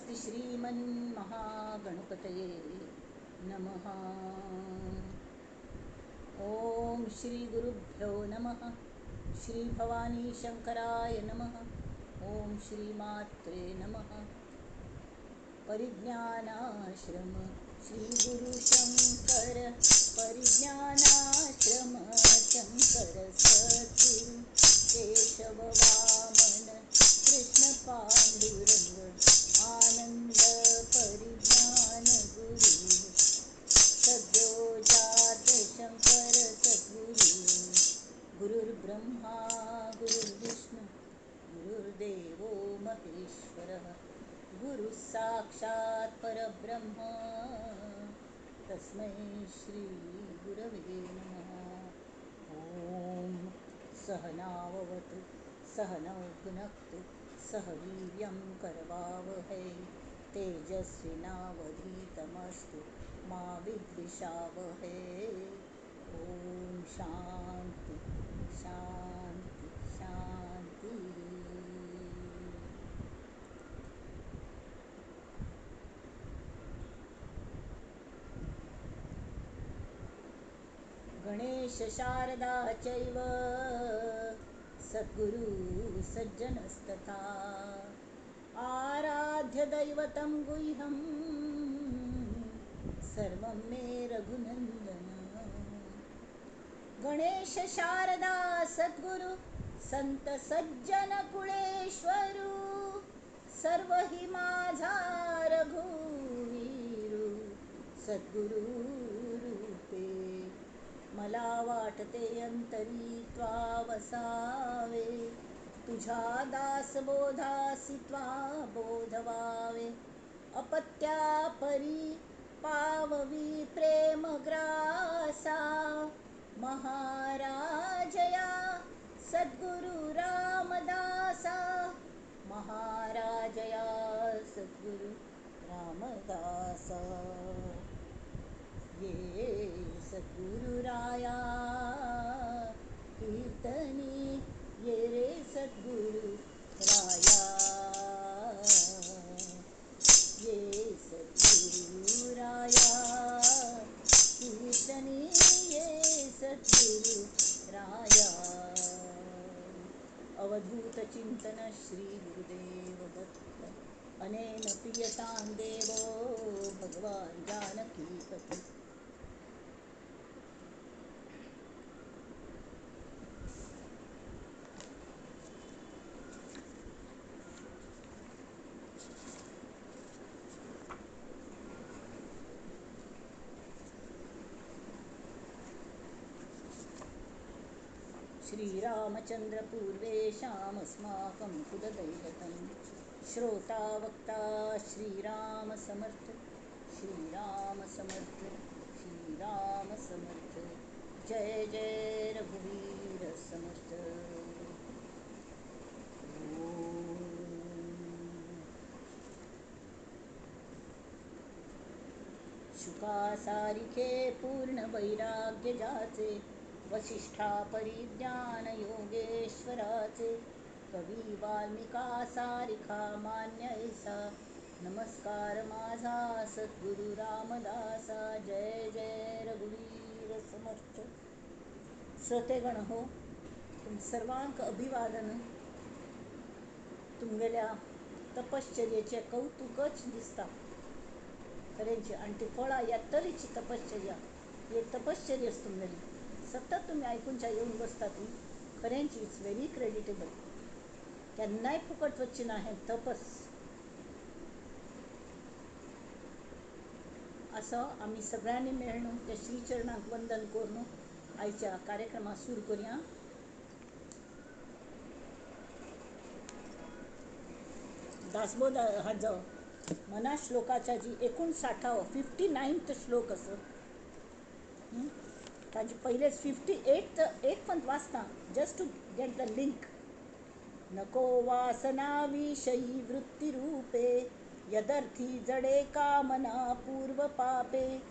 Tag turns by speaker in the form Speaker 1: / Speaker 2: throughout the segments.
Speaker 1: स्वस्ति श्रीमन्महागणपतये नमः. ओम श्री गुरुभ्यो नमः. श्री भवानी शंकराय नमः. ओम श्री मात्रे नमः. परिज्ञानाश्रम श्री गुरु शंकर, परिज्ञानाश्रम शंकर सद्गुरु, केशव वामन कृष्ण पांडुरंग, आनंद परिज्ञान गुरु, सद्यो जात शंकर सद्गुरु. गुरुर्ब्रह्मा गुरुर्विष्णु गुरुर्देवो महेश्वरः, गुरुः साक्षात् परब्रह्म, तस्मै श्री गुरवे नमः. ॐ सहनाववतु सहनौ भुनक्तु सह वीर्यं करवावहै, तेजस्विनावधीतमस्तु मा विद्विषावहै. ॐ शांती शांती शांती. गणेश शारदा चैव सद्गुरु सज्जनस्तथा, आराध्य दैवतं गुह्यं सर्वं मे रघुनंदन. गणेश शारदा सद्गुरु संत सज्जन कुळेश्वरू, सर्व हि माझा रघुवीरू सद्गुरु रूपे. मला वाटते अंतरी त्वा वसावे, तुझ्या दासबोधासी त्वा बोधवावे. अपत्या परी पाववी प्रेमग्रासा, महाराजया सद्गुरु रामदासा, महाराजया सद्गुरु रामदासा. ये सद्गुरुराया कीर्तनी, ये रे सद्गुरु राया, ये सद्गुरुराया कीर्तनी, ये सद्गुरु राया. अवधूत चिंतन श्री गुरुदेव दत्त. अनेन प्रियतां देवो भगवान जानकीपती. श्रीरामचंद्र पूर्वेषामस्माकं कुलदैवतं, श्रोता वक्ता श्रीराम समर्थ, श्रीराम समर्थ, श्रीराम समर्थ. जय जय रघुवीर समर्थ. शुका सारिखे पूर्ण वैराग्य जाचे, वसिष्ठा परिज्ञान योगेश्वराचे, कवी वाल्मिका सारिखा मान्य ऐसा, नमस्कार माझा सद्गुरु रामदासा. जय जय रघुवीर समर्थ. श्रोतेगण हो, तुम सर्वांक अभिवादन. तुमगेल्या तपश्चर्येचे कौतुकच दिसता खरेंचे, आणि ती फळां ह्या तरेची तपश्चर्या, ही एक तपश्चर्याच तुमगेली. सतत तुम्ही आयकूनच्या येवन बसतात न्ही, खरेंच it's very creditable. केन्नाय फुकट वचचें ना हें तपस. असो आमी सगळ्यांनी मेळून त्या श्रीचरणाक वंदन करून आयच्या कार्यक्रमाक सुरू करुया. दासबोध हाजो मना श्लोकाच्या जी 59 59 श्लोक आसा, ताजे पयलेच 58 एक पण वाचता just to get the link. नको वासना विषयी वृत्तिरूपे, यदर्थी जडे कामना पूर्व पापे,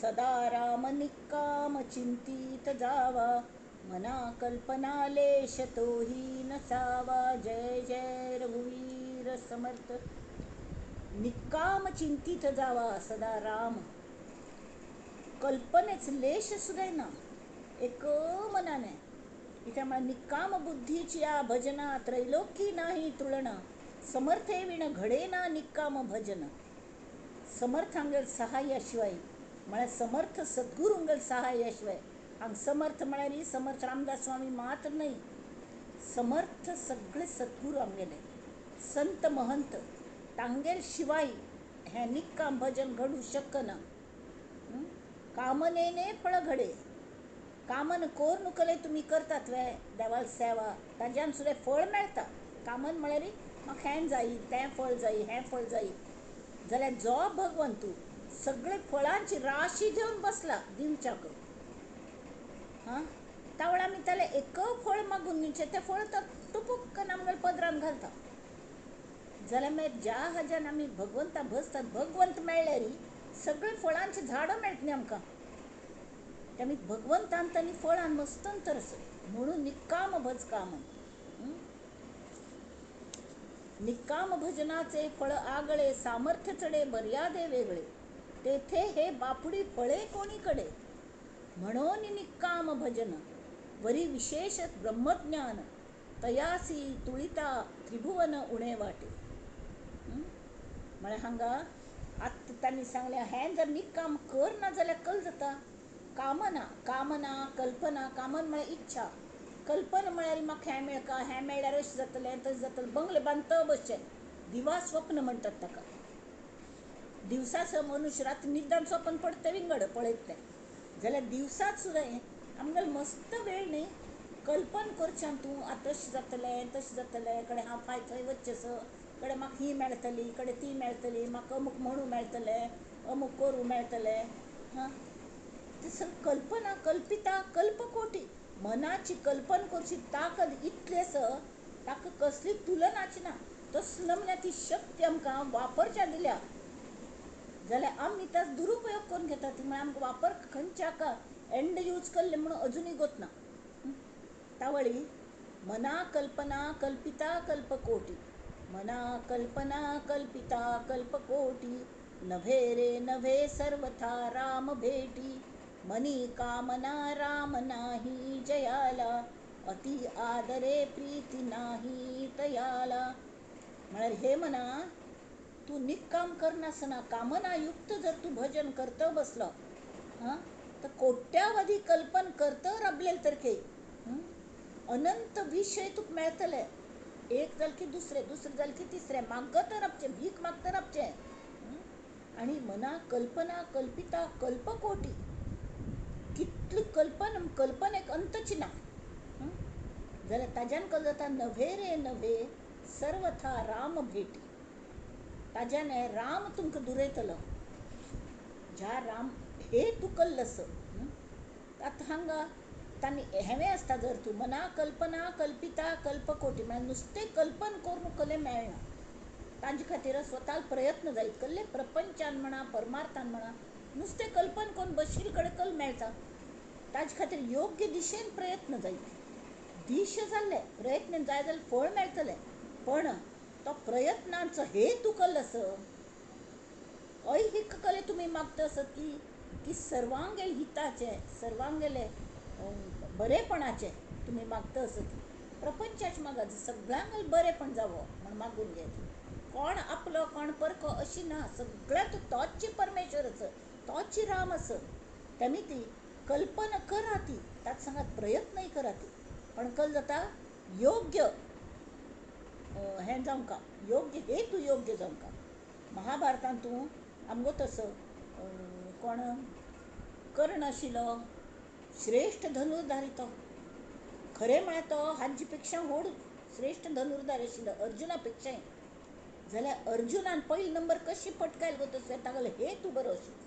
Speaker 1: सदा राम निक्काम चिंतित जावा, मना कल्पना लेश तोही नसावा. जय जय रघुवीर समर्थ. निक्काम चिंतीत जावा सदा राम. कल्पनेच लेश सुद्दां ना, एक मनाने. इथे म्हळ्यार निक्काम बुद्धीची या भजना त्रैलोकी नाही तुळणा, समर्थे विण घडे ना निक्काम भजन. समर्थांगेल सहाय्याशिवाय, म्हळ्यार समर्थ सद्गुरूंगेल सहाय्याशिवाय. हांगा समर्थ म्हळ्यार समर्थ रामदास स्वामी मात्र न्हय, समर्थ सगळे सद्गुरू आमगेले संत महंत तांगेल शिवाय हें निक्काम भजन घडूं शकना. कामनेने फळ घडे, कामन कोर नुकले तुमी करतात वे देवाल सेवा, ताज्यान सुद्दां फळ मेळटा. कामन म्हळ्यार म्हाका हें जायी, तें फळ जायी, हें फळ जायी, जाल्यार जो भगवंतू सगळे फळांची राशी घेवन बसला दिवच्याक, हां, तावळ आमी ताले एक फळ मागून दिवचें, तें फळ तो टुपूक आमगेल्या पदरान घालता. जाल्यार मागीर ज्या हाज्यान आमी भगवंता भजतात, भगवंत मेळ्ळ्यार सगळे फळांची झाडां मेळटली आमकां. ते आमी भगवंतान आनी फळान मस्त अंतर आसा, म्हणून निक्काम भज कामन. निक्काम भजनाचे फळ आगळे, सामर्थ्य चडे मर्यादे वेगळे, तेथे हे बापुडी फळे कोणीकडे. म्हणून निक्काम भजन वरी विशेष ब्रह्मज्ञान, तयासी तुळिता त्रिभुवन उणे वाटे. म्हळ्यार हांगा आतां तांणी सांगलें, हें जर निक्काम कर ना जाल्यार कल जाता. कामना, कामना कल्पना, कामन म्हळ्यार इच्छा, कल्पना म्हळ्यार म्हाका हें मेळका, हें मेळ्ळ्यार अशें जातलें तशें जातलें, बंगले बांदता बसचें, दिवा स्वप्न म्हणटात ताका. दिवसाच मनुष्य रात निदान स्वप्न पडटा विंगड पळयत तें, जाल्यार दिवसाच सुद्दां आमगेलो मस्त वेळ न्ही कल्पन करच्यान तूं आतां तशें जातलें तशें जातलें, कडे हांव फाय थंय वचचें सर, कडे म्हाका ही मेळटली, कडे ती मेळटली, म्हाका अमूक म्हणूं मेळटलें, अमूक करूं मेळटलें. हां, ती सगळी कल्पना कल्पिता कल्पकोटी, मनाची कल्पना करची ताकद इतली आसा, ताका कसली तुलनाची ना. तसलो नमुन्या ती शक्ती आमकां वापरच्या दिल्या, जाल्यार आमी ताचो दुरुपयोग करून घेतात. ती म्हळ्यार आमकां वापर खंयच्या का एंड यूज केल्ले म्हणून अजुनूय गोतना. तावळी मना कल्पना कल्पिता कल्पकोटी, मना कल्पना कल्पिता कल्पकोटी, नव्हे रे नव्हे सर्वथा राम भेटी, मनी कामना राम नाही जयाला, अति आदरे प्रीती नाही तयाला. म्हळ्यार हे मना तूं निक्काम करनासतना कामनायुक्त जर तूं भजन करत बसलो, हां, तर कोट्यावधी कल्पन करत राबलेल तरखे अनंत विशय तुका मेळटले. एक जालें की दुसरें, दुसरें जालें की तिसरें, मागत राबचें, भीक मागत राबचें. आनी मना कल्पना कल्पिता कल्पकोटी, कितली कल्पन कल्पनेक अंतच ना. जाल्यार ताज्यान कल जाता नव्हे रे नव्हे सर्वथा राम भेटी, ताज्यान राम तुमकां दुरयतलो. ज्या राम हे तूं कल्ल आस. आतां हांगा तांणी हेवें आसता, जर तूं मना कल्पना कल्पिता कल्पकोटी म्हळ्यार नुस्तें कल्पन करून कलें मेळना, तांचे खातीर स्वता प्रयत्न जायत कल्ले प्रपंचान म्हणा परमार्थान म्हणा, नुस्तें कल्पन करून बशील कडेन कल मेळटा. ताजे खातीर योग्य दिशेन प्रयत्न जायत, दिश जाल्ले प्रयत्न जाय जाल्यार फळ मेळटलें, पण तो प्रयत्नांचो हेतू कल आस. ऐहिक कले तुमी मागता आसत की सर्वांगेल हिताचें, सर्वांगेले बरेपणाचें तुमी मागता आसत, प्रपंचाचें मागात, सगळ्यांक बरेपण जावो म्हण मागून घेत. कोण आपलो कोण परको अशी ना, सगळ्यांत तोच परमेश्वर आस, तोच राम आस. तेमी ती कल्पना करा, ती ताचे सांगात प्रयत्नय करा ती, पण कल जाता योग्य हें जावंका, योग्य हेतू योग्य जावंका. महाभारतांत तूं आमगो तसो कोण कर्ण आशिल्लो श्रेश्ठ धनुर्धारी, तो खरें म्हळ्यार तो हांचे पेक्षा व्हड श्रेश्ठ धनुर्धारी आशिल्लो अर्जुना पेक्षाय. जाल्यार अर्जुनान पयलो नंबर कशी पटकायल गो तसो, तागेलो हेतू बरो आशिल्लो,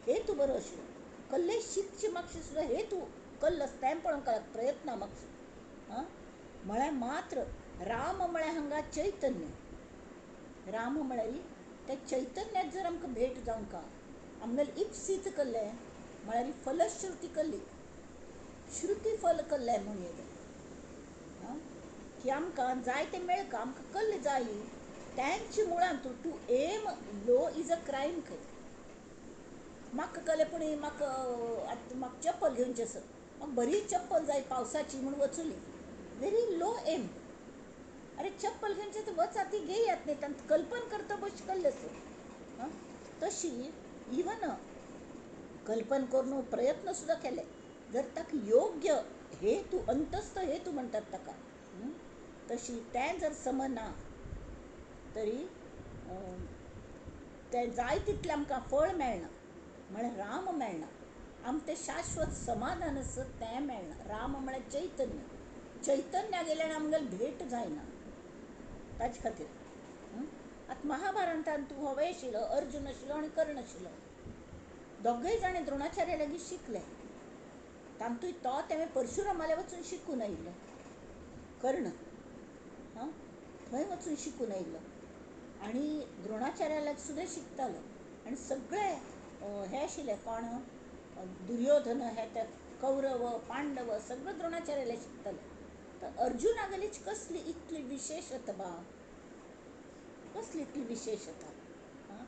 Speaker 1: हेतू बरो आशिल्लो. कल्ले शिकचे मागशे सुद्दां हेतू कल्ल आसता तें पळोवंक प्रयत्न मागशे. आं, म्हळ्यार मात्र राम म्हळ्यार हांगा चैतन्य, राम म्हळ्यार त्या चैतन्यात जर आमकां भेट जावंका, आमगेलें इप्सीत कल्लें म्हळ्यार फलश्रुती कल्ली, श्रुती फल कल्लें म्हणूं येता. आं, की आमकां जाय तें मेळका, आमकां कल्ल जाय तांचे मुळांत to aim low is a crime खंय. म्हाका कले पूण म्हाका आतां म्हाका चप्पल घेवचें आसा, म्हाका बरी चप्पल जाय पावसाची म्हूण वचुली, व्हेरी लो एम. अरे चप्पल घेवचें तर वचा ती घेयात न्ही, तांकां कल्पन करता बश कल्लें आसा. तशी इवन कल्पन करून प्रयत्न सुद्दां केले जर ताका योग्य हेतू, अंतस्थ हेतू म्हणटात ताका, तशी तें जर समना तरी तें जाय तितलें आमकां फळ मेळना, म्हळ्यार राम मेळना, आमकां तें शाश्वत समाधान आसा तें मेळना. राम म्हळ्यार चैतन्य, चैतन्या गेल्यार आमगेली भेट जायना. ताचे खातीर आतां महाभारतांत तूं होवय आशिल्लो, अर्जुन आशिल्लो आनी कर्ण आशिल्लो, दोगूय जाणां द्रोणाचार्या लागीं शिकले. तातूंत तो तेणें परशुरामाले वचून शिकून आयिल्लो, कर्ण हां थंय वचून शिकून आयिल्लो आनी द्रोणाचार्या लागीं सुद्दां शिकतालो. आनी सगळे हे आशिल्ले कोण, दुर्योधन हे ते कौरव पांडव सगळे द्रोणाचार्याले शिकताले. तर अर्जुनागेलीच कसली इतली विशेषता बा, कसली इतली विशेषता? आं,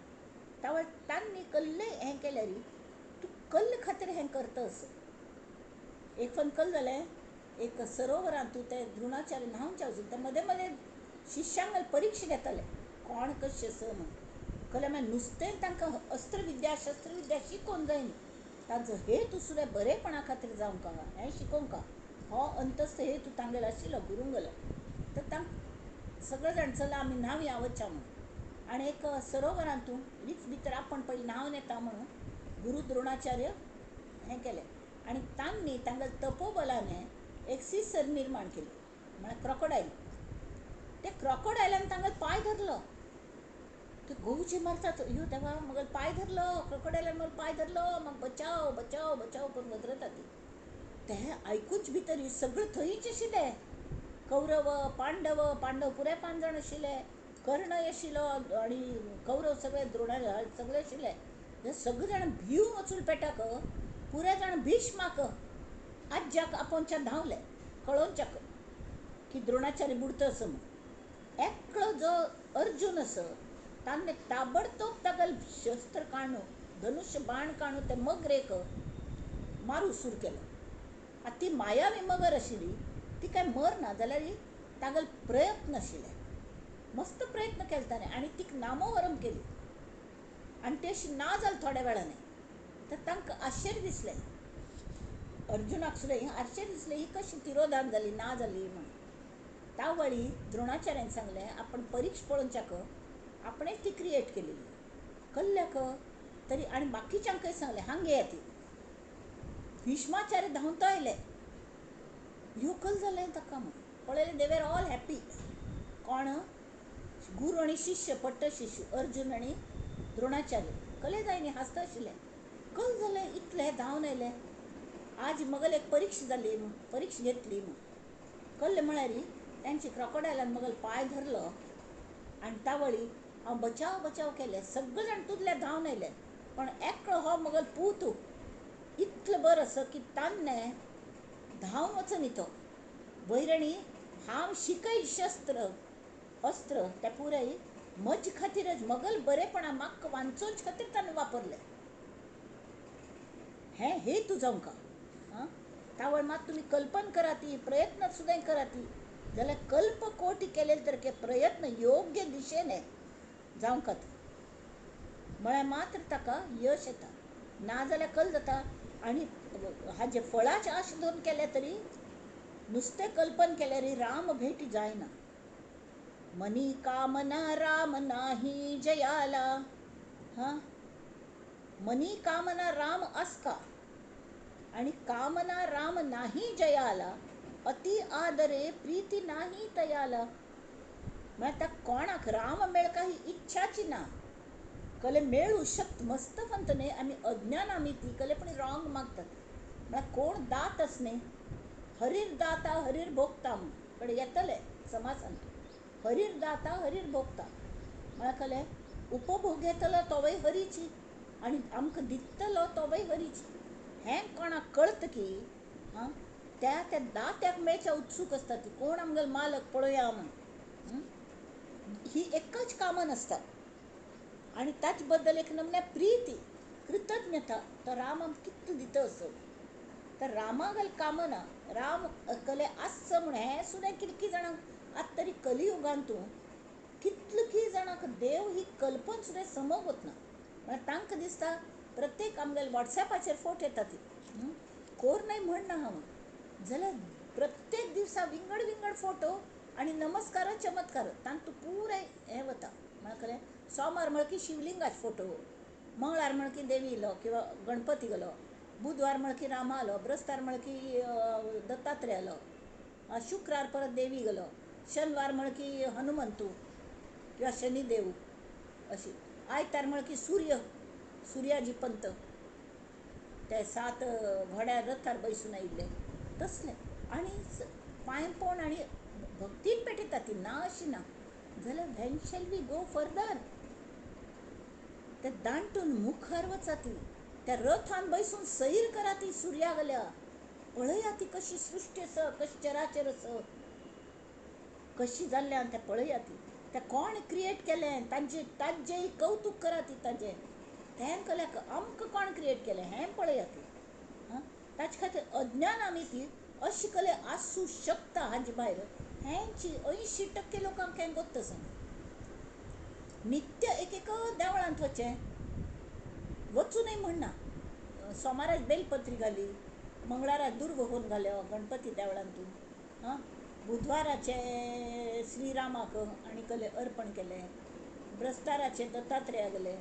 Speaker 1: तावळ तांणी कल्ले हें केल्यार तूं कल्ले खातीर हें करता असो. एक फन कल जालें, एक सरोवरांत तूं ते द्रोणाचार्य न्हांवचे वचून ते मदें मदें शिष्यांक परिक्षा घेताले कोण कशें आसा म्हूण. कले मागीर नुस्तें तांकां अस्त्रविद्या शस्त्रविद्या शिकोवन जायना, तांचो हेतू सुद्दां बरेपणा खातीर जावंक हें शिकोवंक हो अंतस्थ हेतू तांगेलो आशिल्लो गुरुंगेलो. तर तांकां सगळे जाण चला आमी न्हावया वचया म्हणून, आनी एक सरोवरांतून रीच भितर आपण पयलीं न्हावन येता म्हणून गुरू द्रोणाचार्य हें केलें. आनी तांणी तांगेल्या तपोबलाने एक सीसर निर्माण केली, म्हळ्यार क्रॉकोडायल. ते क्रॉकोडायलान तांगेलो पांय धरलो. ते गोवचे मारतात, यो देवा मगेलो पांय धरलो, क्रॉकोडायलान मगेलो पांय धरलो, म्हाका बचाव बचाव बचाव करून वदरता ती. ते आयकूच भितर सगळें थंयच आशिल्ले, कौरव पांडव, पांडव पुराय 5 जाण आशिल्ले, कर्ण आशिल्लो आनी कौरव सगळे द्रोणाचार्य सगळे आशिल्ले. हे सगळे जाण भिवन वचून पेटाक, पुराय जाण भीष्माक आज्याक आपोवच्या धांवले कळोवच्याक की द्रोणाचार्य बुडता असो म्हूण. एकलो जो अर्जुन आसा ताणें ताबडतोब तागेलें शस्त्र काडून धनुष्य बाण काडून ते मगरेक मारूंक सुरू केलो. आतां ती मायावी मगर आशिल्ली, ती काय मरना जाल्यार तागेलो प्रयत्न आशिल्ले, मस्त प्रयत्न केले ताणें आनी तिका नामोहरम केली आनी ती अशी ना जाली थोड्या वेळाने. तर तांकां आश्चर्य दिसलें, अर्जुनाक सुद्दां आश्चर्य दिसलें, ही कशी तिरोधान जाली ना जाली म्हणून. तावळी द्रोणाचार्यान सांगलें आपण परीक्षा पळोवच्याक आपणेच ती क्रिएट केलेली कल्ल्याक तरी, आनी बाकीच्यांकय सांगलें हांग येया ती. भीष्माचार्य धांवतो आयले, ह्यो कल जालें ताका म्हूण पळयलें, दे वर ऑल हॅप्पी. कोण गुरू आनी शिष्य, पट्ट शिष्य अर्जुन आनी द्रोणाचार्य कले जाय न्ही हांसता आशिल्ले. कल जालें इतलें हे धांवन आयले, आज मगल एक परीक्षा जाली म्हूण, परीक्षा घेतली म्हूण. कल्ले म्हळ्यार तांची क्रॉकोडायलान मगल पांय धरलो आनी तावळी हांव बचाव बचाव केलें, सगळे जाण तुजले धांवन आयले, पण एकलो हो मगल पूत इतलो बरो आसा की तान्ने धांवन वचनी तो वैरणी हांव शिकय शस्त्र अस्त्र त्या पुराय म्हज खातीरच मगल बरेपणा म्हाका वांचोवचे खातीर ताणें वापरलें. हें हेतू जावंक आं. तावळ मात तुमी कल्पन कराती, प्रयत्न सुद्दां कराती जाल्यार कल्प कोटी केले तर प्रयत्न योग्य दिशेने जावंक म्हळ्यार मात्र ताका यश येता, ना जाल्यार कल जाता. आनी हाजे फळाचे आश धरून केले तरी नुस्तें कल्पन केल्यार राम भेटी जायना. मनी कामना राम नाही जयाला, हां मनी कामना राम आसका आणि कामना राम नाही जयाला, अति आदरे प्रीती नाही तयाला. म्हळ्यार ताका कोणाक राम मेळका ही इच्छाची ना, कले मेळू शक्त मस्त पंत न्ही, आमी अज्ञान आमी ती कले पण रॉंग मागतात. म्हळ्यार कोण दात आस न्ही, हरीर दाता हरीर भोगता म्हूण पण येतले समासान, हरीर दाता हरीर भोगता म्हळ्यार कले उपभोग घेतलो तोवय हरीची आनी आमकां दितलो तोवय हरीची. हें कोणाक कळत की आं त्या त्या दात्याक मेळच्या उत्सूक आसता ती, कोण आमगेलो मालक पळोवया म्हूण. ही एकच कामन आसता आनी ताचे बद्दल एक नमन्या प्रिती, कृतज्ञता. तो राम आमकां कितलो दिता असो तर रामागल कामना राम कले आसचो म्हूण हें सुद्दां कितकी जाणांक आतां तरी कलियुगांतू कितले जाणांक देव ही कल्पना सुद्दां समज वतना. म्हळ्यार तांकां दिसता प्रत्येक आमगेले वॉट्सॅपाचेर फोटो येता ती कोर न्हय म्हणना हांव, जाल्यार प्रत्येक दिवसा विंगड विंगड फोटो आनी नमस्कार चमत्कार तांतूं पुराय हें वता. म्हळ्यार कलें सोमार म्हळ्यार की शिवलिंगाचो फोटो, मंगळार म्हळ्यार की देवी येयलो किंवा गणपती गेलो, बुधवार म्हळ्यार की रामा आलो, ब्रस्तार म्हळ्यार की दत्तात्रेय आलो, शुक्रार परत देवी गेलो, शनिवार म्हळ्यार की हनुमंतू किंवा शनिदेव अशी, आयतार म्हळ्यार की सूर्य, सूर्याजी पंत ते 7 घोड्यार रथार बसून आयिल्ले तसले. आनी पांयपोण आनी भक्तीन पेटयता ती, ना अशी ना. जाल्यार when shall we go further? ते दांटून मुखार वचा ती, त्या रथान बसून सैर करा ती सुर्या गेल्या, पळया ती कशी सृश्टी आसा, कशी चराचर आसा, कशी जाल्ल्यान तें पळया ती, तें कोण क्रिएट केलें तांचे ताजें कौतूक करा ती, ताजें तें कल्याक आमकां कोण क्रिएट केलें हें पळया ती. हां, ताचे खातीर अज्ञान आमी ती अशी कले आसूं शकता हाजे भायर हेंची 80% लोकांक हें गोत्त आसना. नित्य एक एक देवळांत वचचें, वचूं न्हय म्हणना, सोमाराक बेलपत्री घाली, मंगळाराक दुर्व होवन घाल्यो गणपती देवळांतून, हां, बुधवाराचें श्रीरामाक आनी कले अर्पण केलें, ब्रस्ताराचें दत्तात्रेया गेलें,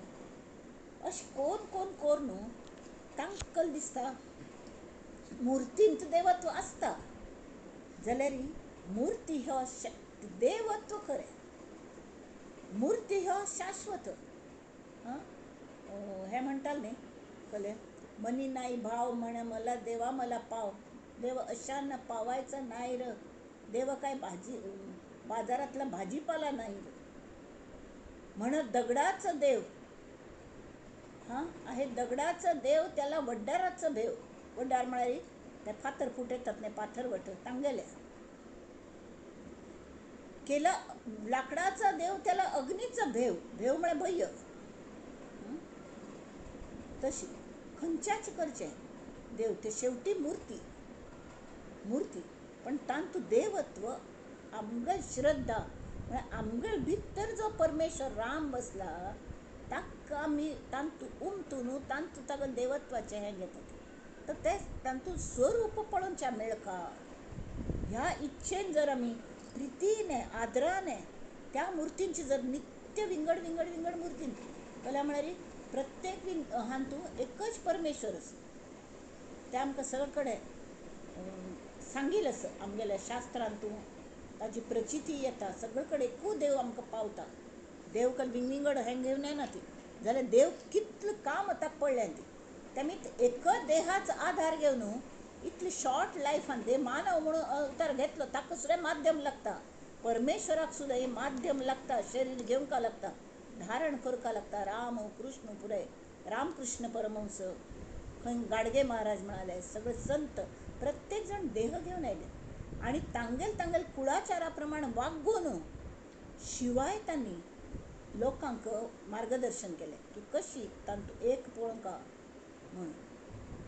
Speaker 1: अशें कोन कोन कोर न्हू तांकां दिसता मुर्तींत देवत्व आसता, जाल्यार मूर्ती ह्यो देवत्व खरें, मूर्ती ह्यो शाश्वत. हां, हें म्हणटालें न्ही कले, मनी नाही भाव म्हणे मला देवा मला पाव, देव अशांना पावायचा नाही र, देव काय भाजी बाजारातला भाजीपाला नाही र, म्हणत दगडाचं देव, हां आहे दगडाचं देव त्याला वड्डाराचं भेव. वड्डार म्हळ्यार ते फातर फुटयतात न्ही, पाथर वट तांगेले केला. लाकडाचा देव त्याला अग्नीचं भेव, भेव म्हळ्यार भंय. तशी खंयच्याच करचें देव ते शेवटी मूर्ती, मूर्ती पण तांतू देवत्व आमगेल श्रद्धा म्हळ्यार आमगेल भितर जो परमेश्वर राम बसला ताका आमी तांतू उमतू न्हू, तांतू ताका देवत्वाचें हें घेतात. तर तें तांतू स्वरूप पळोवचें मेळका ह्या इच्छेन जर आमी प्रितीने आदराने त्या मुर्तींची जर नित्य विंगड विंगड विंगड मुर्तीन जाल्यार म्हळ्यार प्रत्येक विंग हातूं एकच परमेश्वर आसा, तें आमकां सगळे कडेन सांगील आसा आमगेल्या शास्त्रांतू, ताजी प्रचिती येता सगळे कडेन एकूच देव आमकां पावता. देव कल विंगड हें घेवन येना ती, जाल्यार देव कितलें काम आतां पडलें ती तेमी एकच देहाचो आधार घेवन इतली शॉर्ट लायफान देह मानव म्हणून अवतार घेतलो ताका सुद्दां माध्यम लागता, परमेश्वराक सुद्दां हें माध्यम लागता, शरीर घेवंक लागता, धारण करपाक लागता. राम कृष्ण पुराय रामकृष्ण परमहंस, खंय गाडगे महाराज म्हणाले, सगळे संत प्रत्येक जण देह घेवन आयले आनी तांगेल तांगेल कुळाचारा प्रमाण वागून शिवाय तांणी लोकांक मार्गदर्शन केलें की कशी तांतूं एक पळोवंका म्हणून,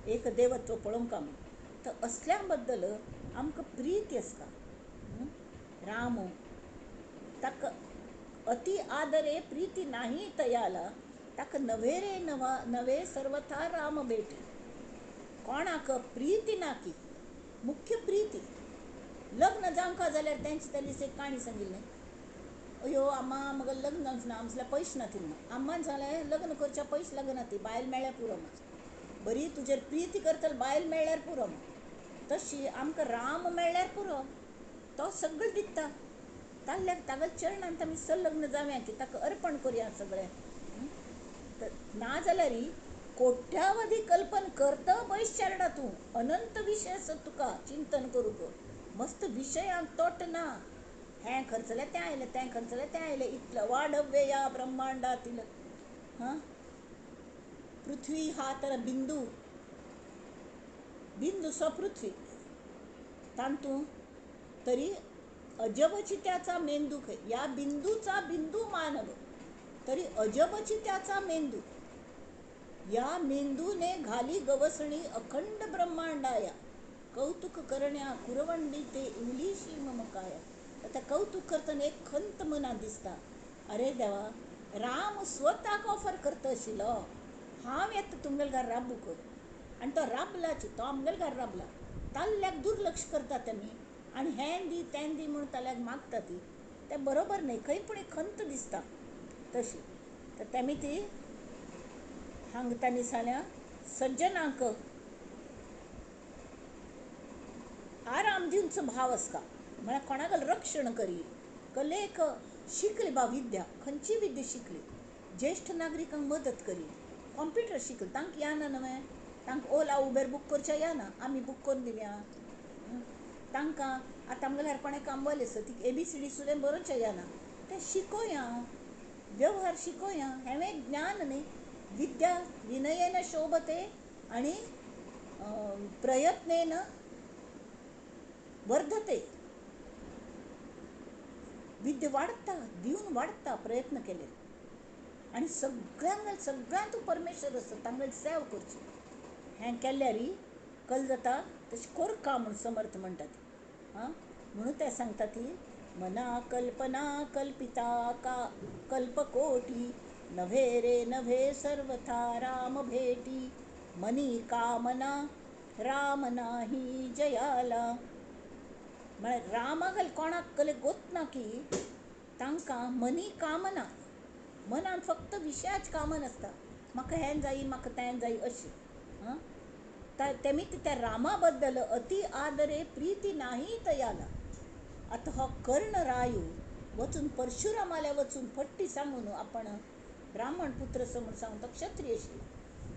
Speaker 1: एक देवत्व पळोवंका म्हणून. तर असल्या बद्दल आमकां प्रिती आसता. राम ताका अति आदरे प्रीती नाही तयाला, ताका नवे रे नवा नवे सर्वथा राम भेटे. कोणाक प्रिती ना की मुख्य प्रिती. लग्न जावंक जाल्यार तेंचे त्या दिसा एक काणी सांगिल्लें, अयो आम्मा म्हाका लग्न जावचें ना, आमसल्या पयशे ना ती, अम्मान सांगलें लग्न करच्या पयशे लागना ती, बायल मेळ्ळ्यार पुरो, बरी तुजेर प्रिती करतले बायल मेळ्ळ्यार पुरो. तशी आमकां राम मेळ्ळ्यार पुरो, तो सगळें दिता. ताल्ल्याक तागेल्या चरणांत आमी संलग्न जावया की ताका अर्पण करुया सगळें. तर ना जाल्यार कोट्यावधी कल्पन करता बैस चेरडा तूं, अनंत विशय आसा तुका चिंतन करूंक, मस्त विशयांक तोट ना, हें खर्चलें तें आयलें, तें खर्चलें तें आयलें, इतलो वाढव्य या ब्रह्मांडातील. हां, पृथ्वी हा तर बिंदू, बिंदूसो पृथ्वी, तातूंत तरी अजबची त्याचा मेंदू, या बिंदूचा बिंदू मानव तरी अजबची त्याचा मेंदू, या मेंदूने घाली गवसणी अखंड ब्रह्मांडाया, कौतुक करण्या कुरवंडी ते इवलीशी मम काया. आता कौतुक करतना एक खंत मनात दिसता, अरे देवा राम स्वताक ऑफर करता आशिल्लो, हांव येता तुमगेले घर राबूंक, आनी तो राबलाच, तो आमगेले घर राबला, ताल्ल्याक दुर्लक्ष करता तेमी आनी हें दी तें दी म्हूण ताल्ल्याक मागता ती, तें बरोबर न्हय, खंय पूण एक खंत दिसता तशी. तर तेमी ती हांगा तांणी सांगल्या सज्जनांक आराम दिवचो भाव आसता, म्हळ्यार कोणाक रक्षण करी, कलेक शिकली बा विद्या, खंयची विद्या शिकली, ज्येश्ठ नागरिकांक मदत करी, कॉम्प्युटर शिकली, तांकां येना न्हय, तांकां ओला उबेर बूक करचें येना, आमी बूक करून दिवया तांकां. आतां आमगेल्या कोणें कामवाली आसा ती ABCD सुद्दां बरोवचें येना, तें शिकोया, व्यवहार शिकोया, हें एक ज्ञान न्ही. विद्या विनयेन शोभते आनी प्रयत्नेन वर्धते. विद्या वाडटा, दिवन वाडटा प्रयत्न केले आनी सगळ्यांक सगळ्यांत परमेश्वर आसता, तांगेली सेवा करची. हें केल्यार कल जाता तशें कोरका म्हूण समर्थ म्हणटा ती. आं, म्हणून ते सांगता ती मना कल्पना कल्पिता का कल्पकोटी, नव्हे रे नव्हे सर्वथा राम भेटी, मनी कामना राम नाही जयाला. म्हळ्यार रामागल कोणाक कले गोतना की तांकां मनी कामना, मनान फक्त विशयाच कामन आसता, म्हाका हें जाय म्हाका तें जाय अशें. आं, तेमी त्या रामा बद्दल अति आदरे प्रीती नाही तयाला. आतां हो कर्ण रायू वचून परशुरामाल्या वचून फट्टी सांगून आपण ब्राह्मण पुत्र असो म्हूण सांगून तो क्षत्रिय आशिल्लो,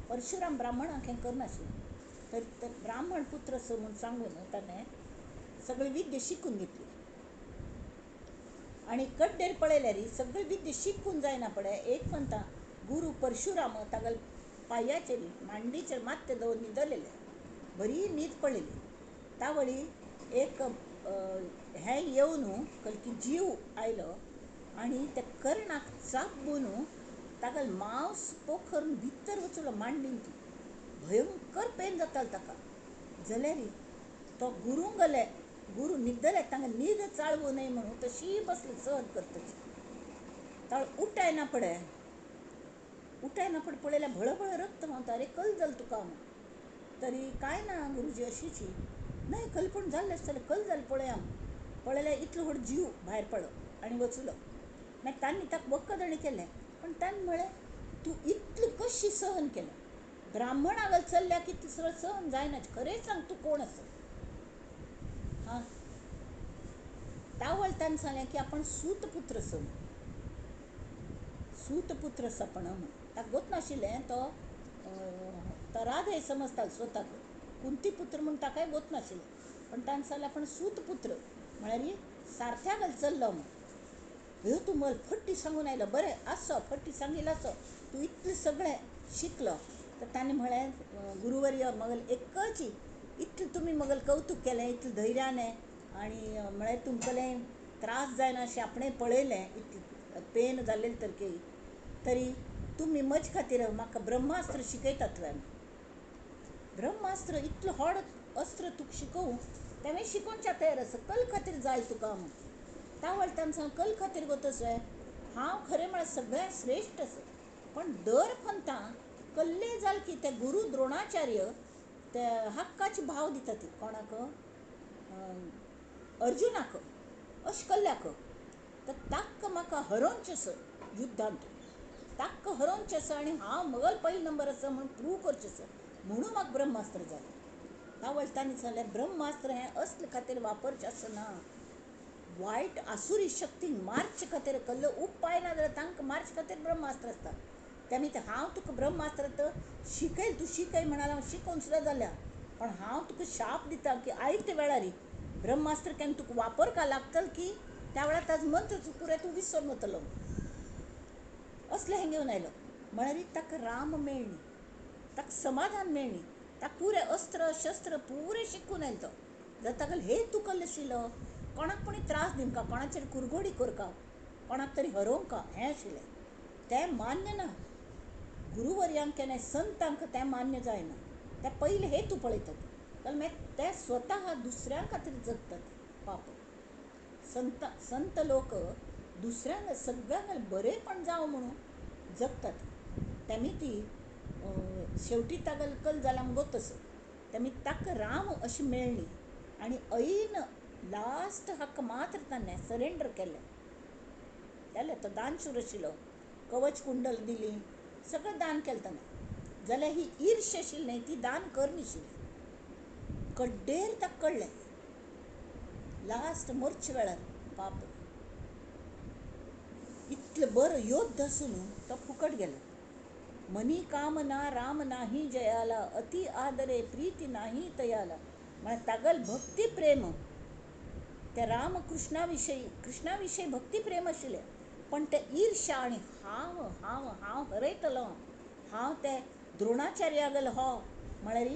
Speaker 1: परशुराम ब्राह्मणाक हें करनाशिल्लो, तर ब्राह्मण पुत्र असो म्हूण सांगून ताणें सगळी विद्या शिकून घेतली. आनी कड्डेर पळयल्यार सगळी विद्या शिकून जायना पळय, एक म्हणटा गुरू परशुराम तागेल्या पांयाचेर मांडीचेर मात्य दवरून न्हिदलेले, बरी न्हीद पळयली. तावळी एक हें येवन कलकी जीव आयलो आनी त्या कर्णाक चाबून तागेलो मांस पोखरून भितर वचलो मांडीन, ती भयंकर पेन जातालो ताका. जाल्यार तो गुरूंक गेले, गुरू न्हिदले, तांकां न्हीद चाळवू न्हय म्हणून तशी बसली सहन करतची. ताळ उठायना पडे, उठायना पडे पळयल्यार भळभळ रक्त व्हांवता, अरे कल जालें तुका म्हूण. तरी कांय ना गुरुजी अशीची न्हय, कल पूण जाल्लें आसतलें, कल जालें पळया. पळयल्यार इतलो व्हड जीव भायर पडलो आनी वचलो. मागीर तांणी ताका वखदणी केलें, पण ताणें म्हळें तूं इतलें कशी सहन केलें, ब्राह्मणागल चल्ल्याक इतलें सगळें सहन जायना, खरें सांग तूं कोण आसा. हां, तावळ ताणें सांगलें की आपण सूतपुत्र आसा, सूतपुत्र आसा आपण म्हूण. ताका गोत नाशिल्लें, तो तो राधे समजतालो स्वताक, कुंतीपुत्र म्हूण ताकाय गोत नाशिल्लें, पण ताणें सांगलें आपण सूतपुत्र म्हळ्यार सारथ्या घाल चल्लो म्हूण. ह्यो तूं मला फट्टी सांगून आयलो, बरें आसो फट्टी सांगील आसो, तूं इतलें सगळें शिकलो. तर ताणें म्हळें गुरुवर्य मगल एकच इतलें तुमी मगल कौतूक केलें, इतलें धैर्याने आनी म्हळ्यार तुमकां त्रास जायना अशें आपणें पळयलें, इतलें पेन जाल्लें तर की तरी तुमी म्हजे खातीर म्हाका ब्रह्मास्त्र शिकयतात. ब्रह्मास्त्र इतलें व्हड अस्त्र तुका शिकोवं तें शिकोवच्या तयार आसा, कल खातीर जाय तुका म्हूण. तावळ ताणें सांग कल खातीर गो तसो हांव खरें म्हळ्यार सगळ्यांत श्रेश्ठ आसा, पण दर पंथा कल्ले जाल की ते गुरू द्रोणाचार्य ते हक्काचे भाव दिता ती कोणाक, अर्जुनाक अशें कल्ल्याक, तर ताका म्हाका हरोवचें आसा युद्धांत, ताका हरोवचें आसा आनी हांव मगल पयलो नंबर आसा म्हणून प्रूव करचें आसा, म्हणून म्हाका ब्रह्मास्त्र जाय. तावळ ताणें सांगलें ब्रह्मास्त्र हें असले खातीर वापरचें आसना, वायट आसुरी शक्तींक मारचे खातीर, कल्लो उपाय ना जाल्यार तांकां मारचे खातीर ब्रह्मास्त्र आसता. तेमी हांव तुका ब्रह्मास्त्र तर शिकयल, तूं शिकय म्हणाल, हांव शिकोवन सुद्दां जाल्या, पण हांव तुका शाप दिता की आयते वेळार ब्रह्मास्त्र केन्ना तुका वापरका लागतलो की त्या वेळार ताजो मंत्र पुराय तूं विसरून वतलो. असलें हें घेवन आयलो म्हळ्यार ताका राम मेळ्ळी, ताका समाधान मेळ्ळी, ताका पुरें अस्त्र शस्त्र पुरें शिकून आयलो तो. जाल्यार ताका हे तूं कल्लो आशिल्लो, कोणाक कोणी त्रास दिवंका, कोणाचेर कुरघोडी करका, कोणाक तरी हरोवंका हें आशिल्लें. तें मान्य ना गुरुवर्यांक केन्ना, संतांक तें मान्य जायना. ते पयले हेतू पळयतात, जाल्यार मागीर ते स्वता दुसऱ्यां खातीर जगतात. पाप संत संत लोक दुसऱ्यांक सगळ्यांक बरेंपण जावं म्हणून जगतात. तेमी ती शेवटी तागल कल जाला मुगो तसो तेमी ताका राम अशी मेळ्ळी आनी ऐन लास्ट हाका मात्र ताणें सरेंडर केलें. जालें, तो दानशूर आशिल्लो, कवच कुंडल दिली, सगळें दान केलें ताणें. जाल्यार ही ईर्ष्या आशिल्ली न्हय ती दान करनाशिल्ली. कड्डेर ताका कळ्ळें लास्ट मरच्या वेळार, पाप इतलो बरो योद्ध आसून तो फुकट गेलो. मनी कामना राम नाही जयाला, अति आदरे प्रीती नाही तयाला. म्हळ्यार तागल भक्ती प्रेम त्या रामकृष्णा विशयी, कृष्णा विशयी भक्ती प्रेम आशिल्लें, पण ते ईर्ष्या आनी हांव हांव हांव हरयतलो, हांव ते द्रोणाचार्यागल हो म्हळ्यार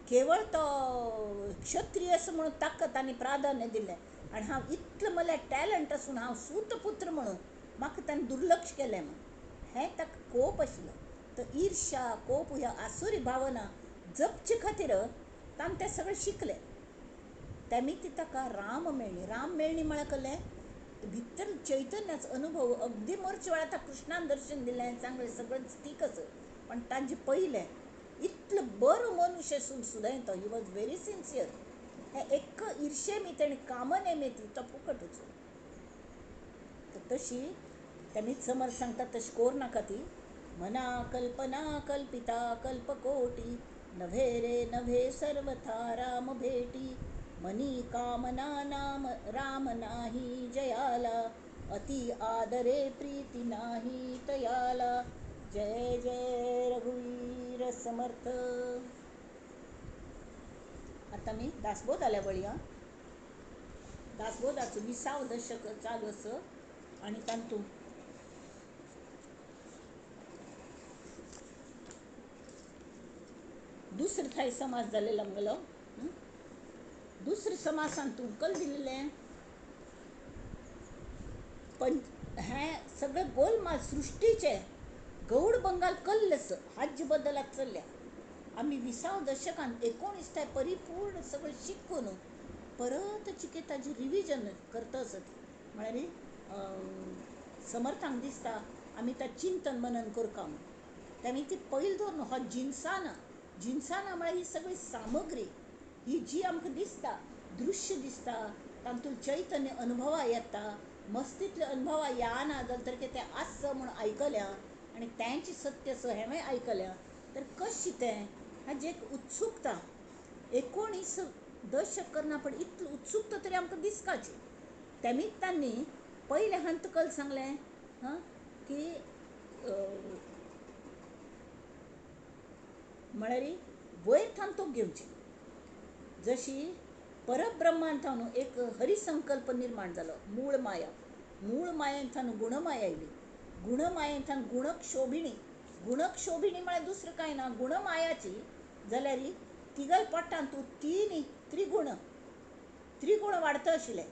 Speaker 1: केवळ तो क्षत्रिय असो म्हणून ताका तांणी प्राधान्य दिलें आनी हांव इतलें म्हळ्यार टॅलंट आसून हांव सूतपुत्र म्हणून म्हाका ताणें दुर्लक्ष केलें म्हूण हें ताका कोप आशिल्लो. तर ईर्ष्या कोप ह्या आसुरी भावना जपचे खातीर ताणें तें सगळें शिकलें. तेमी ती ताका राम मेळ्ळी. राम मेळ्ळी म्हळ्यार कळ्ळें भितर चैतन्याचो अनुभव अगदी मरच्या वेळार ताका कृष्णान दर्शन दिलें, सांगलें सगळें ठीक आसा, पण तांचे पयलें इतलो बरो मनुष्य आसून सुद्दां तो he was very sincere. हे एक ईर्ष्ये मी आनी कामने मेती तो फुकट वचून. तर तशी तेमीच समर्थ सांगता तशी कोर नाका ती. मना कल्पना कल्पिता कल्पकोटी, नव्हे रे नव्हे सर्वथा राम भेटी, मनी कामना नाम राम नाही जयाला, अति आदरे प्रीती नाही तयाला. जय जय रघुवीर समर्थ. आता मी दासबोधाल्या वळया. दासबोधाचो विसाव दशक चालू आसा आनी तातूंत दुसरो थंय समास जालेलो आमगेलो. दुसऱ्या समासान तुमकां दिल्लें पण हें सगळें गोलमाल सृश्टीचें गौड बंगाल कल्लस हाजे बद्दल आतां चल्ल्या. आमी विसाव दशकान 19 थाय परिपूर्ण सगळें शिकून परत चिके ताजी रिविजन करता आसत. म्हळ्यार समर्थांक दिसता आमी ता चिंतन मनन करता म्हूण. तेमी ती पयलीं धरून हो जिनसाना, जिनसाना म्हळ्यार ही सगळी सामग्री ही जी आमकां दिसता, दृश्य दिसता, तातूंत चैतन्य अनुभवा येता, मस्तींतले अनुभवा येना जाल्यार तर तें आसा म्हूण आयकल्या आनी तेंच सत्य आसा हेंवूय आयकल्या, तर कशें तें हाजी एक उत्सुकता 19 दशक करना पण इतली उत्सुकता तरी आमकां दिसकाची. तेमीच तांणी पयलें हंत कल सांगलें हां की म्हळ्यार वयर थावन घेवचें. जशी परब्रह्मान थावन एक हरिसंकल्प निर्माण जालो, मूळ माया, मूळ मायेन थावन गुणमाया आयली, गुणमायेन थावन गुणक्षोभिणी, गुणक्षोभिणी म्हळ्यार दुसरें कांय ना गुणमायाची, जाल्यार तिगल पोटांत तूं तीन त्रिगुण, त्रिगुण वाडता आशिल्ले.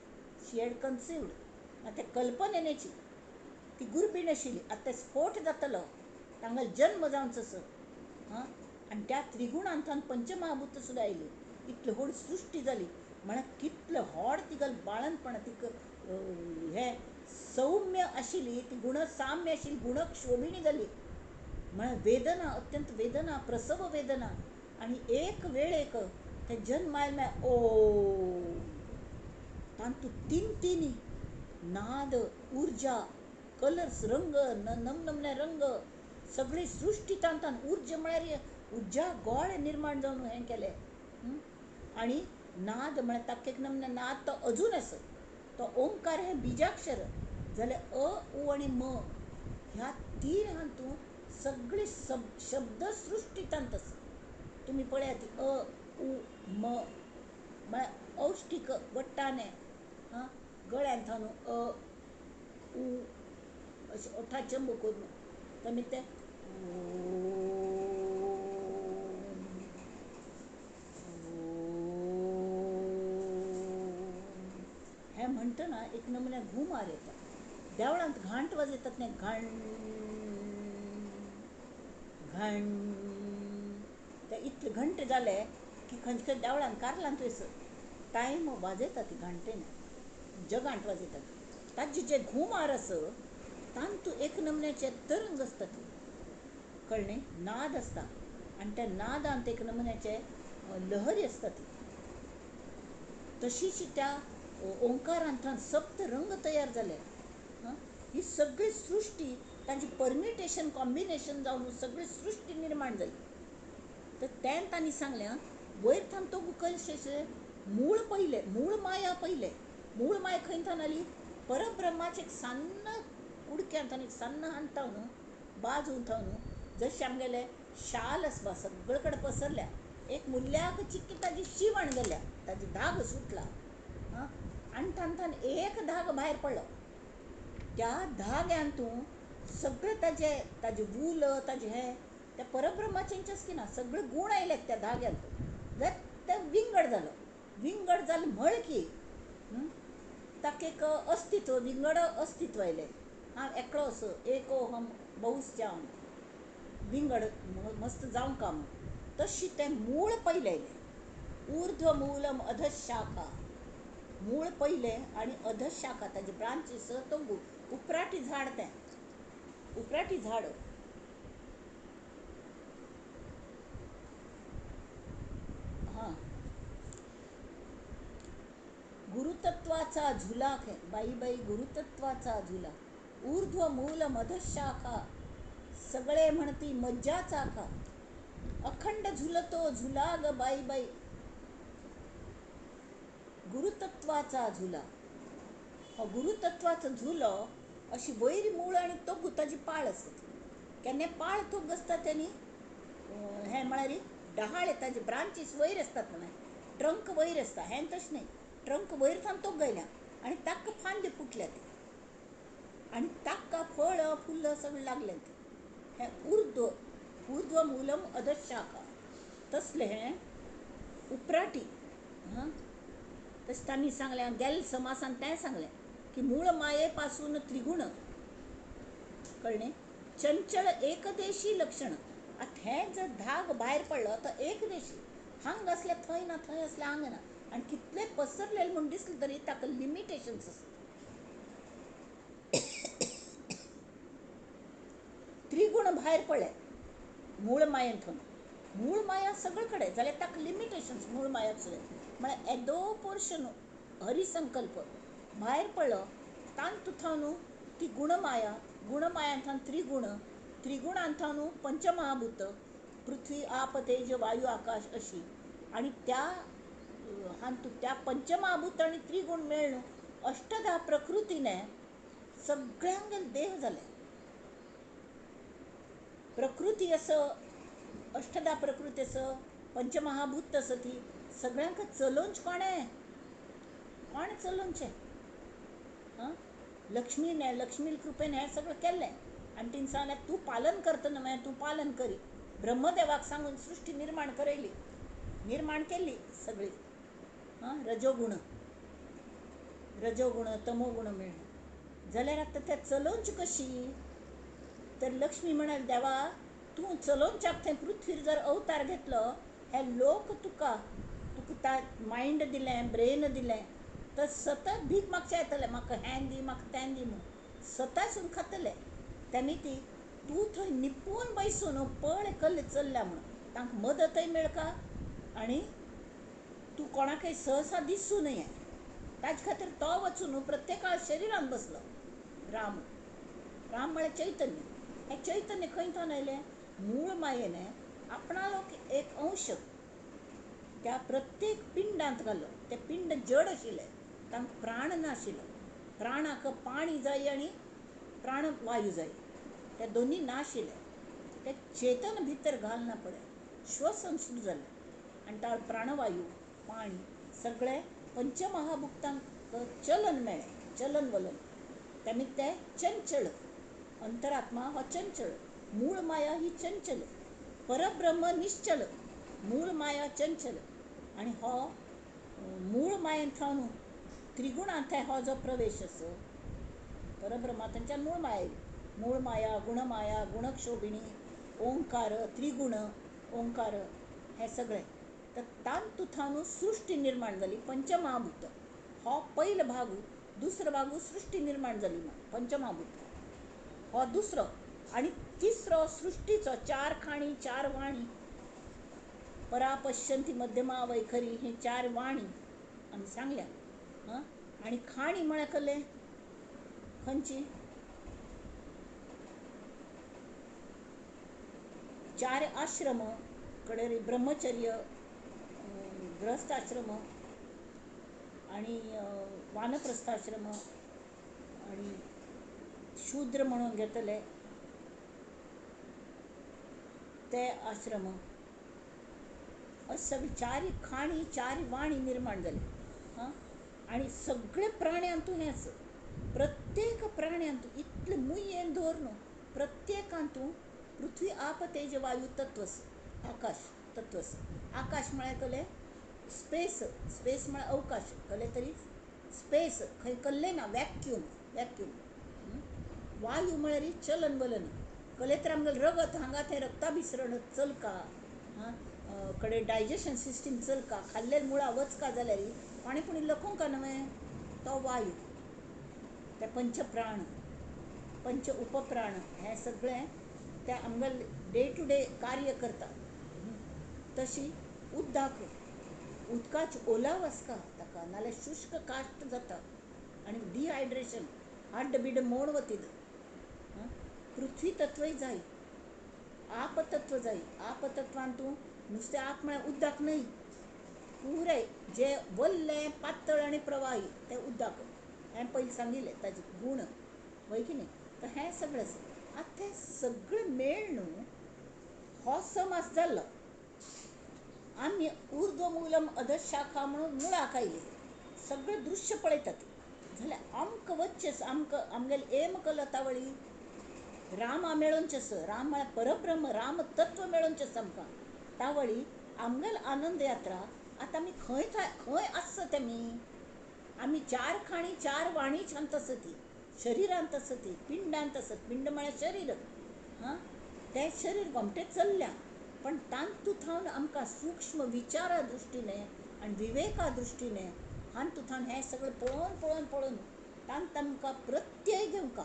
Speaker 1: शी हॅड कन्सिव्ड. आतां ते कल्पनेची ती गुरबीण आशिल्ली, आतां ते स्फोट जातलो, तांकां जन्म जावचो असो हां, आनी त्या त्रिगुणांत पंचमहाभूत सुद्दां आयली, इतली व्हड सृश्टी जाली. म्हळ्यार कितलें व्हड तिगल बाळंतपणां तिका हें सौम्य आशिल्ली, ती गुणसाम्य आशिल्ली, गुणक्षोभिणी जाली. म्हळ्यार वेदना, अत्यंत वेदना, प्रसव वेदना, आनी एक वेळेक ते जन्म आयले म्हळ्यार ओम तातूंत तीन तीन नाद, उर्जा, कलर्स, रंग, नमनमने रंग, सगळी सृश्टी तांतून उर्जा म्हळ्यार उर्जा गोळे निर्माण जावन हें केलें. आनी नाद म्हळ्यार ताका एक नमने नाद तो अजून आसा, तो ओंकार हें बिजाक्षर जाल्यार अ, उ आनी म ह्या तीन हातूंत सगळी शब्दसृश्टी तांत आसा. तुमी पळयात ती अ, उ, म म्हळ्यार औष्ठीक वट्टाने हां गळ्यांत थावन अ, उ अशें ओठा चंब करून तुमी तें हें म्हणटा. म्हणटना एक नमुन्या घुमार येता. देवळांत घांट वाजयतात न्ही, घाण घाण, ते इतले घंटे जाले की खंयचे खंय देवळांत कार्लांत वयसर टायम वाजयतात ती घांटेन, जगांट वाजयतात. ताजे जे घुमार आसा तांतू एक नमुन्याचे तरंग आसतात, कळ्ळें, नाद आसता आनी त्या नादांत एक नमुन्याचे लहरी आसतात. तशीच त्या ओंकारांतल्यान सप्त रंग तयार जाले. ही सगळी सृश्टी तांची परमिटेशन कॉम्बिनेशन जावन सगळी सृश्टी निर्माण जाली. तर तें तांणी सांगलें, वयर थावन तो कशें मूळ पयलें, मूळ माया पयलें. मूळ माया खंय थावन आली? परब्रह्माचे एक सान्न कुडक्यांत एक सान्न हांतावन बाजून थावन, जशें आमगेलें शाल आसपा सगळे कडेन पसरल्या, एक मुल्याक चिक्की ताजी शिवण गेल्या, ताजी धाग सुटला आनी तांतून एक धाग भायर पडलो. त्या धाग्यांतून सगळे ताजे ताजे वूल ताजे हें त्या परब्रह्माचेंच की ना सगळे गूण आयले त्या धाग्यांतून. जाल्यार तें विंगड जालो. विंगड जालें म्हळ की ताका एक अस्तित्व, विंगड अस्तित्व आयलें. हांव एकलो असो एको हम बहुश्याम, विंगड मस्त जावंक का म्हूण. तशी तें मूळ पयलें आयलें. ऊर्ध्व मूलम अधशाखा, मूळ पयलें आनी अधशाखा ताजे ब्रांचीस तंबू, उपराटी झाड, तें उपराटी झाड. हां, गुरुतत्वाचा झुला, बाई बाई गुरुतत्वाचा झुला, ऊर्ध्व मूल मधशाखा, सगळे म्हणती मज्जा चाखा, अखंड झुलतो झुला ग बाई बाई गुरुतत्वाचा झुला. हो गुरुतत्वाचो झुलो अशी वयर मूळ आनी तोगू ताजी पाळ आसता. केन्ना पाळ तोग आसता तेणी हें म्हळ्यार डहाळे ताजे ब्रांचीस वयर आसतात न्हय, ट्रंक वयर आसता. हें तशें न्हय, ट्रंक वयर थावन तोग आयल्या आनी ताका फांदी फुटल्या ती आनी ताका फळ फुल्ल सगळें लागलें. तें हें ऊर्ध्व, ऊर्ध्व मूलम अधशाखा, तसलें हें उपराटी. हां, तशें तांणी सांगलें गेल समासान तें सांगलें की मूळ मायेपासून त्रिगुण, कळ्ळें, चंचल एकदेशी लक्षण. आतां हें जर धाग भायर पडलो तर एकदेशी, हांग आसल्यार थंय ना, थंय आसल्यार हांग ना, आनी कितलें पसरलेलें म्हूण दिसलें तरी ताका लिमिटेशन्स आसता. त्रिगुण भायर पडले मूळ मायेन थंय, मूळ माया सगळे कडेन जाल्यार ताका लिमिटेशन्स मूळ मायाक सुद्दां. म्हळ्यार येदो पोर्शन हरिसंकल्प भायर पडलो तांतूं थावन ती गुणमाया, गुणमायांथावन त्रिगुण, त्रिगुणांथावन पंचमहाभूत, पृथ्वी आप तेज वायू आकाश अशी, आनी त्या हातूंत त्या पंचमहाभूत आनी त्रिगुण मेळून अष्टधा प्रकृतीने सगळ्यांगेर देह जाले. प्रकृती असो अष्टधा प्रकृती असो पंचमहाभूत असो ती सगळ्यांक चलोवचें कोणें, कोणें चलोवचें? हां, लक्ष्मीने, लक्ष्मी कृपेन हें सगळें केल्लें आनी तिणें सांगलें तूं पालन करता न्हय, तूं पालन करी. ब्रह्मदेवाक सांगून सृश्टी निर्माण करयली, निर्माण केल्ली सगळी. हां, रजोगुण, रजोगुण तमोगुण मेळ्ळें जाल्यार आतां तें चलोवचें कशी? तर लक्ष्मी म्हणाली देवा तूं चलोवच्याक थंय पृथ्वीर जर अवतार घेतलो, हे लोक तुका तुका मायंड दिलें, ब्रेन दिलें, तर सतत भीक मागचें येतलें, म्हाका हें दी म्हाका तें दी म्हूण सतासून खातले. तेमी ती तूं थंय निपून बैसून पळ कल्ले चल्ल्या म्हणून तांकां मदतय मेळका आनी तूं कोणाकय सहसा दिसूं नये. ताजे खातीर तो वचून प्रत्येका शरिरान बसलो. राम, राम म्हळ्यार चैतन्य. हें चैतन्य खंय थावन आयलें? मूळ मायेन आपणालो एक अंश त्या प्रत्येक पिंडांत घालो. ते पिंड जड आशिल्ले, तांकां प्राण नाशिल्लो. प्राणाक पाणी जाय आनी प्राणवायू जाय, ते दोनी नाशिल्ले. ते चेतन भितर घालना पडलें, श्वसन सुरू जालें आनी त्या प्राणवायू पाणी सगळें पंचमहाभुक्तांक चलन मेळ्ळें, चलन वलन. तेमी ते चंचल अंतरात्मा हो चंचल, मूळ माया ही चंचल, परब्रह्म निश्चल, मूळ माया चंचल. आनी हो मूळ मायेन थावन त्रिगुणांत हो जो प्रवेश आसा परब्रह्मा थंयच्यान मूळ माया आयली. मूळ माया, गुणमाया, गुणक्षोभिणी, ओंकार, त्रिगुण, ओंकार हे सगळे. तर तांतूथानू सृश्टी निर्माण जाली पंचमहाभूत. हो पयलो भाग. दुसरो भाग सृश्टी निर्माण जाली पंचमहाभूत हो दुसरो. आनी तिसरो सृश्टीचो चार खाणी चार वाणी, परापश्यंती मध्यमा वैखरी, हे चार वाणी आमी सांगल्या. हां, आनी खाणी म्हळ्यार कसलें? खंयची? चार आश्रम कडे ब्रह्मचर्य, गृहस्थाश्रम आणि वानप्रस्थाश्रम आणि शूद्र म्हणून घेतले ते आश्रम. अशें सगळी चार खाणी चार वाणी निर्माण जाली. हां, आनी सगळे प्राण्यांतू हेंच, प्रत्येक प्राण्यांतू इतले मुयेन दवर न्हू, प्रत्येकांतू पृथ्वी आप तेज वायू तत्व आसा, आकाश तत्व आसा. आकाश म्हळ्यार कसलें? स्पेस. स्पेस म्हळ्यार अवकाश, कसलें तरी स्पेस, खंय कल्लें ना, वॅक्यूम. वॅक्यूम. वायू म्हळ्यार चलन वलन, कसलें तर आमगेलें रगत हांगा थंय रक्ता भिसरण चलका, हां, कडे डायजेशन सिस्टीम चलका, खाल्ले मुळां वचका जाल्यार कोणें पुणी लकोवंक न्हय, तो वायू. ते पंचप्राण, पंच उपप्राण हें सगळें ते आमगेलें डे टू डे कार्य करता. तशी उदक, उदकाच ओलाव आसता ताका, नाल्यार शुश्क काश्ट जाता आनी डिहायड्रेशन, हाड्ड बिड्ड मोड वतीत. पृथ्वी तत्वय जाय, आपतत्व जाय. आपतत्वान तूं नुस्तें आप म्हळ्यार उदक न्हय, पुराय जें वल्लें पातळ आनी प्रवाही तें उदक, हांवें पयलीं सांगिल्लें ताजे गूण, वय की न्ही? तर हें सगळें आसा. आतां तें सगळें मेळ न्हू हो समास जाल्लो. आमी ऊर्ध्वमूलम अधशाखा म्हणून मुळाक आयली, सगळें दृश्य पळयतात जाल्यार आमकां वचचें, आमकां आमगेलें एम कलतावळी रामा मेळोवचें आसा. राम म्हळ्यार परब्रह्म, राम तत्व मेळोवचें आसा आमकां. तावळी आमगेल आनंद यात्रा आतां आमी खंय खंय आसता तें आमी चार खाणी चार वाणी शांत आसा ती, शरिरांत आसा ती, पिंडांत आसत. पिंड म्हळ्यार शरीर. हां, तें शरीर गोमटें चल्ल्या, पण तांतूत थावन आमकां सूक्ष्म विचारा दृश्टीने आनी विवेका दृश्टीने हातूंत थावन हें सगळें पळोवन पळोवन पळोवन तांत आमकां प्रत्यय घेवंका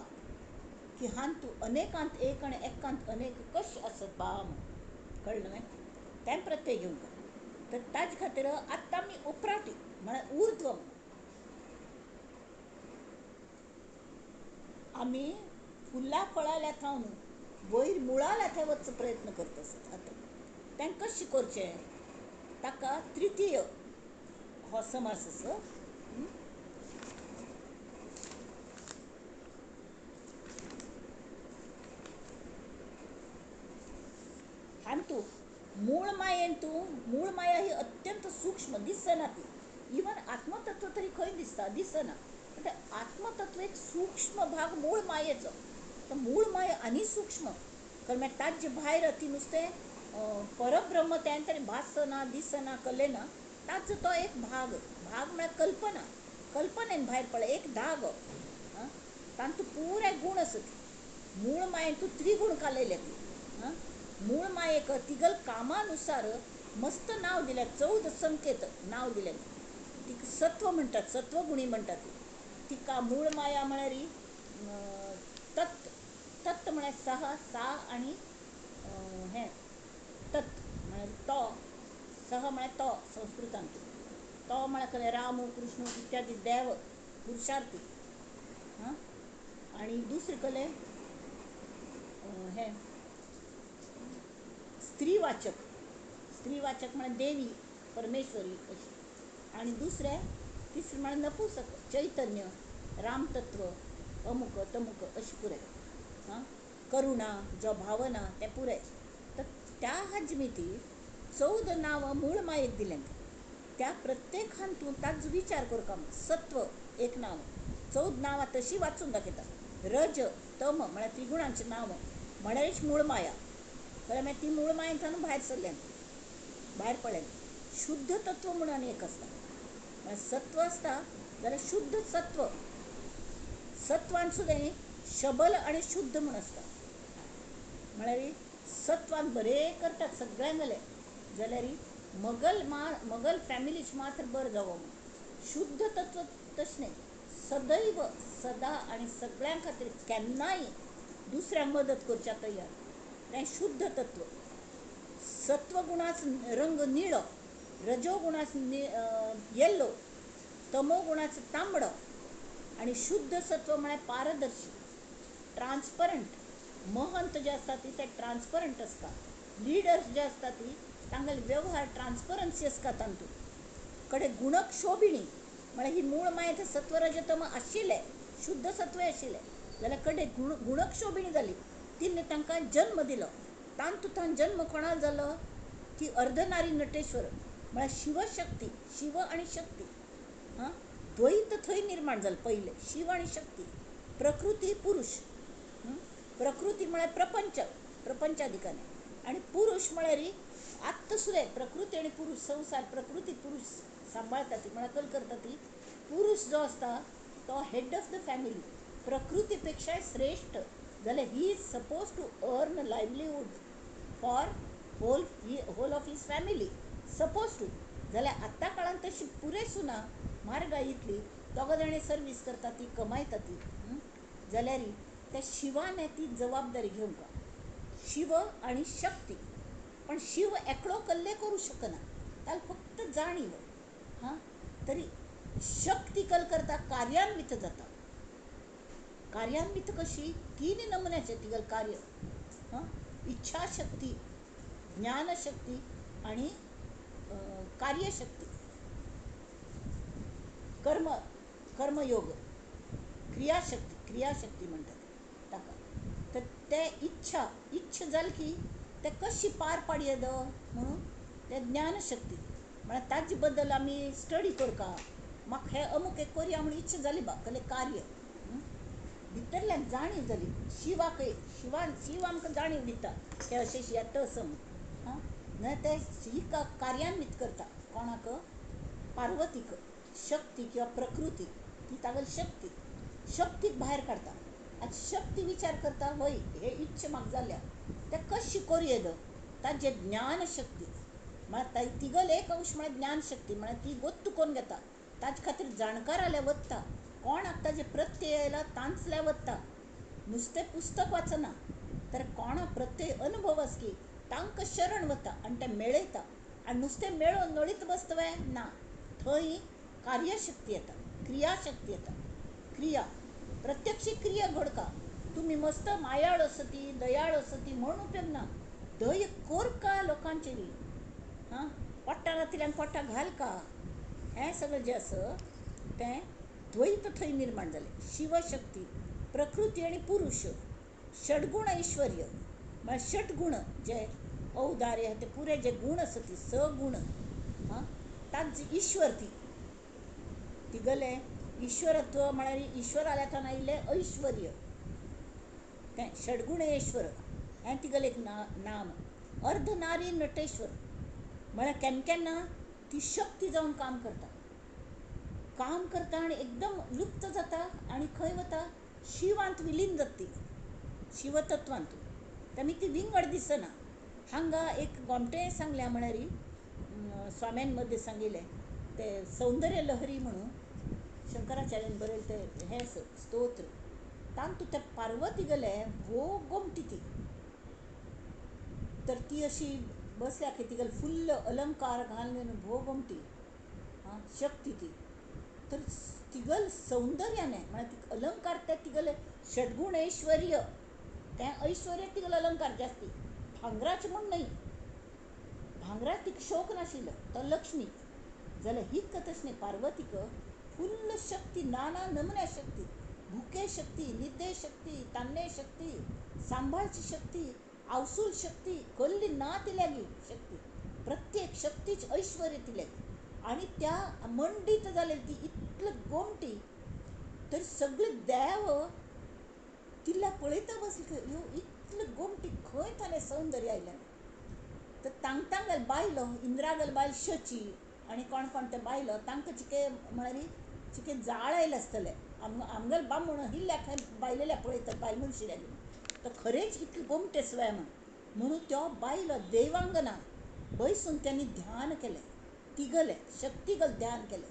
Speaker 1: की हातूंत अनेकांत एक आनी एकांत अनेक कशें आसत बा म्हूण. कळ्ळें न्हय? तें प्रत्यय घेवंका. तर ताजे खातीर आतां आमी उपराटी म्हळ्यार ऊर्ध्व आमी फुलां फळां थावन वयर मुळां थंय वचचो प्रयत्न करता आसत. आतां तें कशें करचें? ताका तृतीय हो समास आसा. हातूंत मूळ मायेन तूं, मूळ माया ही अत्यंत सूक्ष्म, दिसना ती. इवन आत्मतत्व तरी खंय दिसता? दिसना. पण आत्मतत्व एक सूक्ष्म भाग मूळ मायेचो. तर मूळ माया आनी सूक्ष्म, कारण मागीर ताजे भायर ती नुस्तें परब्रह्म तें तरी भासना, दिसना, कलेना, ताचो तो एक भाग. भाग म्हळ्यार कल्पना, कल्पनेन भायर पडला एक धागो. तातूंत पुराय गूण आसत. मूळ मायेन तूं त्रिगूण कालयले ती. हां, मूळ मायेक तिगल कामानुसार मस्त नांव दिलें, 14 संकेत नांव दिलें. तिका सत्व म्हणटात, सत्वगुणी म्हणटात ती. तिका मूळ माया म्हळ्यार तत्. तत् म्हळ्यार सह, सा आनी हें तत् म्हळ्यार तो. सह म्हळ्यार तो संस्कृतांत. तो म्हळ्यार कसलें? राम, कृष्ण इत्यादी देव पुरुषार्थी. हां, आनी दुसरें कसलें? हें स्त्रीवाचक. स्त्रीवाचक म्हळ्यार देवी, परमेश्वरी अशी. आनी दुसरें तिसरें म्हळ्यार नपुसक, चैतन्य, रामतत्व, अमुक तमुक अशें पुराय. हां, करुणा जो भावना तें पुराय. तर त्या हाजमिती 14 नांवां मूळ मायेक दिल्यांत. त्या प्रत्येक हातूंत ताजो विचार करता. सत्व एक नांव, 14 नांवां तशीं वाचून दाखयता. रज तम म्हळ्यार त्रिगुणांचें नांव म्हळ्यारच मूळ माया. कळ्ळें? मागीर ती मूळ मायेंतल्यान भायर सरल्यान, भायर पडल्यान शुद्ध तत्व म्हणून आनी एक आसता. म्हळ्यार सत्व आसता जाल्यार शुद्ध सत्व, सत्वान सुद्दां शबल आनी शुद्ध म्हूण आसता. म्हळ्यार सत्वान बरें करतात सगळ्यांक जालें जाल्यार मगल मगल फॅमिलीच मात्र बरें जावो म्हूण. शुद्ध तत्व तशें न्हय, सदैव सदा आनी सगळ्यां खातीर केन्नाय दुसऱ्यांक मदत करच्या तयार, तें शुद्ध तत्व. सत्वगुणाच रंग निळो, रजोगुणाच येल्लो, तमोगुणाच तांबडो आनी शुद्ध सत्व म्हळ्यार पारदर्शी, ट्रान्सपरंट. महंत जे आसता ती ते ट्रान्सपरंट आसता. लिडर्स जे आसता ती तांगेले वेव्हार ट्रान्सपरन्सी आसता तांतूत. कडे गुणक्षोभिणी म्हळ्यार ही मूळ मागीर सत्व रजतम आशिल्लें, शुद्ध सत्व आशिल्लें जाल्यार कडे गुणक्षोभिणी जाली, तिणे तांकां जन्म दिलो. तांतूत जन्म कोणाक जालो की अर्धनारी नटेश्वर म्हळ्यार शिवशक्ती, शिव आनी शक्ती. हां, द्वैत थंय निर्माण जालें पयलें, शिव आनी शक्ती, प्रकृती पुरुष. प्रकृती म्हळ्यार प्रपंच, प्रपंचाधिकाने, आनी पुरुष म्हळ्यार आत्त सुद्दां. प्रकृती आनी पुरुष, संवसार प्रकृती पुरुष सांबाळटा ती, म्हळ्यार कल करता ती. पुरुष जो आसता तो हेड ऑफ the family, प्रकृती पेक्षाय श्रेश्ठ जाल्यार he is suppose to earn livelihood for whole of his family, suppose to. जाल्यार आत्तां काळांत तशी पुरेसूं ना म्हारगाय इतली, दोगा जाणां सर्वीस करता ती, कमायता ती, जाल्यार त्या शिवान ती जबाबदारी घेवंक. शिव आनी शक्ती, पण शिव एकलो कल्ले करूं शकना, ताका फक्त जाणीव. हां, तरी शक्ती कल करता, कार्यान्वित जाता. कार्यान्वित कशी? तीन नमुन्याचे तिगल कार्य. हां, इच्छाशक्ती, ज्ञानशक्ती आनी कार्यशक्ती. कर्म, कर्मयोग, क्रियाशक्ती, क्रियाशक्ती म्हणटात ताका. तर ते इच्छा, इच्छा जाली की ते कशी पार पाडयेद म्हणून ते ज्ञानशक्ती म्हळ्यार ताजे बद्दल आमी स्टडी करता. म्हाका हें अमूक एक करया म्हूण इच्छा जाली बा, कहले कार्य भितरल्यान जाणीव जाली. शिवाकय शिवान शिव आमकां जाणीव दिता ते अशें येता असो म्हूण. हां, न्हय ते ही कार्यान्वित करता. कोणाक? पार्वतीक. शक्ती किंवा प्रकृती ती तागेली शक्ती, शक्तीक भायर काडटा. आतां शक्ती विचार करता, वय हे इच्छा म्हाका जाल्या ते कशी करूं येद, ताजे ज्ञानशक्ती म्हळ्यार तिगल एक अंश म्हळ्यार ज्ञानशक्ती, म्हळ्यार ती गोत्तू करून घेता. ताजे खातीर जाणकाराल्या वता, कोणाक ताजे प्रत्यय आयला तांचल्या वता. नुस्तें पुस्तक वाचना तर कोणा प्रत्यय अनुभव आसकी तांकां शरण वता आनी तें मेळयता. आनी नुस्तें मेळोवन नळीत बसतवे ना, थंय कार्यशक्ती येता, क्रियाशक्ती येता. क्रिया, प्रत्यक्ष क्रिया घडका. तुमी मस्त मायाळ आसती, दयाळ आसती म्हूण उपयोग ना, दय करका लोकांचेर. हां, पोट्टा नातिल्यान पोट्टा घालका, हें सगळें जें आसा तें द्वैत थंय निर्माण जालें. शिवशक्ती, प्रकृती आनी पुरुष, षडगुण ऐश्वर्य म्हळ्यार षटगुण जे औदार्य ते पुरे जे गुण आसा ती स गुण. हां, तांची ईश्वर ती तिगले ईश्वरत्व म्हळ्यार ईश्वराल्याथान आयिल्लें ऐश्वर्य, तें षडगुणेश्वर हें तिगेलें एक नाम. अर्धनारी नटेश्वर म्हळ्यार केन्ना केन्ना ती शक्ती जावन काम करता, काम करता आनी एकदम लुप्त जाता आनी खंय वता? शिवांत विलीन जाता ती, शिवतत्वांत. तेमी ती विंगड दिसना. हांगा एक गोमटें सांगल्या म्हळ्यार स्वाम्यान मदें सांगिल्लें तें सौंदर्य लहरी म्हणून शंकराचार्यान बरयलें तें हें स्तोत्र. तातूंत त्या पार्वती गेले भोव गोमटी ती, तर ती अशी बसल्या की तिगेले फुल्ल अलंकार घालून भोव गोमटी. आं, शक्ती ती. तर तिगल सौंदर्याने म्हळ्यार ती अलंकार ते तिगले षडगुण ऐश्वर्य, तें ऐश्वर्य तिगल अलंकार जास्ती भांगराचें म्हूण न्हय, भांगराक तिका शोक नाशिल्लो, तो लक्ष्मी. जाल्यार ही तशें न्हय, पार्वतीक फुल्ल शक्ती, नाना नमुन्या शक्ती, भुके शक्ती, निद्दे शक्ती, तान्ने शक्ती, सांबाळची शक्ती, आवसूल शक्ती, कसली ना तिल्यागी शक्ती, प्रत्येक शक्तीच ऐश्वर्य तिल्यागी. आनी त्या मंडीत जालेली ती इतली गोमटी, तर सगळे देव तिला पळयता बसले, ह्यो इतली गोमटी खंय थालें सौंदर्य आयलें. तर तांगतांगेल बायलो, इंद्रागेल बायल शची आनी कोण कोण ते बायलो, तांकां चिके म्हळ्यार चिके जाळ आयलें आसतलें. आमगेले बामण हिल्ल्याक बायलेल्या पळयतात बायल मनशिल्या तर खरेंच इतले गोमटे स्वय म्हण. म्हणून त्यो बायलो देवांगना बैसून त्यांनी ध्यान केलें, तिगले शक्तिगल ध्यान केलें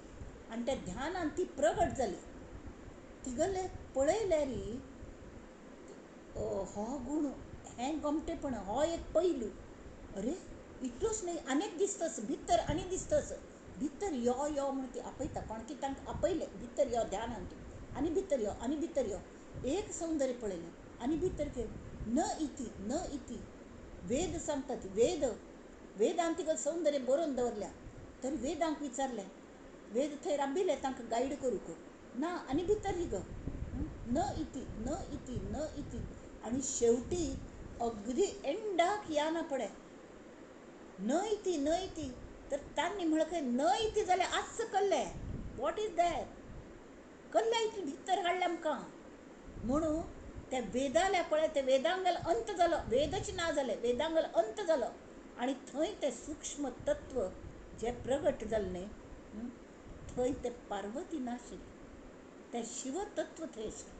Speaker 1: आनी त्या ध्यानान ती प्रगट जाली. तिगले पळयल्यार हो गूण हें गोमटेपण हो एक पैलू. अरे इतलोच न्हय आनीक दिसतस भितर आनी दिसतस भितर यो यो म्हण ती आपयता. कोण की तांकां आपयलें भितर यो ध्यानान तूं आनी भितर यो आनी भितर यो. एक सौंदर्य पळयलें आनी भितर केलें. न इति न इति वेद सांगतात, वेद वेदान तिका सौंदर्य बरोवन दवरल्या. तर वेदांक विचारलें, वेद थंय राबिल्ले तांकां गायड करूंक ना आनी भितर ही गो न इति न इति न इति. आनी शेवटी अगदी एंडाक या ना पडे न इति न इति. तर तांणी म्हणलें खंय न इति जाल्यार आज कल्ले what is that कल्ले इतले भितर हाडलें आमकां. म्हणून त्या वेदाल्या पळय ते वेदांगल अंत जालो, वेदच ना जालें, वेदांगल अंत जालो आनी थंय तें सूक्ष्म तत्व जें प्रगट जालें न्हय थंय तें पार्वती नाशिल्लें, तें शिवतत्व थंय आशिल्लें.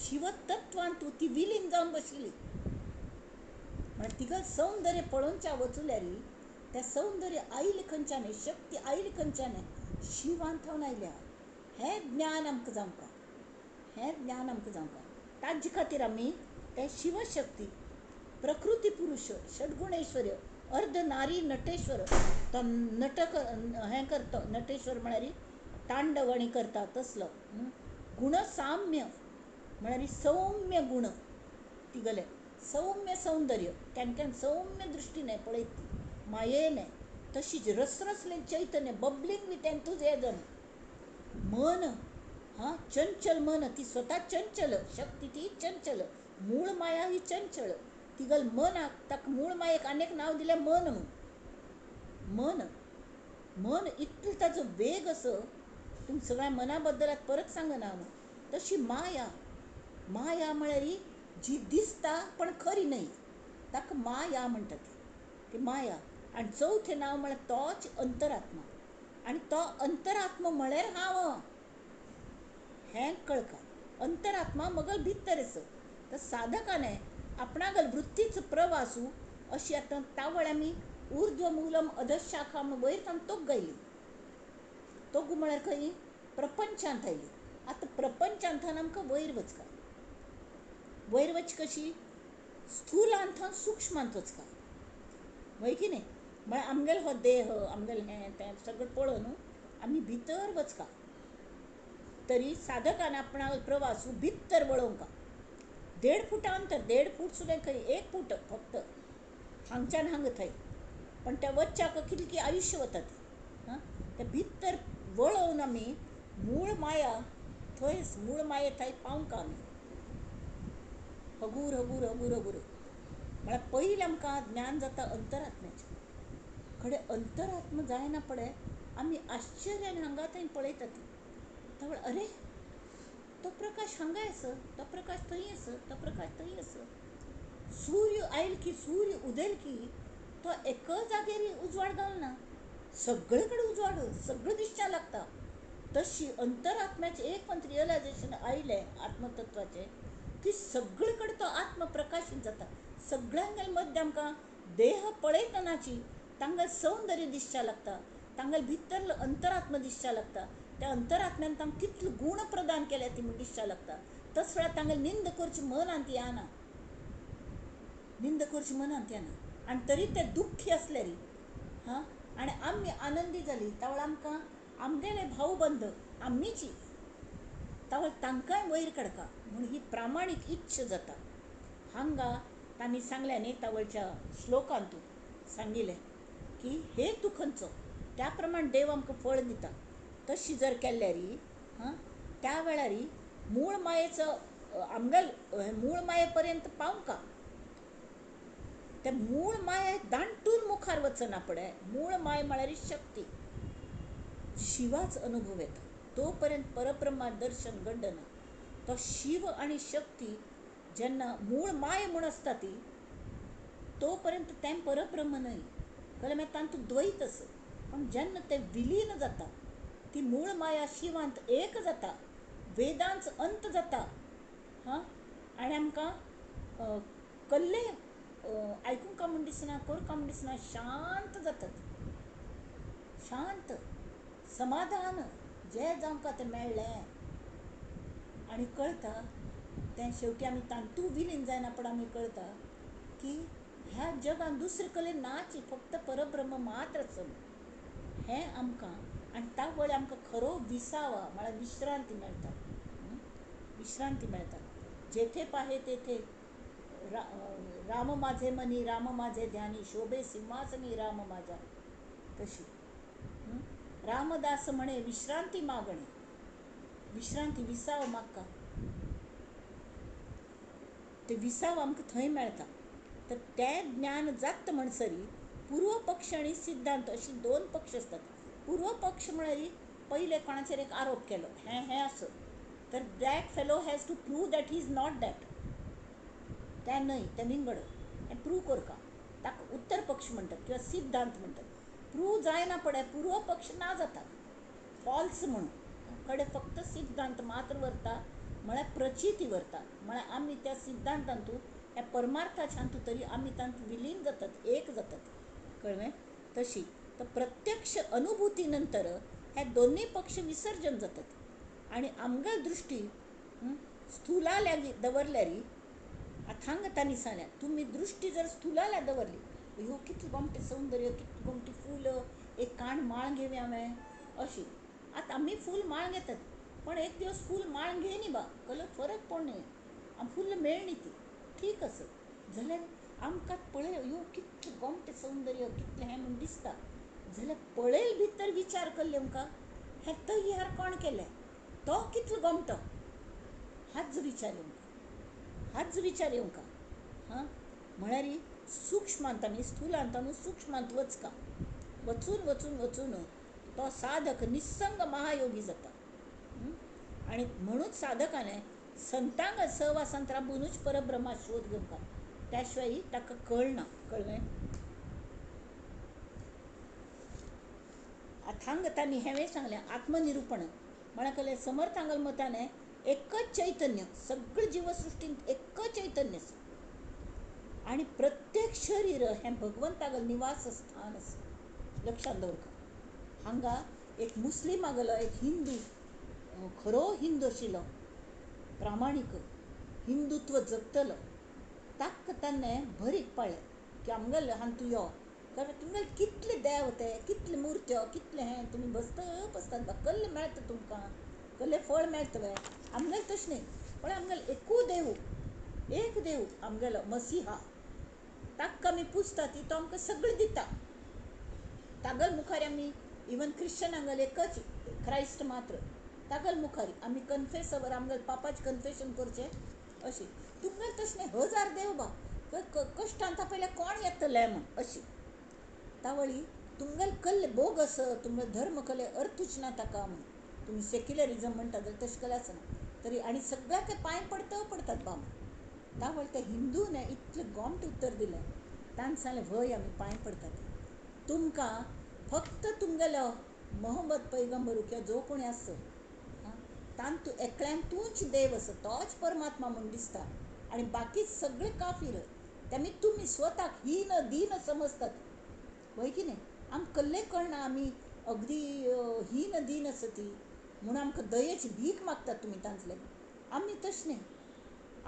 Speaker 1: शिवतत्वान तूं ती विलीन जावन बशिल्ली. म्हळ्यार तिका सौंदर्य पळोवच्या वचुल्यार तें सौंदर्य आयलें खंयच्यान, शक्ती आयली खंयच्यान, शिवान थावन आयल्या. हें ज्ञान आमकां जावंक, हें ज्ञान आमकां जावंक. ताजे खातीर आमी तें शिवशक्ती प्रकृती पुरुष षडगुणेश्वर अर्ध नारी नटेश्वर तो नटक हें करता. नटेश्वर म्हळ्यार तांडवणी करता तसलो. गुणसाम्य म्हळ्यार सौम्य गुण तिगले सौम्य सौंदर्य केन्ना सौम्य दृश्टीने पळयत ती मायेने तशीच रसरसलें चैतन्य बबलिंग विथ एन्थुजियाझम मन हां चंचल मन ती स्वता चंचल शक्ती ती चंचल मूळ माया ही चंचल तिगल मनाक ताका मूळ मायेक आनीक नांव दिलें मन म्हणून. मन मन इतलो ताजो वेग असो तुमी सगळ्या मना बद्दल परत सांगना हांव. तशी माया माया म्हळ्यार जी दिसता पण खरी न्हय ताका माया म्हणटा ती माया. आनी चवथें नांव म्हळ्यार तोच अंतरात्मा. आनी तो अंतरात्मा म्हळ्यार हांव हें कळका. अंतरात्मा मगल भितर आसा. तर साधकाने आपणागल वृत्तीचो प्रवासू अशी आतां तावळ आमी ऊर्ध्व मूलम अधशाखा म्हूण वयर ताण तोग गायली. तोग म्हळ्यार खंय प्रपंचांत आयली. आतां प्रपंचांत आमकां वयर वचका. वयर वच कशी स्थूलांत सूक्ष्मांत वचका वय की न्हय. म्हळ्यार आमगेलो हो देह आमगेलें हें तें सगळें पळोवन आमी भितर वचका. तरी साधकान आपणा प्रवासू भितर वळोवंक 1.5 फुटा अंतर 1.5 फूट सुद्दां खंय 1 फूट फक्त हांगच्यान हांगा थंय पण त्या वच्च्याक कितलें आयुश्य वता तें. हां तें भितर वळोवन आमी मूळ माया थंय मूळ माये थंय पावंक आमी हगूर हगूर हगूर हगूर. म्हळ्यार पयलीं आमकां ज्ञान जाता अंतरात्म्याचें. खडें अंतरात्मा जायना पडे आमी आश्चर्यान हांगा थंय पळयतात. तर अरे तो प्रकाश हांगा आसा, तो प्रकाश थंय आसा, तो प्रकाश थंय आसा. सूर्य आयल की सूर्य उदेल की तो एका जाग्यार उजवाड घालना, सगळे कडेन उजवाड सगळें दिसच्या लागता. तशी अंतरात्म्याचें एक पण रियलायजेशन आयलें आत्मतत्वाचें की सगळे कडेन तो आत्म प्रकाशीत जाता. सगळ्यांगेल मध्य आमकां देह पळयतनाची तांगें सौंदर्य दिसच्या लागता, तांगेल भितर अंतरात्मा दिसच्या लागता. त्या अंतरात्म्यान तांकां कितले गूण प्रदान केल्या ती म्हूण दिसच्या लागता. तस वेळार तांगेल निंद करची मनांत येना, निंद करची मनांत येना. आनी तरी ते दुख्खी आसले री हां आनी आमी आनंदी जाली. त्या वेळार आमकां आमगेले भावबंद आमीची तावळ तांकांय वयर काडका म्हूण ही प्रामाणीक इच्छा जाता. हांगा तांणी सांगलें न्ही तावळच्या श्लोकांतू सांगिल्लें की हे तूं खंयचो त्या प्रमाण देव आमकां फळ दिता. तशी जर केल्यार हां त्या वेळार मूळ मायेचो आमगेल मूळ माये पर्यंत पावंका. ते मूळ माये दांटून मुखार वचना पडे. मूळ माय म्हळ्यार शक्ती शिवाच अनुभव येता. तो पर्यंत परब्रह्मा दर्शन घडना. तो शिव आनी शक्ती जेन्ना मूळ माय म्हूण आसता ती तो पर्यंत तें परब्रह्म न्हय, कळ्ळें? मागीर तातूंत द्वैत आसा. पूण जेन्ना तें विलीन जाता ती मूळ माया शिवांत एक जाता, वेदांच अंत जाता. हां, आनी आमकां कल्ले आयकूंक म्हूण दिसना, करूंक म्हूण दिसना, शांत जातात, शांत समाधान जें जावंक तें मेळ्ळें. आनी कळटा तें शेवटी आमी तांतू विलीन जायना, पण आमी कळटा की ह्या जगान दुसरे कडेन नाच, फक्त परब्रह्म मात्र आसा हें आमकां. आनी त्या वेळार आमकां खरो विसावा म्हळ्यार विश्रांती मेळटा, विश्रांती मेळटा. जेथे पाहे तेथे राम माझे मनी, राम माझे ध्यानी, शोभे सिंहासनी राम माझ्या. तशी रामदास म्हणे विश्रांती मागणे, विश्रांती विसाव मागता, ते विसाव आमकां थंय मेळटा. तर तें ज्ञान जाता म्हणसरी पूर्व पक्ष आनी सिद्धांत अशी दोन पक्ष आसतात. पूर्व पक्ष म्हळ्यार पयले कोणाचेर एक आरोप केलो, हें हें आसो, तर that fellow has to prove that he is not that, तें न्हय, तें विंगड, हें प्रूव करका, ताका उत्तर पक्ष म्हणटात किंवा सिद्धांत म्हणटात. प्रूव जायना पडे पूर्व पक्ष ना जाता, फॉल्स म्हणून कडेन फक्त सिद्धांत मात्र व्हरता, म्हळ्यार प्रचिती व्हरता. म्हळ्यार आमी त्या सिद्धांतांतू ह्या परमार्थाच्यातू तरी आमी तांतू विलीन जातात, एक जातात, कळ्ळें? तशी तर प्रत्यक्ष अनुभूती नंतर हे दोन्ही पक्ष विसर्जन जातात. आनी आमगे दृश्टी स्थुला लागीं दवरल्यारी अथांग तांणी सांगलें, तुमी दृश्टी जर स्थुलाल्या दवरली, ह्यो कितलें गोमटें सौंदर्य, कितलें गोमटी फूल, एक काण माळ घेवया हांवें अशी. आतां आमी फूल माळ घेतात, पण एक दिवस फूल माळ घेयनी बा, कलो फरक पडना, आम फूल मेळ्ळी ती ठीक आसा, जाल्यार आमकां पळय ह्यो कितलें गोमटें सौंदर्य, कितलें हें म्हूण दिसता, जाल्यार पळयल भितर विचार केल्ले आमकां हें तयार कोण केलें, तो कितलो गोमटो, हाच विचार येवंक, हाच विचार येवंक. हां, म्हळ्यार सूक्ष्मांत आनी स्थुलांत आनी सूक्ष्मांत वचका, वचून वचून वचून तो साधक निस्संग महायोगी जाता. आनी म्हणूच साधकाने संतांग सहवासांत राबूनच परब्रह्मा शोध घेवंक, त्या शिवाय ताका कळना. कळ्ळें? अथांग तांणी हेंवें सांगलें आत्मनिरुपण म्हळ्यार कळ्ळें, समर्थांगल मताने एकच चैतन्य, सगळें जीवसृश्टींत एकच चैतन्य आसा आनी प्रत्येक शरीर हें भगवंतागल निवास स्थान आसा. लक्षांत दवरका, हांगा एक मुस्लीम आगलो, एक हिंदू, खरो हिंदू आशिल्लो, प्रामाणीक हिंदुत्व जगतलो, ताका ताणें भरीक पाळ्ळें की आमगेले हांतू यो, कारण तुमगेले कितले देव ते, कितले मुर्त्यो, कितले हें तुमी बसता बसतात बा, कल्ले मेळटा तुमकां, कल्ले फळ मेळटलें. आमगेलें तशें न्हय, पण आमगेलो एकूय देव, एक देव आमगेलो मसिहा, ताका आमी पुजता ती तो आमकां सगळें दिता. तागल मुखार आमी इवन क्रिश्चनांगेल एकच क्रायस्ट मात्र, तागल मुखार आमी कन्फेस our, आमगेले पापाचें कन्फेशन करचें अशें. तुमगेलें तशें न्हय, हजार देव बा, कश्टांत पयलें कोण येतलें म्हूण अशी. तावळी तुमगेले कल्ले बोगस, तुमगेलो धर्म कल्ले अर्थूच ना ताका म्हूण तुमी सेक्युलरिजम म्हणटा जाल्यार तशें कल्ले आसना तरी, आनी सगळ्याक पांय पडत पडतात बा म्हूण. तावळ त्या हिंदून इतलें गोमटें उत्तर दिलें, ताणें सांगलें व्हय आमी पांय पडतात, तुमकां फक्त तुमगेलो मोहम्मद पैगंबर किंवा जो कोणी आसो तांतू एकल्यान तूंच देव आसा, तोच परमात्मा म्हूण दिसता आनी बाकी सगळे काफीर, तेमी तुमी स्वताक हीन दीन समजतात, व्हय की न्हय? आमकां कल्लें कळना आमी अगदी हीन दीन आसा ती, म्हूण आमकां दयेची भीक मागतात तुमी तांतले. आमी तशें न्हय,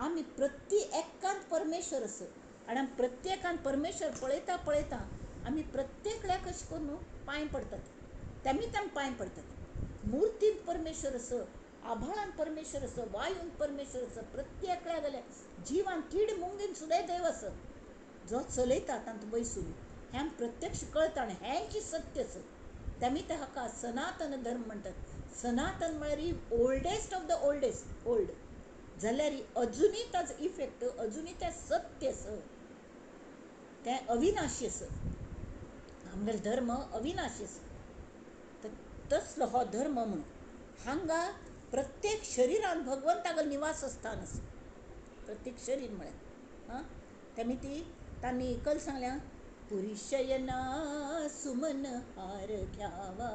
Speaker 1: आमी प्रत्येकांत परमेश्वर आसा आनी आमी प्रत्येकांत परमेश्वर पळयता पळयता आमी प्रत्येकल्याक अशें करून पांय पडतात, तेमी तांकां पांय पडतात. मुर्तींत परमेश्वर आसा, आभाळान परमेश्वर आसा, वायून परमेश्वर आसा, प्रत्येकल्या गेल्या जिवान कीड मुंगीन सुद्दां देव आसा जो चलयता तांतूं बैसून, हें आमकां प्रत्यक्ष कळटा आनी हेंच सत्य आसा. तेमी ते हाका सनातन धर्म म्हणटात. सनातन म्हळ्यार oldest of the oldest old, जाल्यार अजुनूय ताजो इफेक्ट, अजुनूय तें सत्य आसा, तें अविनाशी आसा. आमगेलो धर्म अविनाशी आसा, तर तसलो हो धर्म म्हणून हांगा प्रत्येक शरिरान भगवंतागेलो निवास स्थान आसा, प्रत्येक शरीर म्हळ्यार. हां, तेमी ती तांणी कल सांगल्या, पुरुषयना सुमन हार घ्यावा.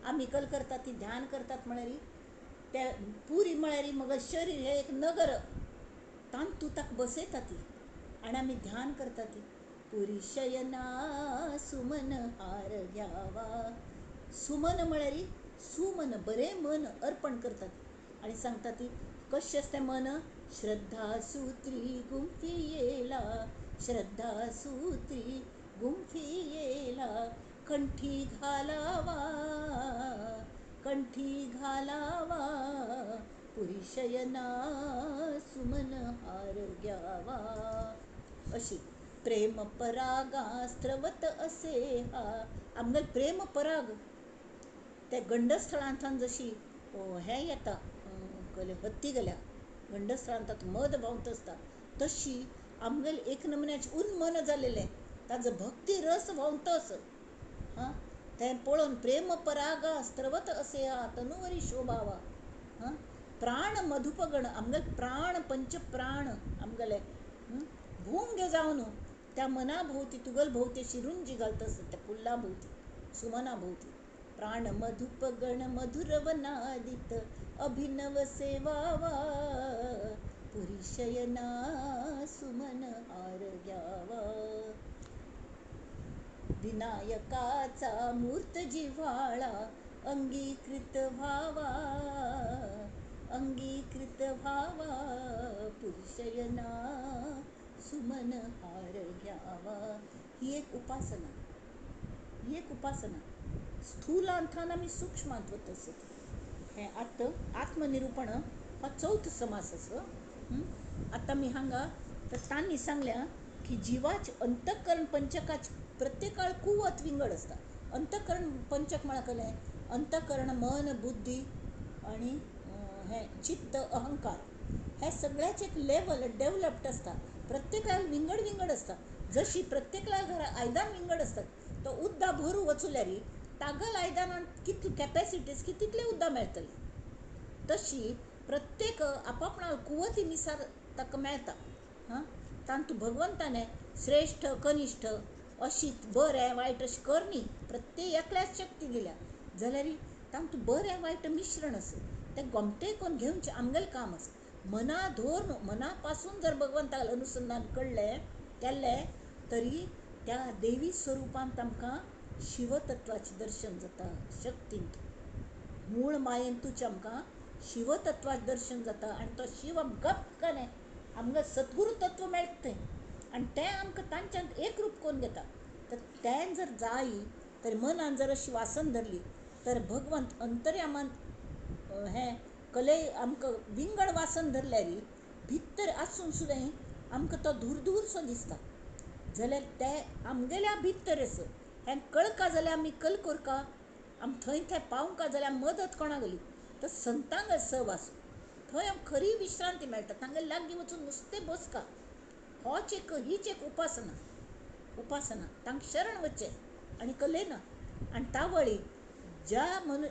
Speaker 1: आमी कल करतात ती ध्यान करतात म्हळ्यार ते पुरी म्हळ्यार मगेलें शरीर हें एक नगर, तातूंत ताका बसयता ती आनी आमी ध्यान करता ती. पुरी शयना सुमन हार घ्यावा. सुमन म्हळ्यार सुमन, बरें मन अर्पण करतात आनी सांगता ती कशें आसता मन. श्रद्धा सूत्री गुंफियेला, श्रद्धा सूत्री गुंफियेला, कंठी घालावा, कंठी घालावा, पुरी शयना सुमन हार घ्यावा. अशी प्रेम परागा स्त्रवत असे हा. आमगेले प्रेम पराग त्या गंडस्थळांतल्यान जशी हें येता हत्ती गेल्या गंडस्थळांत मद व्हांवत आसता, तशी आमगेले एक नमुन्याचें उन्मन जालेलें ताजो भक्ती रस व्हांवतो असो. हां, तें पळोवन प्रेम परागा स्त्रवत असे हा तनुवरी शोभावा. हां, प्राण मधुपगण आमगेले प्राण पंचप्राण आमगेले भूंग जावन त्या मना भोवती तुगल भोवती अशी रुंजी घालता आसता त्या फुल्ला भोवती सुमना भोवती. प्राण मधुपगण मधुरवनादित अभिनव सेवावा, पुरी शयना सुमन हार घ्यावा. विनायकाचा मूर्त जिव्हाळा अंगीकृत व्हावा, अंगीकृत व्हावा, पुरी शयना सुमन हार घ्यावा. ही एक उपासना, ही एक उपासना. स्थूलांथान आमी सूक्ष्मांत वता आसत. हें आतां आत्मनिरुपण हो चवथो समास आसा. आतां आमी हांगा तर तांणी सांगल्या की जिवाचे अंतःकरण पंचकाचे प्रत्येकाळ कुवत विंगड आसता. अंतःकरण पंचक म्हळ्यार कसलें? अंतःकरण मन बुद्धी आनी हें चित्त अहंकार हे सगळ्याचे एक लेवल डेवलप्ड आसता. प्रत्येकाक विंगड विंगड आसता. जशी प्रत्येकल्या घरा आयदन विंगड आसतात, तो उद्दा भरू वचुल्यार तागल आयदनांत कितली कॅपेसिटीज की तितलें उद्दा मेळटलें, तशी प्रत्येक आपापणा कुवती मिसार ताका मेळटा. हां, तातूंत भगवंताने श्रेष्ठ कनिष्ठ अशी बरें वायट अशें करनी प्रत्येक एकल्याक शक्ती दिल्या जाल्यार तातूंत बरें वायट मिश्रण आसा तें गोमटें करून घेवचें आमगेलें काम आसा. मना धरून मना पासून जर भगवंताक अनुसंधान कळ्ळें केल्लें तरी त्या देवी स्वरुपांत आमकां शिवतत्वाचें दर्शन जाता. शक्तींत मूळ मायेंतूच आमकां शिवतत्वाचें दर्शन जाता आनी तो शिव गपकने आमकां सद्गुरू तत्व मेळटा तें आनी तें आमकां तांच्यांत एकरूप करून घेता. तर तें जर जाय तर मनान जर अशी वासन धरली तर भगवंत अंतर्यामान हें कले आमकां विंगड वासन धरल्यार भितर आसून सुद्दां आमकां तो दूर दूरसो दिसता. जाल्यार ते आमगेल्या भितर आसा हें कळका जाल्यार आमी कल करका, आमी थंय थंय पावंका जाल्यार मदत कोणा गेली तर संतांक सहवास, थंय आमकां खरी विश्रांती मेळटा. तांगेले लागीं वचून नुस्तें बसका, होच एक हीच एक उपासना. उपासना तांकां शरण वचचें आनी कलेना आनी तावळी ज्या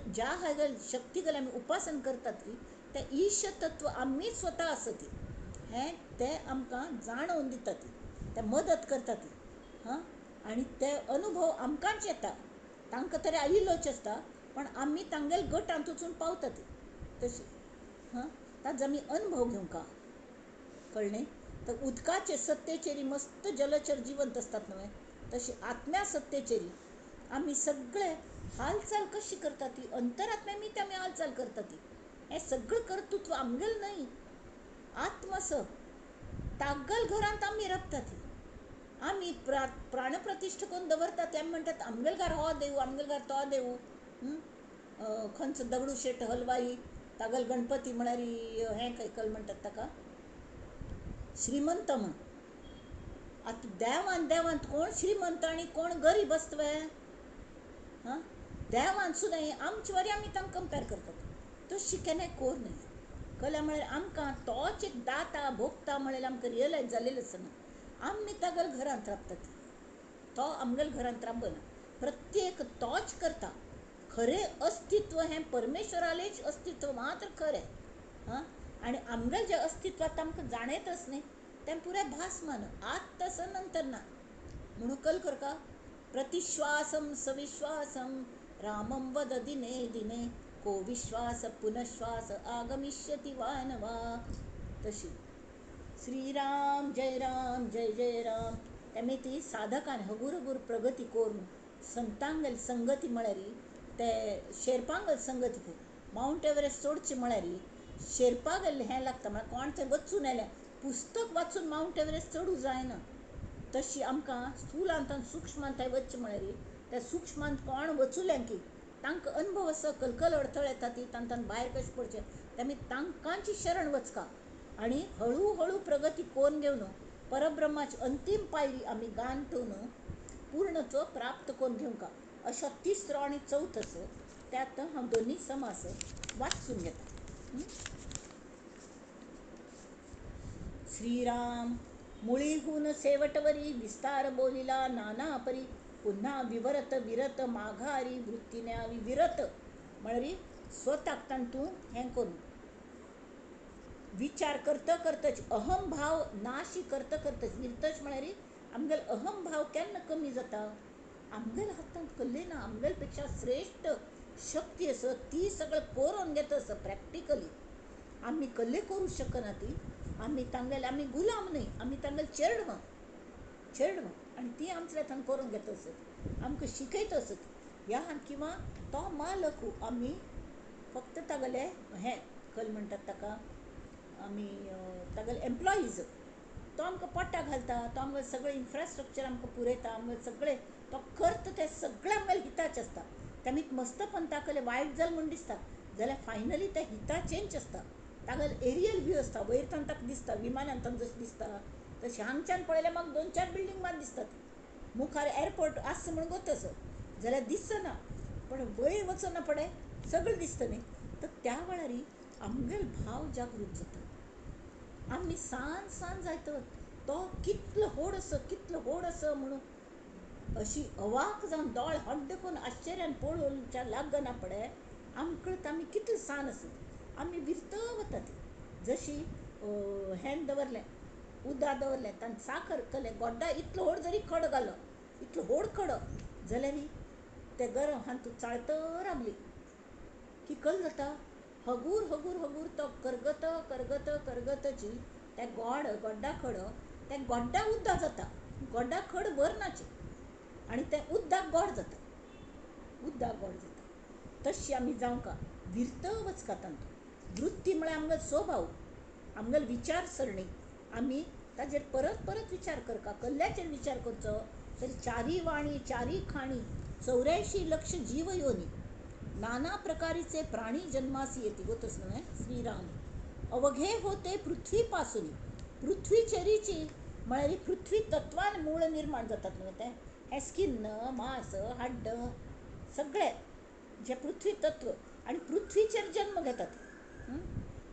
Speaker 1: ज्या हागेल शक्ती गेल्यार आमी उपासन करतात ती तें ईश तत्व आमी स्वता आसती हें ते आमकां जाणोवन दिता, ती ते मदत करता ती. हां, आनी ते अनुभव आमकांच येता, तांकां तरी आयिल्लोच आसता पण आमी तांगेले गटांत वचून पावता ती तशी. हां, ताजो आमी अनुभव घेवंक कळ्ळें. तर उदकाचे सत्तेचेर मस्त जलचर जिवंत आसतात न्हय, तशी आत्म्या सत्तेचेर आमी सगळे हालचाल कशी करता ती अंतरात्म्या मी आमी हालचाल करता ती. हें सगळें कर्तृत्व आमगेलें न्हय, आत्मस तागल घरांत आमी राबता ती. आमी प्राणप्रतिश्ठा करून दवरता ते आमी म्हणटात आमगेले घर हो देव, आमगेले घर तो देव. खंयचो दगडू शेट हलवाई तागल गणपती म्हळ्यार हें कल म्हणटात ताका श्रीमंत म्हण. आतां देवान देवांत कोण श्रीमंत आनी कोण गरीब आसता वे? हां, देवान सुद्दां आमचे वरी आमी तांकां कंपेर करतात. तशी केन्नाय कोर न्हय. कला म्हळ्यार आमकां तोच एक दाता भोगता म्हळ्यार आमकां रियलायज जाल्लें आसना. आमी तागेल्या घरांत राबतात, तो आमगेल्या घरांत राबना. प्रत्येक तोच करता. खरें अस्तित्व हें परमेश्वरालेंच अस्तित्व मात्र खरें. हां, आनी आमगेलें जें अस्तित्व आतां आमकां जाणयतच न्ही, तें पुराय भासमान आत तसो नंतर ना. म्हणून कल करका प्रतिश्वासम सविश्वासम रामं वद दिने दिने को विश्वास पुनश्वास आगमिष्यति वा न वा. तशी श्रीराम जय राम जय जय राम. तेमी ती साधकान हगूर हगूर प्रगती करून संतांगल संगती म्हळ्यार ते शेर्पांगल संगती खंय मावंट एव्हरेस्ट चडचे म्हळ्यार शेर्पागल हें लागता. म्हळ्यार कोण थंय वचून आयल्या पुस्तक वाचून मावंट एव्हरेस्ट चडूं जायना. तशी आमकां स्थूलांत आनी सुक्ष्मांत थंय वचचें म्हळ्यार त्या सुक्ष्मांत कोण वचुलें की तांकां अनुभव आसा, कलकल अडथळ येता ती तांकां भायर कशें पडचें तेमी तांकांची शरण वचका आनी हळू हळू प्रगती करून घेवन परब्रह्माची अंतीम पायरी आमी गान ठेवन पूर्णत्व प्राप्त करून घेवंका. अशो तिसरो आनी चवथो त्यात हांव दोनूय समास वाचून घेता. श्रीराम मुळीहून सेवटवरी विस्तार बोलिला नाना परी पुन्हा विवरत विरत माघारी वृत्तीने विरत म्हळ्यार स्वताक तातूंत हें करून विचार करता करतच अहमभाव नाशी करता करतच विरतच म्हळ्यार आमगेलो अहमभाव केन्ना कमी जाता. आमगेल्या हातांत कल्ली ना, आमगेल्या पेक्षा श्रेश्ठ शक्ती आसा ती सगळें करून घेता आसा प्रॅक्टिकली. आमी कल्ले करूं शकना ती. आमी तांगेले आमी गुलाम न्हय, आमी तांगेले चेडवां चेडवां आनी ती आमच्या हातान करून घेता आसत, आमकां शिकयता आसत. ह्या किंवां तो मालक आमी फक्त तागेले हें कल म्हणटात ताका आमी तागेले एम्प्लॉईज. तो आमकां पोटाक घालता, तो आमकां सगळें इन्फ्रास्ट्रक्चर आमकां पुरयता, आमकां सगळें तो करता तें सगळें आमगेलें हिताचें आसता. तेमी मस्तपण ताकले वायट जालें म्हूण दिसता जाल्यार फायनली तें हिताचेंच आसता. तागेलो एरियल व्यू आसता, वयर ताका दिसता विमानान जशें दिसता तशें हांगच्यान पळयल्यार म्हाका दोन चार बिल्डींग मात दिसतात. मुखार एअरपोर्ट आसा म्हूण गोत आसा जाल्यार दिसना, पण वयर वचना पडे सगळें दिसता न्ही. तर त्या वेळार आमगेलो भाव जागृत जाता, आमी सान सान जायत तो कितलो व्हड आसा कितलो व्हड आसा म्हणून अशी अवाक जावन दोळे हड्ड करून आश्चर्यान पळोवच्या लागना पडे आमकां कळटा आमी कितले सान आसत. आमी विरत वतात. जशी हें दवरलें उदक दवरलें तांकां साखर केलें गोड्डा इतलो व्हड जरी खडो घालो इतलो व्हड खडो जाल्यार ते गरम हातूंत चाळत रावली की कल जाता हगूर हगूर हगूर तो करगत करगत करगतची ते गोड गोड्डा खडो ते गोड्डा उदक जाता, गोड्डा खड वरनाचे आनी तें उदक गोड जाता, उदक गोड जाता. तशी आमी जावंका विरत वचका तातूंत. वृत्ती म्हळ्यार आमगेलो स्वभाव, आमगेलो विचारसरणी. आमी ताजेर परत परत विचार करका. कल्ल्याचेर विचार करचो तर चारी वाणी चारी खाणी 84 लक्ष जीव योनी नाना प्रकारीचे प्राणी जन्मास येती गोतच न्हय. श्रीराम अवघे होते पृथ्वीपासून पृथ्वीचेरीची म्हळ्यार पृथ्वी तत्वान मूळ निर्माण जातात न्हय ते हें स्किन मांस हाड्ड सगळे जे पृथ्वी तत्व आनी पृथ्वीचेर जन्म घेतात.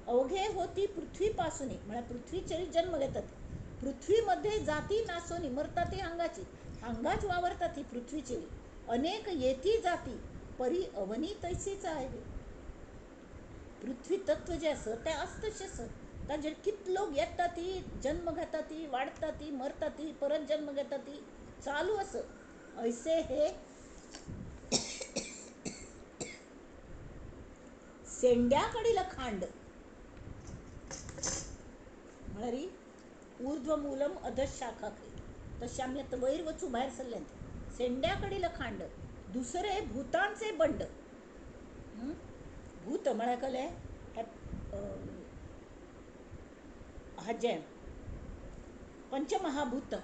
Speaker 1: अवघे होती पृथ्वीपासून म्हळ्यार पृथ्वीचेर जन्म घेतात. पृथ्वीमध्ये जाती नासोनी मरता ती हांगाची हांगाच वावरतात ही पृथ्वीचेरी अनेक येती जाती परी अवनी तैसीच आहे. पृथ्वी तत्व जें आसा तें आसा तशें आसा. ताजेर कितले लोक येता ती जन्म घेता ती वाडटा ती मरता ती परत जन्म घेता ती चालू आसा. ऐसे हे सेंड्या कडील खांड म्हळ्यार ऊर्ध्वमूलम अधशाखा तशें आमी आतां वयर वचूं भायर सरल्यात. सेंड्या कडील खांड दुसरे भूतांचे बंड. भूत म्हळ्यार कलें हाजें पंचमहाभूत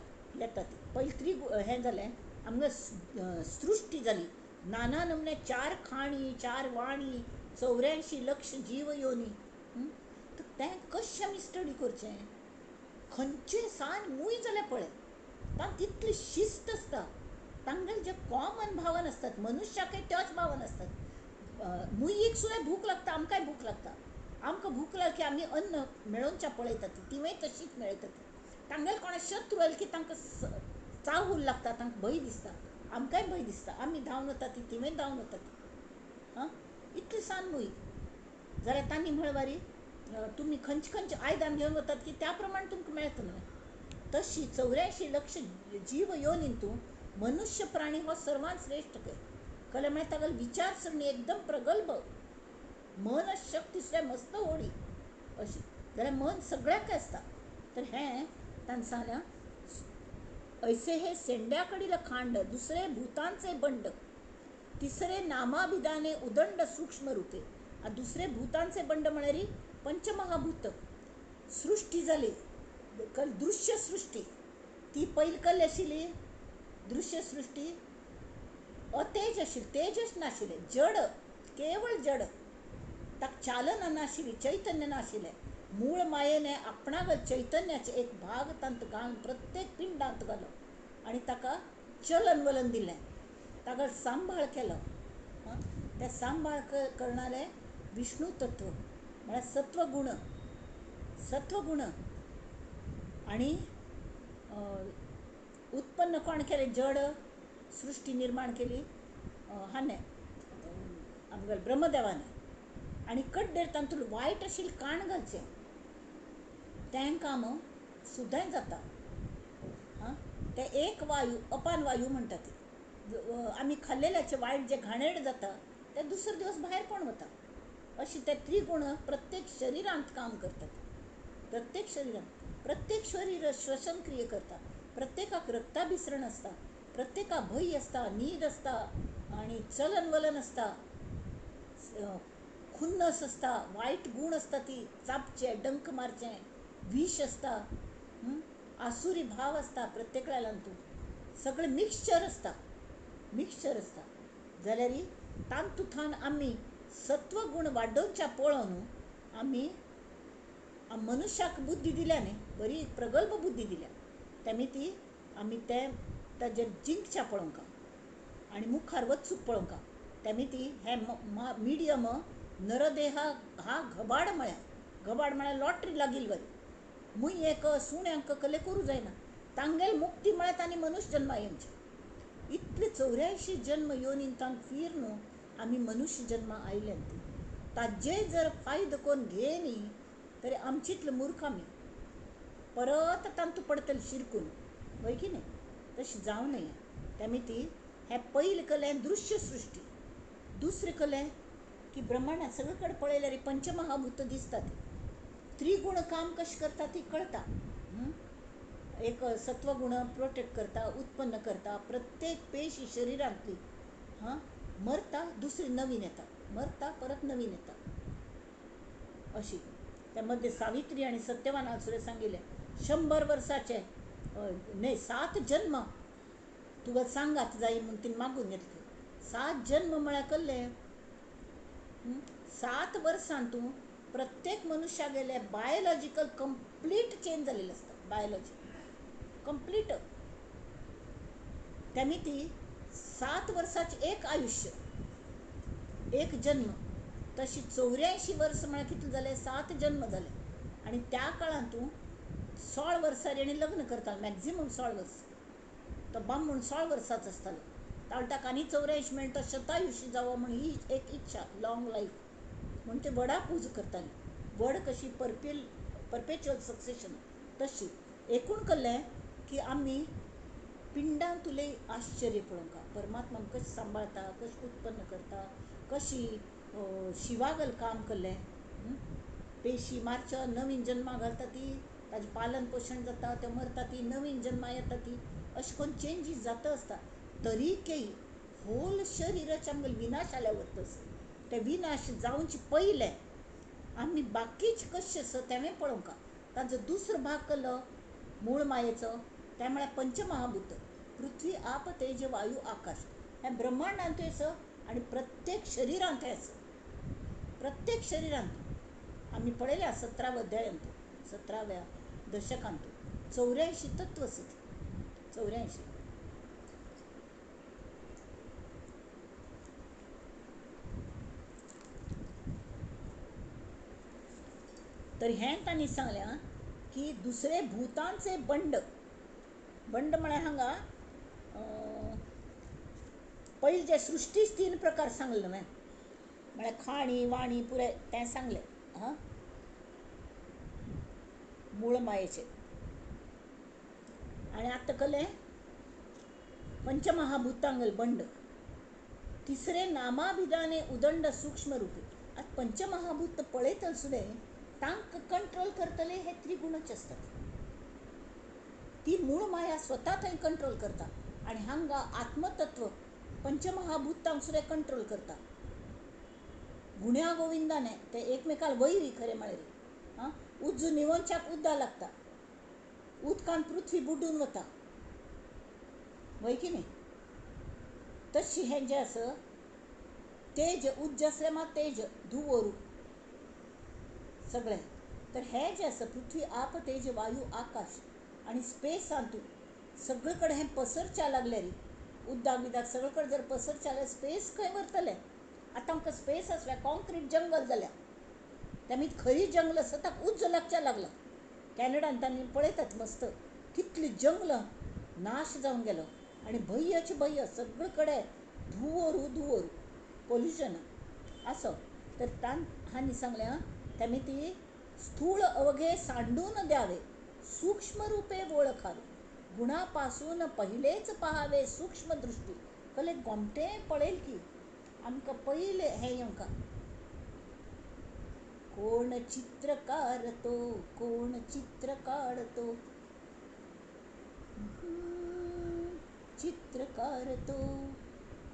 Speaker 1: येतात. पयलीं त्री हें जालें आमगे सृश्टी जाली नाना नमने चार खाणी चार वाणी 84 लक्ष जीव योनी. तर तें कशें आमी स्टडी करचें? खंयचें सान मूय जाल्यार पळय तांकां तितली शिस्त आसता. तांगेले जे कॉमन भावना आसतात मनुष्याकय त्योच भावना आसतात. मुयेक सुद्दां भूक लागता, आमकांय भूक लागता. आमकां भूक लागली की आमी अन्न मेळोवच्या पळयतात, तिवूय तशीच मेळयतात. तांगेले कोणा शत्रू आयले की तांकां चाहूल लागता, तांकां भंय दिसता, आमकांय भंय दिसता. आमी धांवन वतात तिवूय धांवन वतात. हां इतली सान मूय जाल्यार तांणी म्हळ्यार तुमी खंयचे खंयचे आयदन घेवन वतात की त्या प्रमाणे तुमकां मेळटा न्हय. तशी 84 लक्ष जीव योनीन तूं मनुष्य प्राणी हो सर्वात श्रेष्ठ खंय. कले म्हळ्यार तागेली विचारसरणी एकदम प्रगल्भ, मन शक्ती सुद्दां मस्त व्हडी अशी जाल्यार मन सगळ्याक आसता. तर हें तांणी सांगलें, ऐसे हे सेंड्याकडील खांड, दुसरे भूतांचे बंड, तिसरे नामाभिधाने उदंड सूक्ष्म रूपे. दुसरे भूतांचे बंड म्हळ्यार पंचमहाभूत सृष्टी जाली, दृश्य सृष्टी. ती पयली कल्ली आशिल्ली दृश्य सृष्टी अतेज आशिल्ली, तेजच नाशिल्लें, जड, केवळ जड, ताका चालना नाशिल्ली, चैतन्य नाशिल्लें. मूळ मायेने आपणागल चैतन्याचे एक भाग तांत घालून प्रत्येक पिंडांत घालो आनी ताका चलन वलन दिलें, ताका सांबाळ केलो. ते सांबाळ करणारे विष्णू तत्व म्हळ्यार सत्वगुण, सत्वगुण. आनी उत्पन्न कोण केलें? जड सृष्टी निर्माण केली हाणें, आमगेल्या ब्रह्मदेवाने. आनी कड्डेर तातूंत वायट आशिल्लें काण घालचें, तें काम सुद्दां जाता. आं, तें एक वायू, अपान वायू म्हणटा ती. आमी खाल्लेल्याचें वायट जें घाणेरडें जाता तें दुसरे दिवस भायर पण वता. अशें ते त्रिगुण प्रत्येक शरिरांत काम करतात. प्रत्येक शरिरांत, प्रत्येक शरीर श्वसन क्रिया करता, प्रत्येकाक रक्ताभिसरण आसता, प्रत्येकाक भंय आसता, न्हीद आसता आनी चलन वलन आसता, खुन्नस आसता, वायट गूण आसता, ती चाबचें, डंक मारचें, विश आसता, आसुरी भाव आसता प्रत्येकांतून, सगळें मिक्सचर आसता, मिक्सचर आसता. जाल्यार तातूंतल्यान आमी सत्वगुण वाडोवच्या पळोवन आमी मनुष्याक बुद्धी दिल्या न्ही, बरी प्रगल्भ बुद्धी दिल्या, तेमी ती आमी ते ताजेर जिंकच्या पळोवंक आनी मुखार वचूंक पळोवंक. तेमी ती हें मिडियम नरदेहा हा घबाड म्हळ्यार, घबाड म्हळ्यार लॉटरी लागिल्ली वरी, मुंयेक सुण्यांक कले करूं जायना, तांगेल मुक्ती म्हळ्यार तांणी मनुष्य जन्मा येवचें. इतले 84 जन्म योनीन तांक फिर न्हू आमी मनुष्य जन्मा आयल्यान ती ताजे जर फायदो करून घे न्ही तरी आमचीतले मूर्ख आमी परत तांतू पडटले शिरकून, हय की न्ही? तशें जावं नये. तेमी ती हें पयलें कलें दृश्य सृश्टी. दुसरें कलें की ब्रह्मांडांत सगळे कडेन पळयल्यार पंचमहाभूत दिसता, ती त्रिगुण काम कशें करता ती कळटा. एक सत्वगुण प्रोटेक्ट करता, उत्पन्न करता, प्रत्येक पेशी शरिरांतली हां मरता दुसरी नवीन येता, मरता परत नवीन येता अशी. त्यामध्ये सावित्री आणि सत्यवान सुद्दां सांगिल्लें 100 वर्साचे न्हय 7 जन्म तुका सांगात जाय म्हूण तिणें मागून घेतले. 7 जन्म म्हळ्यार कसले? 7 वर्सां तूं प्रत्येक मनुष्यागेले बायोलॉजिकल कंप्लीट चेंज जालेलें आसता, बायोलॉजी कंप्लीट. तेमी ती 7 वर्साचें एक आयुष्य, एक जन्म, तशी 84 वर्स म्हळ्यार कितले जाले? 7 जन्म जाले. आनी त्या काळांत तूं 16 वर्सां तेणी लग्न करतालो, मॅक्झिमम 16 वर्स. तो बामण 16 वर्साचो आसतालो, ताका आनी 84 मेळटा तो शतायुषी जावो म्हूण ही एक इच्छा, लॉंग लायफ म्हूण ते वडा पूज करताली. वड कशी परपेच्युअल सक्सेशन तशी. एकूण कल्लें की आमी पिंडांतुले आश्चर्य पळोवंक, परमात्मा कशें सांबाळता, कशें उत्पन्न करता, कशी शिवागल काम केल्लें, पेशी मारच्यो नवीन जन्मा घालता ती, ताजें पालन पोशण जाता, त्यो मरता ती नवीन जन्मा येता ती, अशें करून चेंजीस जाता आसता. तरीकय होल शरिराचे आमगेले विनाश जाल्या वता. ते विनाश जावचे पयलें आमी बाकीचे कशें आसा तेंवूय पळोवंक. ताजो दुसरो भाग केलो मूळ मायेचो, ते म्हळ्यार पंचमहाभूत, पृथ्वी आप तेज वायू आकाश. हें ब्रह्मांडांतूय आसा आनी प्रत्येक शरिरांतूय आसा. प्रत्येक शरिरांत आमी पळयल्या 17व्या अध्यायांत, 17व्या दशकांत 84 तत्व आसा, 84. तर हें तांणी सांगलें की दुसरे भूतांचे बंड, बंड म्हळ्यार हांगा पयलीं जे सृश्टीच 3 प्रकार सांगले न्हय, म्हळ्यार खाणी वाणी पुराय तें सांगलें हां मूळ मायेचें. आनी आतां कलें पंचमहाभूतांगल बंड, तिसरे नामाभिधाने उदंड सूक्ष्म रूपे. आतां पंचमहाभूत पळयतले सुद्दां तांकां कंट्रोल करतले हे त्रिगुणच आसतात. ती मूळ माया स्वता थंय कंट्रोल करता आनी हांगा आत्मतत्व पंचमहाभूतांक सुद्दां कंट्रोल करता. गुण्या गोविंदाने ते एकमेकाल वैरी खरें म्हळ्यार. आं, उज्जू निवनच्याक उद्दा लागता, उदकान पृथ्वी बुडून वता, वय की न्ही? तशी हें जें आसा तेज, उज्ज आसलें मात तेज धुवोरू सगळें. तर हें जें आसा पृथ्वी आप तेज वायू आकाश आनी स्पेसांतू सगळे कडेन हें पसरच्या लागलें रे, उद्दाक बिदाक सगळे कडेन जर पसरचें जाल्यार स्पेस खंय वरतलें? आतां आमकां स्पेस आसल्या कॉन्क्रीट जंगल जाल्या, तेमी खरी जंगल आसा ताका उज्जो लागच्या लागला. कॅनडान तांणी पळयतात मस्त कितली जंगलां नाश जावन गेलो आनी भंयच भंय सगळे कडेन धुंवरू धुंवरू पोल्युशन असो. तर तान हांणी सांगलें तेमी ती स्थूळ अवघे सांडून द्यावे, सूक्ष्म रूपे वळखावे, गुणापासून पहिलेच पहावे सूक्ष्म दृष्टी. कले गोमटे पळयल की आमकां पयलें हें येवंका. कोण चित्रकार तो, कोण चित्र काडतो, चित्रकार तो,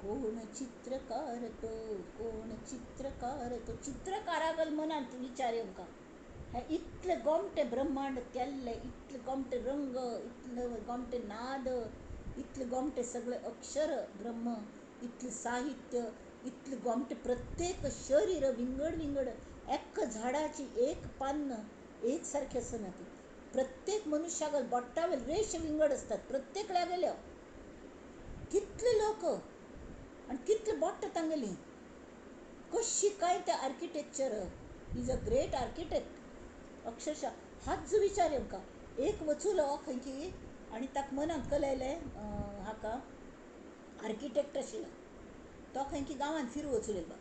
Speaker 1: कोण चित्रकार तो, कोण चित्रकार तो. चित्रकारागल मनांत विचार येवंका. हे इतले गोमटे ब्रह्मांड केल्ले, इतले गोमटे रंग, इतले गोमटे नाद, इतले गोमटे सगळे अक्षर ब्रह्म, इतलें साहित्य, इतले गोमटे प्रत्येक शरीर विंगड विंगड, एक झाडाची एक पान्न एक सारकें आसना ती. प्रत्येक मनुष्यागल बोट्टावेल रेश विंगड आसतात प्रत्येक लागेल्या. कितले लोक आनी कितले बोट्ट तांगेली, कशी काय ते architecture. Is a great architect अक्षरशः. हाच विचार येवका. एक वचुलो खंय की आनी ताका मनांत कलयलें हाका आर्किटेक्ट आशिल्लो तो खंय की गांवांत फिरू वचुलेलो.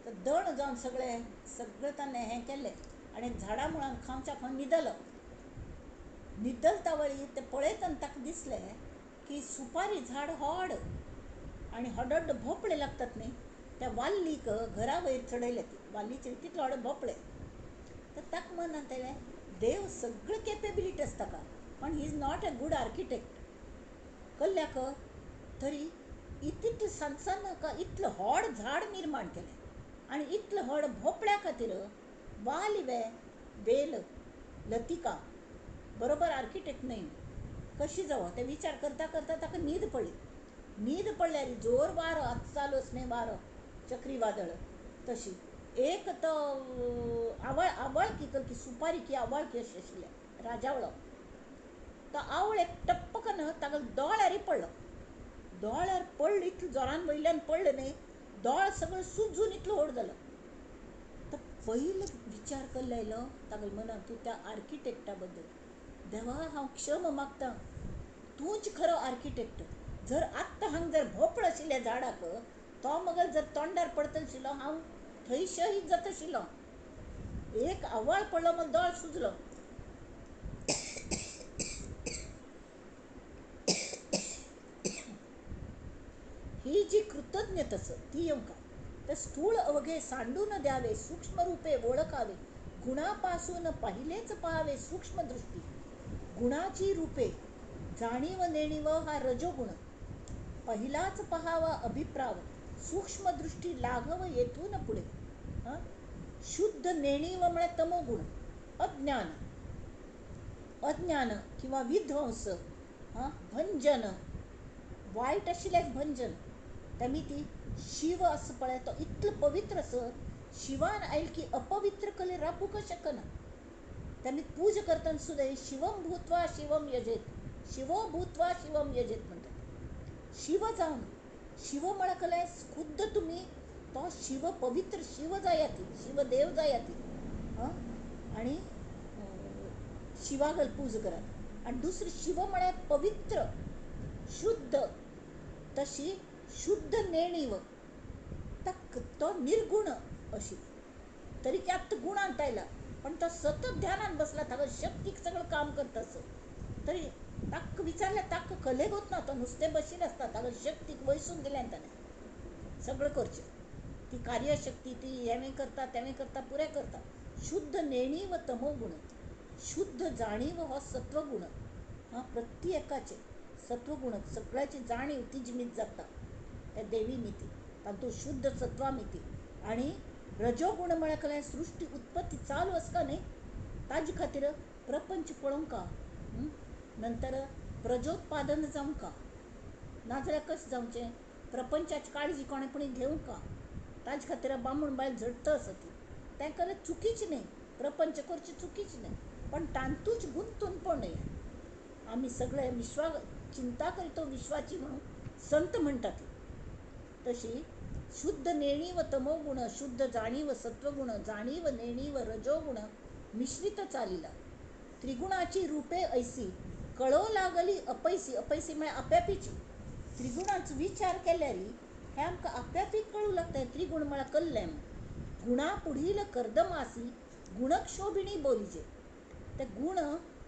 Speaker 1: तर दण जावन सगळें सगळें ताणें हें केल्लें आनी झाडां मुळान खावच्या खावन न्हिदलो. न्हिदलता वळी तें पळयतना ताका दिसलें की सुपारी झाड व्हड आनी व्हड व्हड भोपळे लागतात न्ही, त्या वाल्लीक घरा वयर चडयले, ती वालीचेर तितले व्हड भोपळे. तर ताका मनांत आयलें देव सगळें केपेबिलिटी आसता ताका, पण he is not a good architect. कल्ल्याक तरी इतलें सान सान इतलें व्हड झाड निर्माण केलें आनी इतलें व्हड भोपळ्या खातीर वाली वे वेल लतिका बरोबर आर्किटेक्ट न्हय कशी जावं ते विचार करता करता ताका न्हीद पडली. न्हीद पडल्यार जोर वारो आतां चालू आसा न्ही वारो चक्री वादळ, तशी एक तो आवळ आवळकी की सुपारी की आवळकी अशी आशिल्ले राजावळो. तो आवळ एक टप्पकन ताका दोळ्यार पडलो. दोळ्यार पडलो इतलो जोरान वयल्यान पडलें न्ही, दोळ सगळें सुजून इतलो व्हड जालो. तर पयलो विचार कल्लो आयलो तागेल्या मनांत तूं त्या आर्किटेक्टा बद्दल, देवा हांव क्षमा मागता, तूंच खरो आर्किटेक्ट. जर आत्तां हांगा जर भोपळ आशिल्ल्या झाडाक तो मगल जर तोंडार पडतलो आशिल्लो हांव थंय शहीद जाता आशिल्लो. एक आवाळ पडलो मग दोळ सुजलो. ही जी कृतज्ञता आसा ती येवंका. तर स्थूळ अवघे सांडून द्यावे, सूक्ष्म रूपे ओळखावे, गुणापासून पहिलेच पहावे सूक्ष्म दृष्टी. गुणाची रूपे जाणीव नेणीव हा रजोगुण, पहिलाच पहावा अभिप्राव, सूक्ष्म दृष्टी लाघव येथून पुढे. शुद्ध नेणीव म्हळ्यार तमोगुण, अज्ञान, अज्ञान किंवा विध्वंस, भंजन, वायट आशिल्ल्याक भंजन. तेमी ती शिव आसा पळय तो इतलो पवित्र आसा, शिवान आयल की अपवित्र कले राबूंक शकना. तेमी पूजा करतना सुद्दां शिवम भूत्वा शिवम यजेत, शिवो भूत्वा शिवम यजेत म्हणटात. शिव जावन, शिव म्हळ्यार कले खुद्द तुमी तो शिव पवित्र शिव जायात, शिवदेव जायात आनी शिवागल पूजा करात. आनी दुसरें शिव म्हळ्यार पवित्र शुद्ध, तशी शुद्ध नेणीव ताक तो निर्गुण अशी तरी की आत्तां गुणांत आयला पण तो सतत ध्यानान बसला, ताका शक्तीक सगळें काम करता असो. तरी ताका विचारल्यार ताका कलेगोत ना, तो नुस्तें बशील आसता, ताका शक्तीक वयसून दिल्यान ताणें. सगळें करचें, ती कार्यशक्ती ती हेंवूय करता तेंवूय करता पुरें करता. शुद्ध नेणीव तमोगुण, शुद्ध जाणीव हो सत्वगुण. हां, प्रत्येकाचे सत्वगुण सगळ्याची जाणीव तीज मीत जाता त्या देवी मिती, तातूंत शुद्ध सत्वा मिती. आनी रजोगुण म्हळ्यार कसलें सृश्टी उत्पत्ती चालू आसता न्ही, ताजे खातीर प्रपंच पळोवंका, नंतर प्रजोत्पादन जावंका, नाजाल्यार कशें जावचें प्रपंचाची काळजी कोणें पुणी घेवंका, ताजे खातीर बामण बायल झडटा आसा ती. तें चुकीचें न्ही, प्रपंच करचें चुकीचें न्ही, पण तातूंच गुंतून पण न्हय. आमी सगळे विश्वा चिंता करीतो विश्वाची म्हणून संत म्हणटात. तशी शुद्ध नेणीव तमोगुण, शुद्ध जाणीव सत्वगुण, जाणीव नेणीव रजोगुण मिश्रित चालिला. त्रिगुणाची रूपे ऐसी कळो लागली अपैसी. अपैसी म्हळ्यार आप्यापीची. त्रिगुणाचो विचार केल्यार हें आमकां आप्यापी कळूं लागता. त्रिगुण म्हळ्यार कल्लें. गुणा पुढील कर्दमासी गुणक्षोभिणी बोलिजे. ते गुण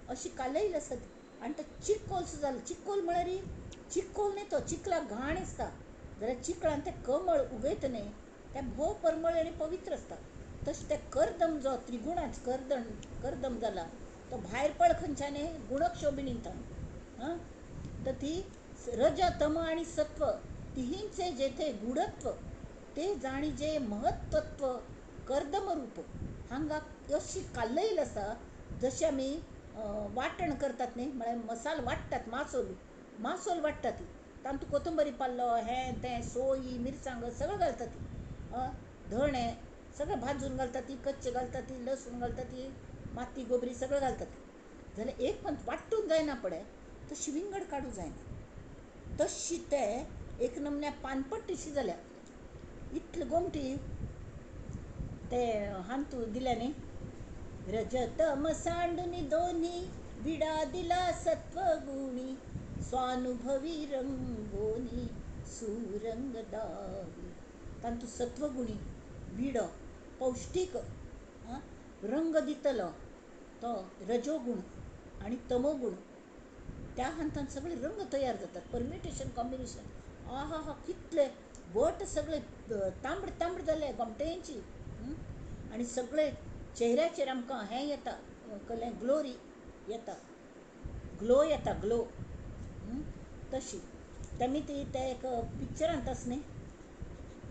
Speaker 1: अशी कालयल आसत आनी ते चिकोल जालें. चिकोल म्हळ्यार चिकोल न्ही, तो चिखलाक घाण आसता जाल्यार चिखलान तें कमळ उगयता न्ही, तें भोव परमळ आनी पवित्र आसता. तशें तें कर्दम जो त्रिगुणाच कर्दम जाला तो भायर पळ खंयच्यान गुणक्षोभिणींत. हां, तर ती रज तम आनी सत्व तिहींचे जेथे गूढत्व ते जाणीजे महत्त्व कर्दम रूप. हांगा अशी कालयल आसा जशें आमी वांटण करतात न्ही, म्हळ्यार मसालो वांट्टात, मासोल मासोल वांट्टात ती, तातूंत कोथंबरी पाल्लो हें तें सोय मिरसांग सगळें घालतात ती, धणे सगळें भाजून घालतात ती, कच्चे घालतात ती, लसूण घालतात ती, माती गोबरी सगळें घालतात ती. जाल्यार एक पण वांटून जायना पडे तशी विंगड काडूं जायना. तशी ते एक नमन्या पानपट्टीशी जाल्या. इतले गोमटी ते हांतू दिल्या न्ही, रजतम सांडून दोन्ही विडा दिला सत्वगुणी स्वानुभवी रंगोनी सुरंग दावी. तातूंत सत्वगुणी विडो पौश्टीक रंग दितलो तो रजोगुण आनी तमोगुण. त्या हांतान सगळे रंग तयार जातात, परमिटेशन कॉम्बिनेशन. आहा हा, कितले बोट सगळे तांबडे तांबडे जाले गोमटेंची, आनी सगळे चेहऱ्याचेर आमकां हें येता, कसलें ग्लोरी येता, ग्लो येता, ग्लो. तशी तेमी ती ते एक पिक्चरांत आस न्ही,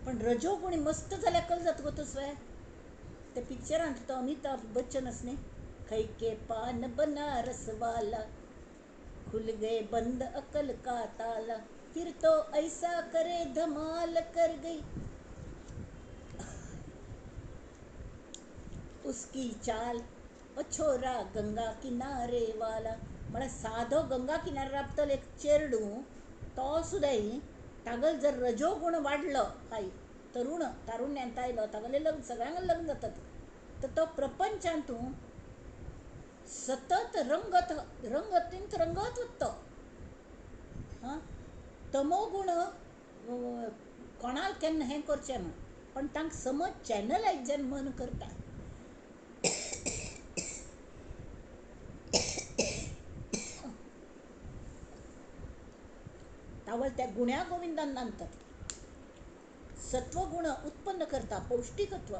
Speaker 1: पण रजोगुणी मस्त जाल्यार कल जाता गो तसवे ते पिक्चरांत तो अमिताभ बच्चन आस न्ही, खैके पान बनारस वाला खुल गए बंद अकल का ताला, फिर तो ऐसा करे धमाल कर गई उसकी चाल, ओ छोरा गंगा किनारे वाला. म्हळ्यार सादो गंगा किनारे राबतलो एक चेरडूं तो सुद्दां तागल जर रजोगुण वाडलो काय तरुण तारुण्यांत आयलो तागेलें लग्न सगळ्यांक लग्न जातात, तर तो प्रपंचांतू सतत रंगत रंगतींत रंगत वता. हां, तमोगुण कोणाक केन्ना हें करचें म्हूण, पण तांकां समज चॅनलायज जेन्ना मन करता तावळ त्या गुण्या गोविंदान नांदतात. सत्वगुण उत्पन्न करता पौष्टिकत्व.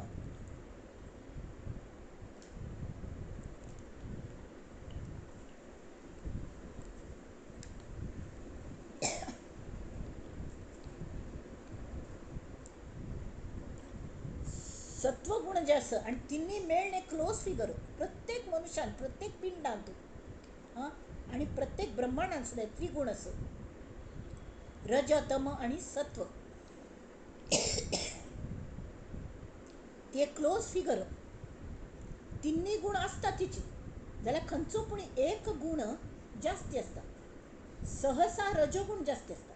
Speaker 1: सत्वगुण जे आसा आनी तिन्ही मेळणे क्लोज फिगर प्रत्येक मनुष्यान प्रत्येक पिंडांत आनी प्रत्येक ब्रह्मांडांत सुद्दां त्रिगुण आसा, रज तम आनी सत्व. ती एक क्लोज फिगर, तिन्ही गुण आसता तिची, जाल्यार खंयचो पूण एक गुण जास्ती आसता, सहसा रजगुण जास्ती आसता.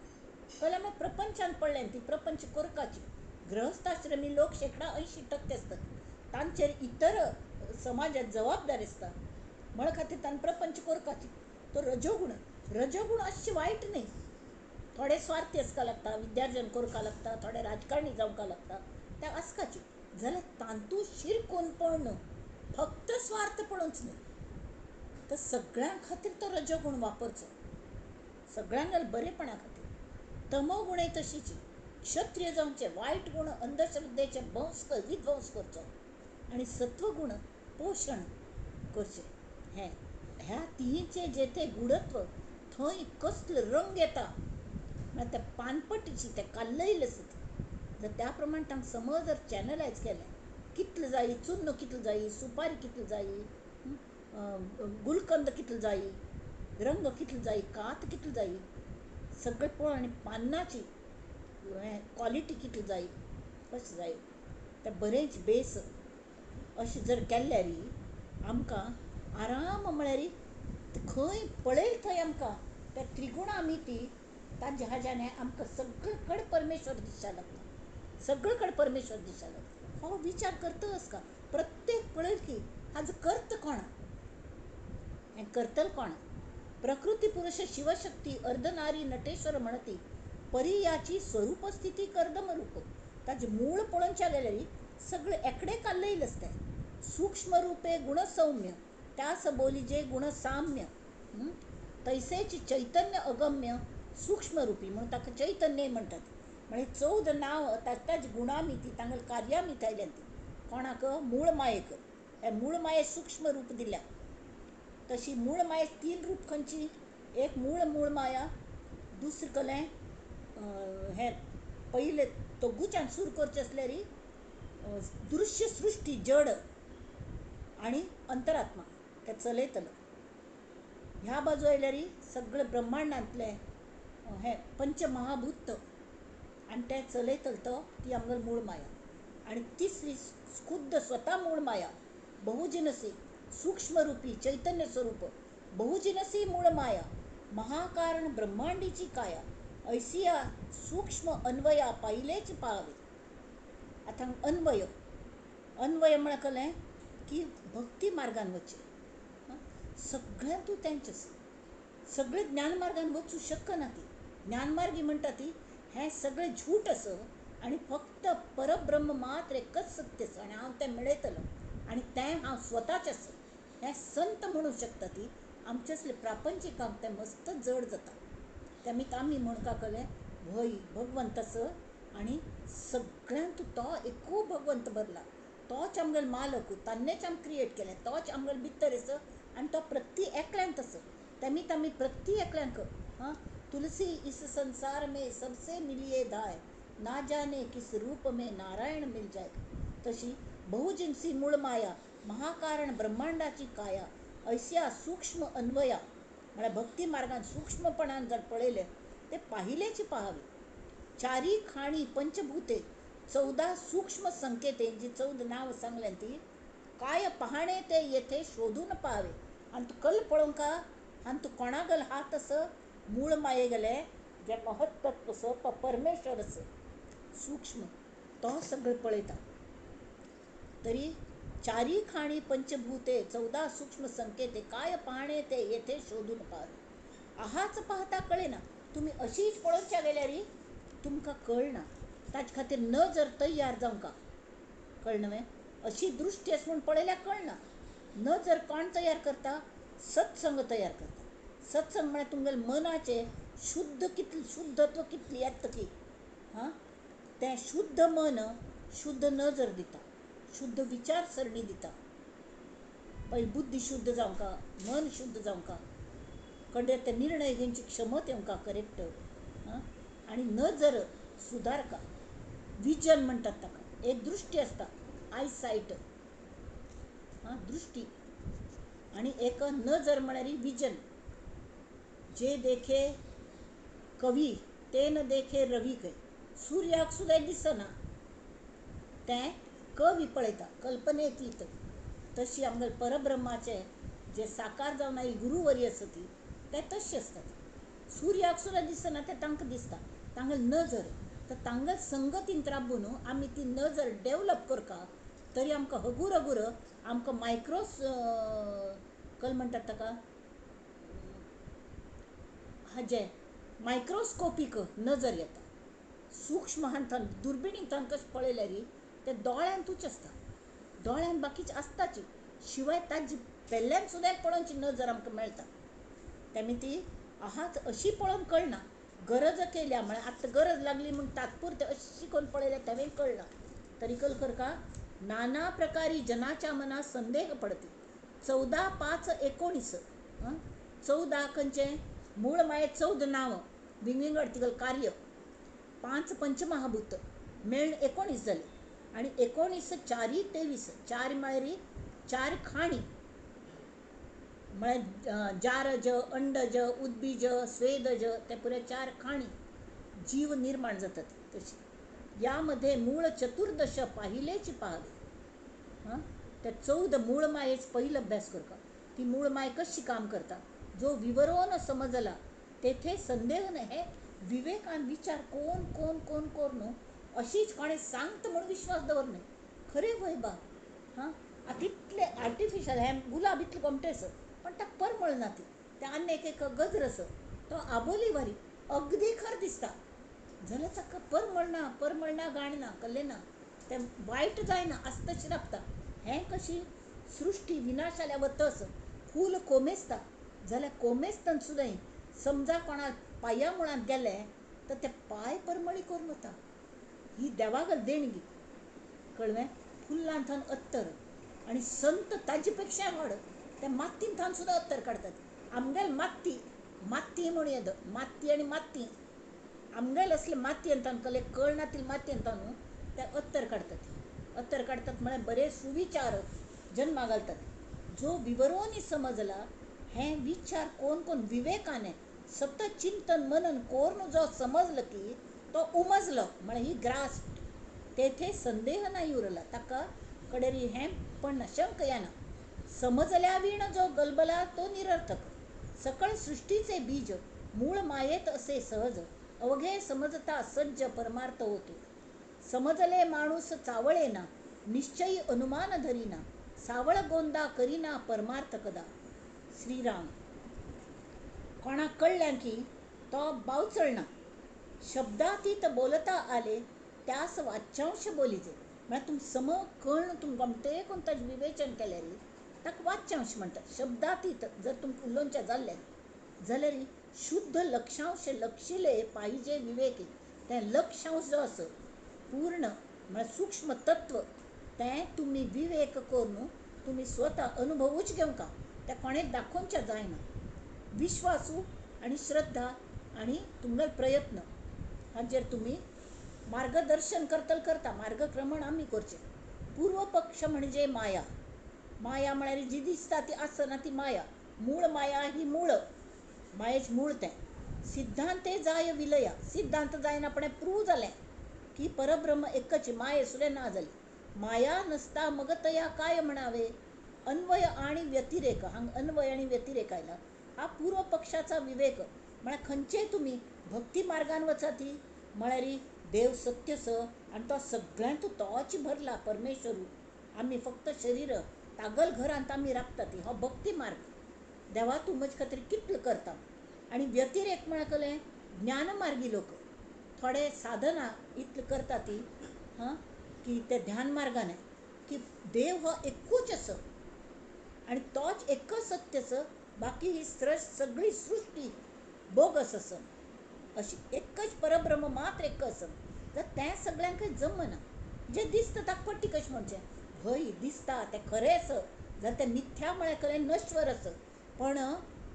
Speaker 1: कळ्ळें? मागीर प्रपंचान पडलें ती प्रपंच करकाची. गृहस्थाश्रमी लोक 80% आसतात, तांचेर इतर समाजात जबाबदारी आसता, म्हण खातीर तांकां प्रपंच करपाची. तो रजोगुण, रजोगुण अशें वायट न्ही, थोडे स्वार्थी आसका लागता, विद्यार्जन करपाक लागता, थोडे राजकारणी जावंक लागता, ते आसकाची. जाल्यार तांतू शिरकून पडून फक्त स्वार्थ पळोवच न्ही, तर सगळ्यां खातीर तो रजोगुण वापरचो, सगळ्यांक बरेपणा खातीर. तमोगुणय तशीच, क्षत्रिय जावचें, वायट गूण अंधश्रद्धेचे भंस विध्वंस करचो आनी सत्वगूण पोशण करचें. हें ह्या तिनीचे जे ते गुणत्व थंय कसलो रंग येता म्हळ्यार त्या पानपट्टीची तें कालयलें आसा ती जर त्या प्रमाण तांकां समज जर चॅनलायज केलें कितलें जायी चुन्न कितलें जायी, सुपारी कितली जायी, गुलकंद कितलो जायी, रंग कितलो जायी, कात कितली जायी, सगळें पळोवन आनी पानांची हें क्वॉलिटी कितली जायी, कशें जाय तें बरेंच बेस अशें जर केल्यार आमकां आराम म्हळ्यार खंय पळयलें थंय आमकां त्या त्रिगुणां ती ताजे हाज्यान आमकां सगळे कडेन परमेश्वर दिसपाक लागता, सगळे कडेन परमेश्वर दिसपाक लागता. हो विचार करतच का प्रत्येक पळयल की हाजो कर्त कोण, हें करतल कोण. प्रकृती पुरुष शिवशक्ती अर्धनारी नटेश्वर म्हणती परियाची स्वरूप स्थिती कर्दम रूप. ताजें मूळ पळोवच्या गेल्यार सगळें एकडे कालयलें आसता. सूक्ष्म रुपे गुणसौम्य त्यास बोलिजे गुणसाम्य तैसेच चैतन्य अगम्य सूक्ष्मरूपी म्हणून ताका चैतन्य म्हणटात. म्हळ्यार 14 नांव ताज गुणामिती तांगेले कार्यामिती आयल्यान ती कोणाक मूळ मायेक हे मूळ माये सूक्ष्म रूप दिल्या. तशी मूळ माये 3 रूप खंयची, एक मूळ मूळ माया, दुसरें कलें हें पयलें तोगूच्यान सुरू करचें आसल्यार दृश्य सृश्टी जड आनी अंतरात्मा ते चलयतलो. ह्या बाजू आयल्यार सगळें ब्रह्मांडांतलें हें पंचमहाभूत आनी तें चलयतलो तो ती आमगेली मूळ माया. आनी तिसरी खुद्द स्वता मूळ माया बहुजिनसी सूक्ष्मरूपी चैतन्य स्वरूप बहुजिनसी मूळ माया महाकारण ब्रह्मांडीची काया ऐसिया सूक्ष्म अन्वया पाहिलेच पाहावे. आतां अन्वय अन्वय म्हळ्यार कळ्ळें की भक्ती मार्गान वचचें, सगळ्यांतूं तेंच आसा, सगळें ज्ञान मार्गान वचूं शकना ती. ज्ञानमार्गी म्हणटा ती हें सगळें झूट आसा आनी फक्त परब्रह्म मात्र एकच सत्य आसा आनी हांव तें मेळयतलो आनी तें हांव स्वताच आसा हें संत म्हणूं शकता ती. आमचे असले प्रापंचिकांक तें मस्त जड जाता. तेमी आमी म्हणका कळ्ळें व्हय भगवंत आसा आनी सगळ्यांत तो एकू भगवंत भरला, तोच आमगेलो मालक, तान्नेच आमकां क्रिएट केलें, तोच आमगेलो भितर आसा आनी तो प्रति एकल्यांत आसा. तेमी आमी प्रति एकल्यांक आं तुलसी इस संसार में सबसे मिलिये धाय ना जाने किस रूप में नारायण मिल जाय. तशी बहुजिनसी मूळ माया महाकारण ब्रह्मांडाची काया ऐस्या सूक्ष्म अन्वया म्हळ्यार भक्ती मार्गान सूक्ष्मपणान जर पळयलें ते पाहिलेच पाहावे. चारी खाणी पंचभूते 14 सूक्ष्म संकेते जी 14 नांव सांगल्यान ती काय पाहणे ते येथे शोधून पाहावे. आनी तूं कल पळोवंक आनी तूं कोणागल हात आसा मूळ माये गेले जें महत्तत्व आसा तो परमेश्वर आसा सूक्ष्म तो सगळें पळयता. तरी चारी खाणी पंचभूते 14 सूक्ष्म संकेते काय पाहणे ते येथे शोधून पाहावे. आहाच पाहता कळना, तुमी अशीच पळोवच्या गेल्यार तुमकां कळना. ताजे खातीर नजर तयार जावंक कळना न्हय, अशी दृश्टी आसा म्हूण पळयल्यार कळना. नजर कोण तयार करता? सत्संग तयार करता. सत्संग म्हळ्यार तुमगेले मनाचें शुद्ध कितलें शुद्धत्व कितली येता ती हां तें शुद्ध मन शुद्ध नजर दिता, शुद्ध विचारसरणी दिता. पयलीं बुद्धी शुद्ध जावंक, मन शुद्ध जावंक, कडे ते निर्णय घेवची क्षमता येवंक करेक्ट हां आनी नजर सुदारका. विजन म्हणटात ताका, एक दृश्टी आसता आयसायट हां दृश्टी आनी एक नजर म्हळ्यार विजन. जे देखे कवी ते न देखे रवी खंय, सुर्याक सुद्दां दिसना तें कवी पळयता कल्पनेतीत. तशी आमगेले परब्रह्माचे जे साकार जावन आयिल्ले गुरुवरी आसा ती ते तशें आसतात. सुर्याक सुद्दां दिसना तें तांकां दिसता, तांगेली नजर. तर तांगेले संगतींत राबून आमी ती नजर डेवलप करता तरी आमकां हगूर हगूर आमकां मायक्रोस कल म्हणटात ताका हाजें मायक्रोस्कोपीक नजर येता. सूक्ष्म हांथान दुर्बिणींतल्यान कशें पळयल्यार ते दोळ्यांतूच आसता, दोळ्यान बाकीचे आसताची शिवाय ताजी पेल्यान सुद्दां पळोवची नजर आमकां मेळटा. तेमी ती आहाच अशी पळोवन कळना, गरज केल्या म्हळ्यार आतां गरज लागली म्हूण तात्पुरतें अशी करून पळयल्यार तेंवें कळना तरी कल करका नाना प्रकारी जनाच्या मनात संदेह पडती. 14 5 19 14 खंयचें मूळ माये 14 नांव विंगविंगड तिगल कार्य 5 पंचमहाभूत मेळून 19 जाले आनी 19 4 23 4 म्हळ्यार 4 खाणी म्हळ्यार जारज अंडज उद्बीज स्वेदज ते पुरे 4 खाणी जीव निर्माण जातात. तशी यामध्ये मूळ 14 पाहिलेची पाहावे. हां त्या 14 मूळ मायेच पहिलं अभ्यास करका ती मूळ माय कशी काम करता जो विवरोन समजला तेथे संदेह न हे विवेकान विचार कोण कोण कोण कोण न्हू अशीच कोणें सांगता म्हूण विश्वास दवर न्हय खरें वय बा. हां आतां इतलें आर्टिफिशल हें गुलाब इतलें गोमटें आसा पण ताका परमळ ना ती तें आनी एक एक गजर आसा तो आबोली वारी अगदी खर दिसता जाल्यार ताका परमळ ना परमळ ना गाण ना कल्लें ना तें वायट जायना आसता तशें राबता. हें कशी सृश्टी विनाश जाल्या वतस फूल कोमेसता जाल्यार कोमेसतना सुद्दां समजा कोणा पांया मुळांत गेलें तर ते पांय परमळी करून वता. ही देवागल देणगी कळ्ळें. फुल्लां थावन अत्तर आनी संत ताजे पेक्षा व्हड ते मातयेन थावन सुद्दां अत्तर काडतात. आमगेल माती माती म्हूण येद माती आनी माती आमगेल असले मातयेन थावन कले कळना ती मातयेन थावन ते अत्तर काडतात. अत्तर काडतात म्हळ्यार बरे सुविचार जन्मा घालतात. जो विवरोनी समजला हें विचार कोण कोण विवेकाने सतत चिंतन मनन कोरून जो समजलो की तो उमजलो म्हळ्यार ही ग्रास तेथे संदेह नाही उरला ताका कडेरी हें पण शंक येना. समजल्या वीण जो गलबला तो निरर्थक सकळ सृष्टीचे बीज मूळ मायेत असे सहज अवघे समजता सज्ज परमार्थ होतो. समजले माणूस चावळेना निश्चयी अनुमान धरीना सावळ गोंदा करीना परमार्थ कदा. श्रीराम कोणाक कळ्ळें की तो बावचळना शब्दातीत बोलता आले त्यास वाच्यांश बोलिजे म्हळ्यार तुम सम कळ्ळें तुम गोमटें करून ताजें विवेचन केल्यार ताका वाच्यांश म्हणटात. शब्दातीत जर तुमकां उलोवचें जाल्लें जाल्यार शुद्ध लक्षांश लक्षिले पाहिजे विवेकी तें लक्षांश जो आसा पूर्ण म्हळ्यार सूक्ष्म तत्व तें तुमी विवेक करून तुमी स्वता अनुभवूच घेवंका तें कोणें दाखोवचें जायना. विश्वासू आनी श्रद्धा आनी तुमगेलो प्रयत्न हाचेर तुमी मार्गदर्शन करतले करता मार्गक्रमण आमी करचें. पूर्व पक्ष म्हणजे माया. माया म्हळ्यार जी दिसता ती आसना ती माया. मूळ माया ही मूळ मायेच मूळ तें. सिद्धांते जाय विलया सिद्धांत जायना पण प्रूव जालें की परब्रह्म एकच माये सुद्दां ना जाली. माया नसता मग तया काय म्हणावे. अन्वय आणि व्यतिरेक हांगा अन्वय आणि व्यतिरेक आयला हा पूर्व पक्षाचा विवेक म्हळ्यार खंयचे तुमी भक्ती मार्गान वचात म्हळ्यार देव सत्य स आनी तो सगळ्यांत तोच भरला परमेश्वरू आमी फक्त शरीर तागल घरांत आमी राबतात हो भक्ती मार्ग देवा तूं म्हजे खातीर कितलो करता. आनी व्यतिरेक म्हळ्यार कसलें ज्ञानमार्गी लोक थोडे साधना इतलें करता ती हां की ते ध्यान मार्गान की देव हो एकूच आसा आनी तोच एकच सत्य आसा बाकी ही सगळी सृश्टी बोगस आसा अशी एकच परब्रह्म मात्र एक आसा. तर तें सगळ्यांक जमना जें दिसता ताका पट्टी कशें म्हणचें हय दिसता तें खरें आसा जाल्यार तें मिथ्या म्हळ्यार खरें नश्वर आसा पण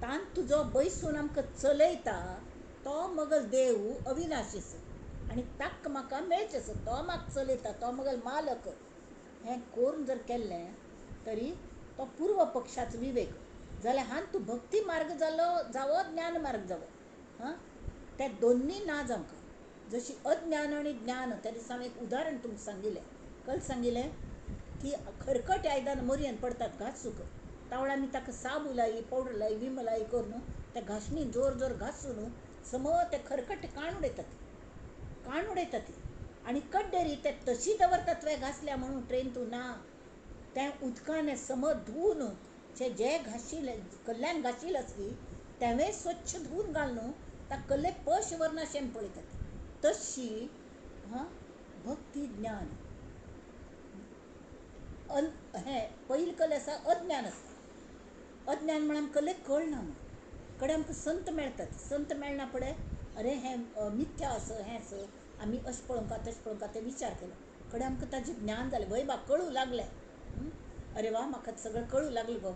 Speaker 1: तांत तुजो बैसून आमकां चलयता तो मगल देव अविनाशी आसा आनी ताका म्हाका मेळचें आसा तो म्हाका चलयता तो मगल मालक. हें करून जर केल्लें तरी तो पूर्व पक्षाचो विवेक जाल्यार हांव तूं भक्ती मार्ग जालो जावो ज्ञान मार्ग जावो हां ते दोन्ही ना जावंक जशी अज्ञान आनी ज्ञान. त्या दिसा हांवें एक उदाहरण तुमकां सांगिल्लें कल सांगिल्लें की खरकट आयदन मोरयेन पडतात घासूंक तावळ आमी ताका साबू लायी पावडर लायी विम लायी करून त्या घासणी जोर जोर घासून सम ते खरकट काण उडयतात काण उडयतात आनी कड्डेरी ते तशी दवरतात तुवें घासल्या म्हणून ट्रेन तूं ना तें उदकान सम धुवन जे घाशील कल्ल्यान घाशील आसली तेंवें स्वच्छ धुवन घालून ताका कल्ले पश व्हरना अशें पळयतात. तशी हां भक्ती ज्ञान हें पयलीं कल्लें आसा अज्ञान आसता. अज्ञान म्हळ्यार आमकां कल्लें कळना म्हूण कडेन आमकां संत मेळटात संत मेळना फुडें अरे हें मिथ्या आसा, हें आसा, आमी अशें पळोवंका तशें पळोवंका तें विचार केलो. कडेन आमकां ताजें ज्ञान जालें, वय बा कळूं लागलें, अरे वा म्हाका सगळें कळूं लागलें गो.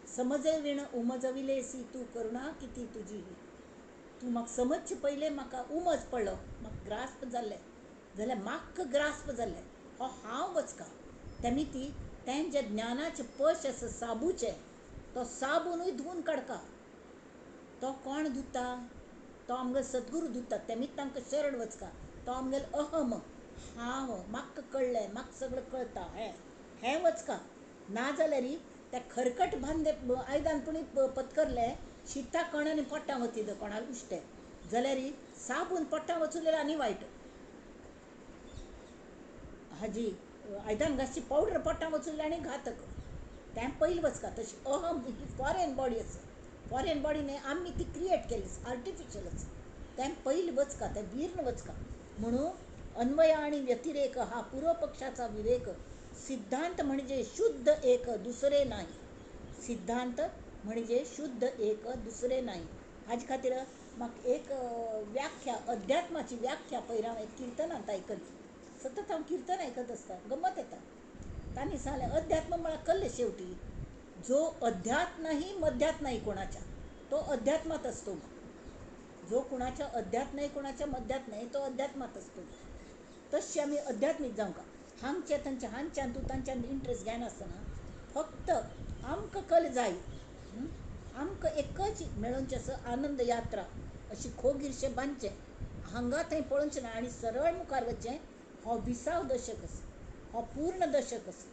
Speaker 1: समजे वीण उमजविलेसी तूं करुणा किती तुजी, तूं म्हाका समजचे पयलें म्हाका उमज पडलो, म्हाका ग्रास्प जाल्लें, जाल्यार म्हाका ग्रास्प जाल्लें हो हांव वचका. तेमी ती तेंच्या ज्ञानाचे पश आसा साबूचे, तो साबुनूय धुवन काडका. तो कोण धुता? तो आमगेलो सद्गुरू धुता. तेमी तांकां शरण वचका. तो आमगेलो अहम, हांव, म्हाका कळ्ळें, म्हाका सगळें कळटा, हें हें वचका. ना जाल्यार त्या खरकट बांदे आयदन पुणी पत्करलें, शिता कण आनी पोटां वतिद कोणाक उश्टें जाल्यार साबून पोटां वचून आनी वायट. हाजी आयदन घासची पावडर पोटां वचून आनी घातक. तें पयलीं वचका. तशी अहम ही फॉरेन बॉडी आसा, फॉरेन बॉडी न्हय, आमी ती क्रिएट केली, आर्टिफिशियल आसा. तें पयलीं वचका, तें वीर्ण वचका. म्हणून अन्वय आणि व्यतिरेक हा पूर्व पक्षाचा विवेक. सिद्धांत म्हणजे शुद्ध एक, दुसरे नाही. सिद्धांत म्हणजे शुद्ध एक, दुसरे नाही. हाजे खातीर म्हाका एक व्याख्या, अध्यात्माची व्याख्या पयर हांव एक किर्तनांत आयकली. सतत हांव किर्तन आयकत आसता, गमत येता. तांणी सांगलें अध्यात्म म्हळ्यार कल्ले शेवटी जो अध्यात नाही मध्यात नाही कोणाच्या, तो अध्यात्मात असतो. जो कोणाच्या अध्यात नाही कोणाच्या मध्यात नाही तो अध्यात्मात असतो. तशी आमी अध्यात्मीक जावंक हांगचे तांच्या हांच्यान तूं तांच्यान इंट्रस्ट घेनासतना फक्त आमकां कल जाय, आमकां एकच मेळोवचें आसा आनंद यात्रा अशी खोगिरशें बांदचें, हांगा थंय पळोवचें ना आनी सरळ मुखार वचचें. हो विसाव दशक आसा, हो पूर्ण दशक आसा,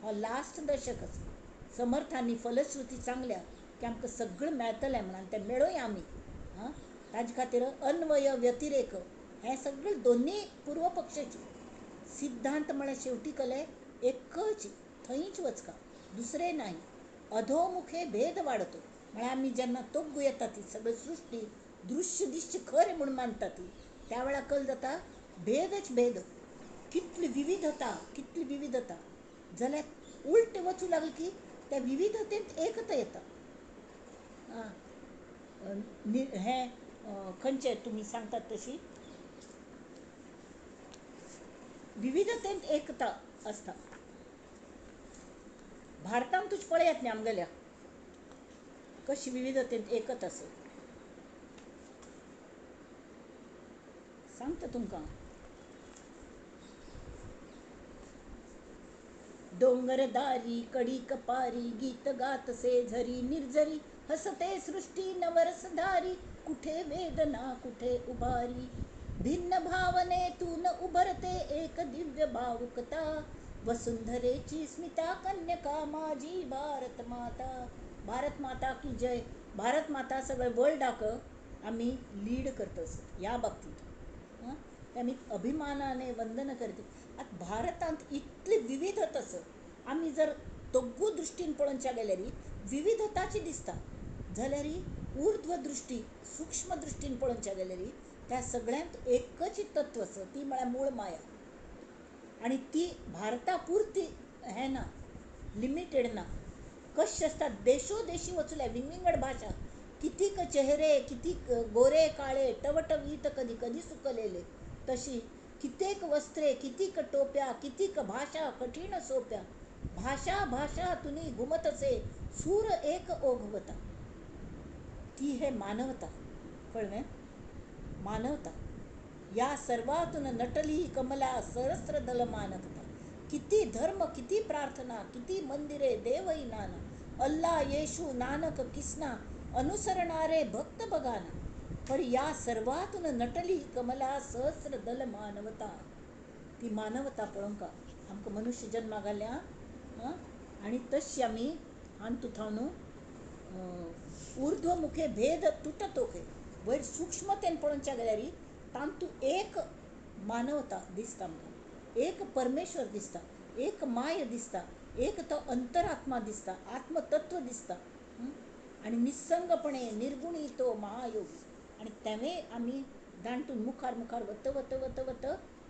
Speaker 1: हो लास्ट दशक आसा. समर्थांनी फलश्रुती सांगल्या की आमकां सगळें मेळटलें म्हणून, तें मेळोवया आमी. आं, ताजे खातीर अन्वय व्यतिरेक हें सगळें दोनूय पूर्व पक्षाचे. सिद्धांत म्हळ्यार शेवटी कले एकच, थंयच वचका, दुसरें नाही. अधोमुखे भेद वाडतो म्हळ्यार आमी जेन्ना तोग्गू येता ती सगळी सृश्टी दृश्य दिश्य खरें म्हूण मानता ती, त्या वेळार कल जाता भेदच भेद, कितली विविधता, कितली विविधता. जाल्यार उलटें वचूं लागलें की त्या विविधतेंत एकता येता. हें खंयचें तुमी सांगतात तशी विविधतेंत एकता आसता. भारतांतूच पळयात न्ही आमगेल्या कशी विविधतेंत एकत आसा, सांगता तुमकां. डोंगरदारी कडी कपारी, गीत गातसे झरी निर्झरी, हसते सृष्टी नवरसधारी, कुठे वेदना कुठे उभारी, भिन्न भावनेतून उभरते एक दिव्य भावुकता, वसुंधरेची स्मिता कन्यका माझी भारत माता. भारत माता की जय. भारत माता सगळें वर्ल्डाक आमी लीड करता ह्या बाबतींत. ते आमी अभिमानाने वंदन करता. आतां भारतांत इतली विविधता आसा, आमी जर दोगू दृश्टीन पळोवच्या गेल्यार विविधताची दिसता, जाल्यार ऊर्ध्व दृश्टी सूक्ष्म दृश्टीन पळोवच्या गेल्यार त्या सगळ्यांत एकच तत्व आसा, ती म्हळ्यार मूळ माया. आनी ती भारता पुरती हें ना, लिमिटेड ना. कशें आसता देशोदेशी वचूंक विंगविंगड भाशा, कितीक चेहरे कितीक गोरे काळे टवटवीत कधी कधी सुकलेले, तशी कित्येक वस्त्रे कितीक टोप्या कितीक भाषा कठीण सोप्या, भाषा भाषा तुनी घुमतसे सूर एक ओघवता. ती हे मानवता, कळ्ळें? मानवता. या सर्वातून नटली कमला सहस्र दल मानवता. किती धर्म किती प्रार्थना किती मंदिरे देवही नाना, अल्ला येशू नानक किसना अनुसरणारे भक्त बघाना, पण या सर्वातून नटली कमला सहस्र दल मानवता. ती मानवता पळोवंक आमकां मनुष्य जन्मा घाल्या आनी तशी आमी हातूंत थावन ऊर्ध्वमुखे भेद तुटतोखे वयर सूक्ष्मतेन पळोवच्या गेल्यार तातूंत एक मानवता दिसता आमकां, एक परमेश्वर दिसता, एक माय दिसता, एक तो अंतरात्मा दिसता, आत्मतत्व दिसता, आनी निस्संगपणे निर्गुणी तो महायोगी. आनी तेंवें आमी दांटून मुखार मुखार वत वत वत वत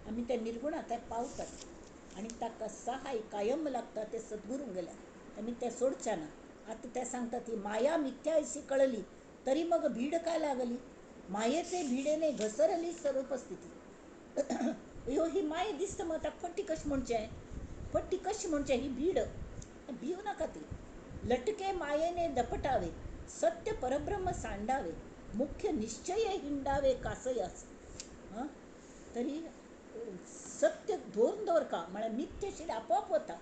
Speaker 1: आमी त्या निर्गुणा थंय पावतात आनी ताका सहाय कायम लागता ते सद्गुरूंक गेल्यार, आमी तें सोडचे ना. आतां ते सांगता ती माया मिथ्या अशी कळली तरी मग भीड काय लागली. मायेचे भिडेने घसरली स्वरूपस्थिती. ह्यो ही माय दिसता मग ताका फटी कशें म्हणचें, फटी कशें म्हणचें, ही भीड भिव नाका ती. लटके मायेने दपटावे, सत्य परब्रह्म सांडावे, मुख्य निश्चय हिंडावे कासयास. तरी सत्य धरून दवरका म्हळ्यार मिथ्य शीड आपोआप वता.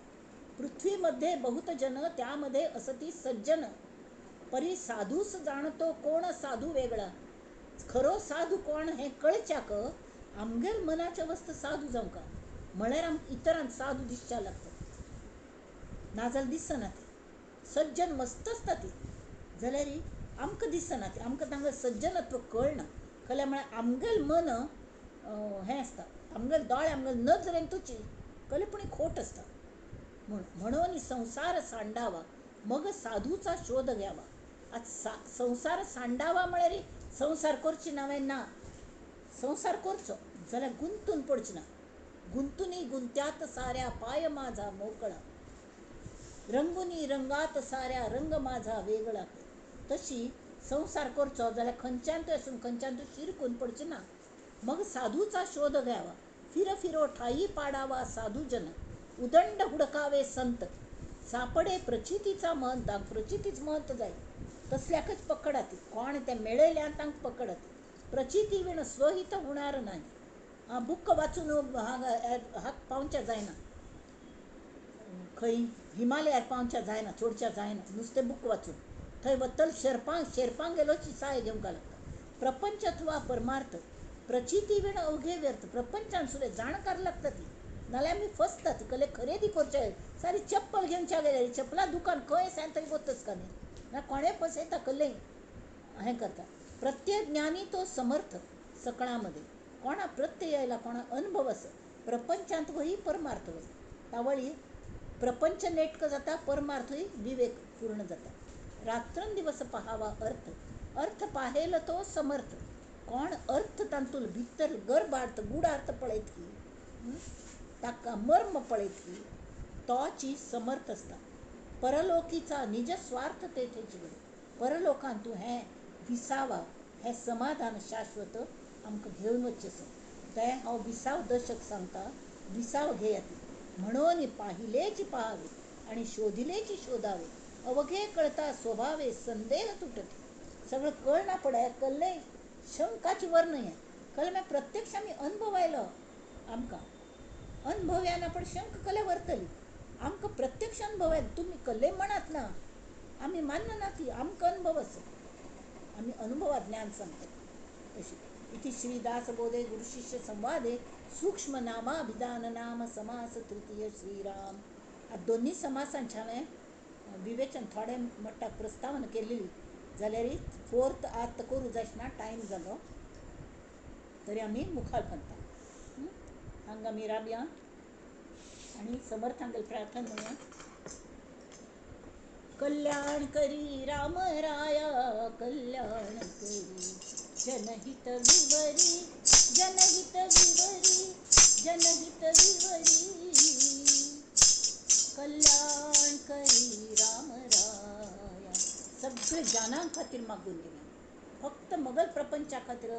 Speaker 1: पृथ्वीमध्ये बहुत जन, त्यामध्ये असती सज्जन, परी साधूस जाणतो कोण साधू वेगळा. खरो साधू कोण हें कळच्याक आमगेर मनाचे अवस्था साधू जावंका, म्हळ्यार आमकां इतरांक साधू दिसच्या लागता, नाजाल्यार दिसना ती. सज्जन मस्त आसता ती, जाल्यार आमकां दिसना ती, आमकां तांकां सज्जनत्व कळना. कळ्ळें म्हळ्यार आमगेल मन हें आसता, आमगेले दोळे आमगेले नजरेन तुची कळ्ळें, पूण खोट आसता. म्हणून संसार सांडावा मग साधूचा शोध घ्यावा. आज संसार सांडावा म्हळ्यार संसार करची ना ना, संसार करचो जाल्यार गुंतून पडची ना. गुंतुनी गुंत्यात साऱ्या पाय माझा मोकळा, रंगुनी रंगात साऱ्या रंग माझा वेगळा. तशी संसार करचो जाल्यार खंयच्यान तूं आसून खंयच्यान तूं शिरकून पडची ना. मग साधूचा शोध घ्यावा. फिर फिरो ठाई पाडावा साधूजन, उदंड हुडकावे संत, सापडे प्रचितीचा महंत. प्रचितीच महंत जाय तसल्याकच पकडाती, कोण ते मेळयल्यान तांकां पकडाती. प्रचिती विण स्वहित होणार नाही. बुक वाचून हाक पावच्या जायना, खंय हिमालयार पावच्या जायना, चोडच्या जायना, नुस्तें बुक वाचून थंय वतल शेरपांग शेरपांग गेलोची साय घेवंक लागता. प्रपंच अथवा परमार्थ प्रचिती विण अवघे व्यर्थ. प्रपंचान सुद्दां जाणकार लागता ती, नाल्यार आमी फसता ती. कले खरेदी करचे सारी चप्पल घेवच्या गेल्यार चपला दुकान खंय आसा थंय वतच का न्ही, ना कोणें फसयता कले हें करता. प्रत्यय ज्ञानी तो समर्थ सकळामध्ये, कोणा प्रत्यय आयला कोणा अनुभव आसा. प्रपंचांत वही परमार्थ वही तावळी प्रपंच नेटको जाता, परमार्थूय विवेक पूर्ण जाता. रात्रंदिवस पहावा अर्थ, अर्थ पाहेल तो समर्थ. कोण अर्थ तांतूल भितर गर्भार्थ गूढार्थ पळयत की ताका मर्म पळयत की तोची समर्थ आसता. परलोकीचा निज स्वार्थ तेथेच घडे. परलोकांत तूं हें विसावा, हें समाधान शाश्वत आमकां घेवन वचचें आसा. तें हांव विसाव दशक सांगता, विसाव घेयात. म्हणून पाहिलेची पहावे आणि शोधिलेची शोधावे, अवघे कळता स्वभावे संदेह तुटते. सगळं कळना पडाय कळ्ळें शंकाची वर न्हय, कळ्ळें मागीर प्रत्यक्ष आमी अनुभव आयलो आमकां, अनुभव येना पण शंक कले व्हरतली. आमकां प्रत्यक्ष अनुभव आयलो, तुमी कल्ले म्हणात ना, आमी मानना ती, आमकां अनुभव आसा, आमी अनुभवात ज्ञान सांगता. अशी इति श्री दासबोधे गुरुशिष्य संवादे सूक्ष्म नामाभिधान नाम समास तृतीय श्रीराम. आतां दोन्ही समासांचें हांवें विवेचन थोडे मट्टाक प्रस्तावना केल्ली, जाल्यार फोर्थ आतां करूं जायना, टायम जालो तरी आमी मुखार करता. हांगा आमी राबया आनी समर्थांगेल प्रार्थना म्हणया. कल्याण करी राम राया कल्याण करी, जनहित विवरी जनहित विवरी जनहित विवरी, कल्याण करी राम राया. सगळे जानां खातीर मागून घेवया, फक्त मगल प्रपंचा खातीर,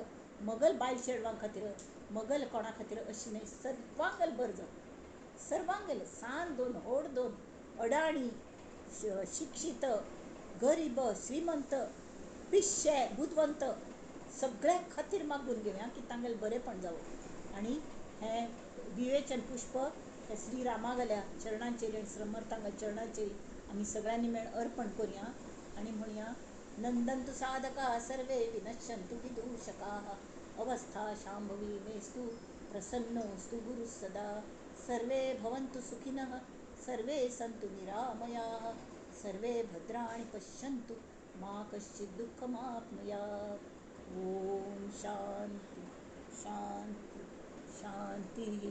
Speaker 1: मगल बायल चेडवां खातीर, मगल कोणा खातीर अशी न्हय, सर्वांगल बरं जावं, सर्वांगल सान दोन होड दोन, अडाणी शिक्षित, गरीब श्रीमंत, पिश्शे बुदवंत, सगळ्या खातीर मागून घेवया की तांगेलें बरेंपण जावं. आनी हें विवेचन पुष्प हे श्री रामागल्या चरणांचेर आनी समर्थांगल्या चरणांचेर आमी सगळ्यांनी मेळून अर्पण करुया आनी म्हणया, नंदन्तु साधकाः सर्वे विनश्यन्तु विदूषकाः, अवस्था शांभवी मेस्तु प्रसन्नोऽस्तु गुरुः सदा, सर्वे भवन्तु सुखिनः सर्वे सन्तु निरामयाः, सर्वे भद्राणि पश्यन्तु मा कश्चित् दुःखमाप्नुयात्. ॐ शांति शांति शांतिः.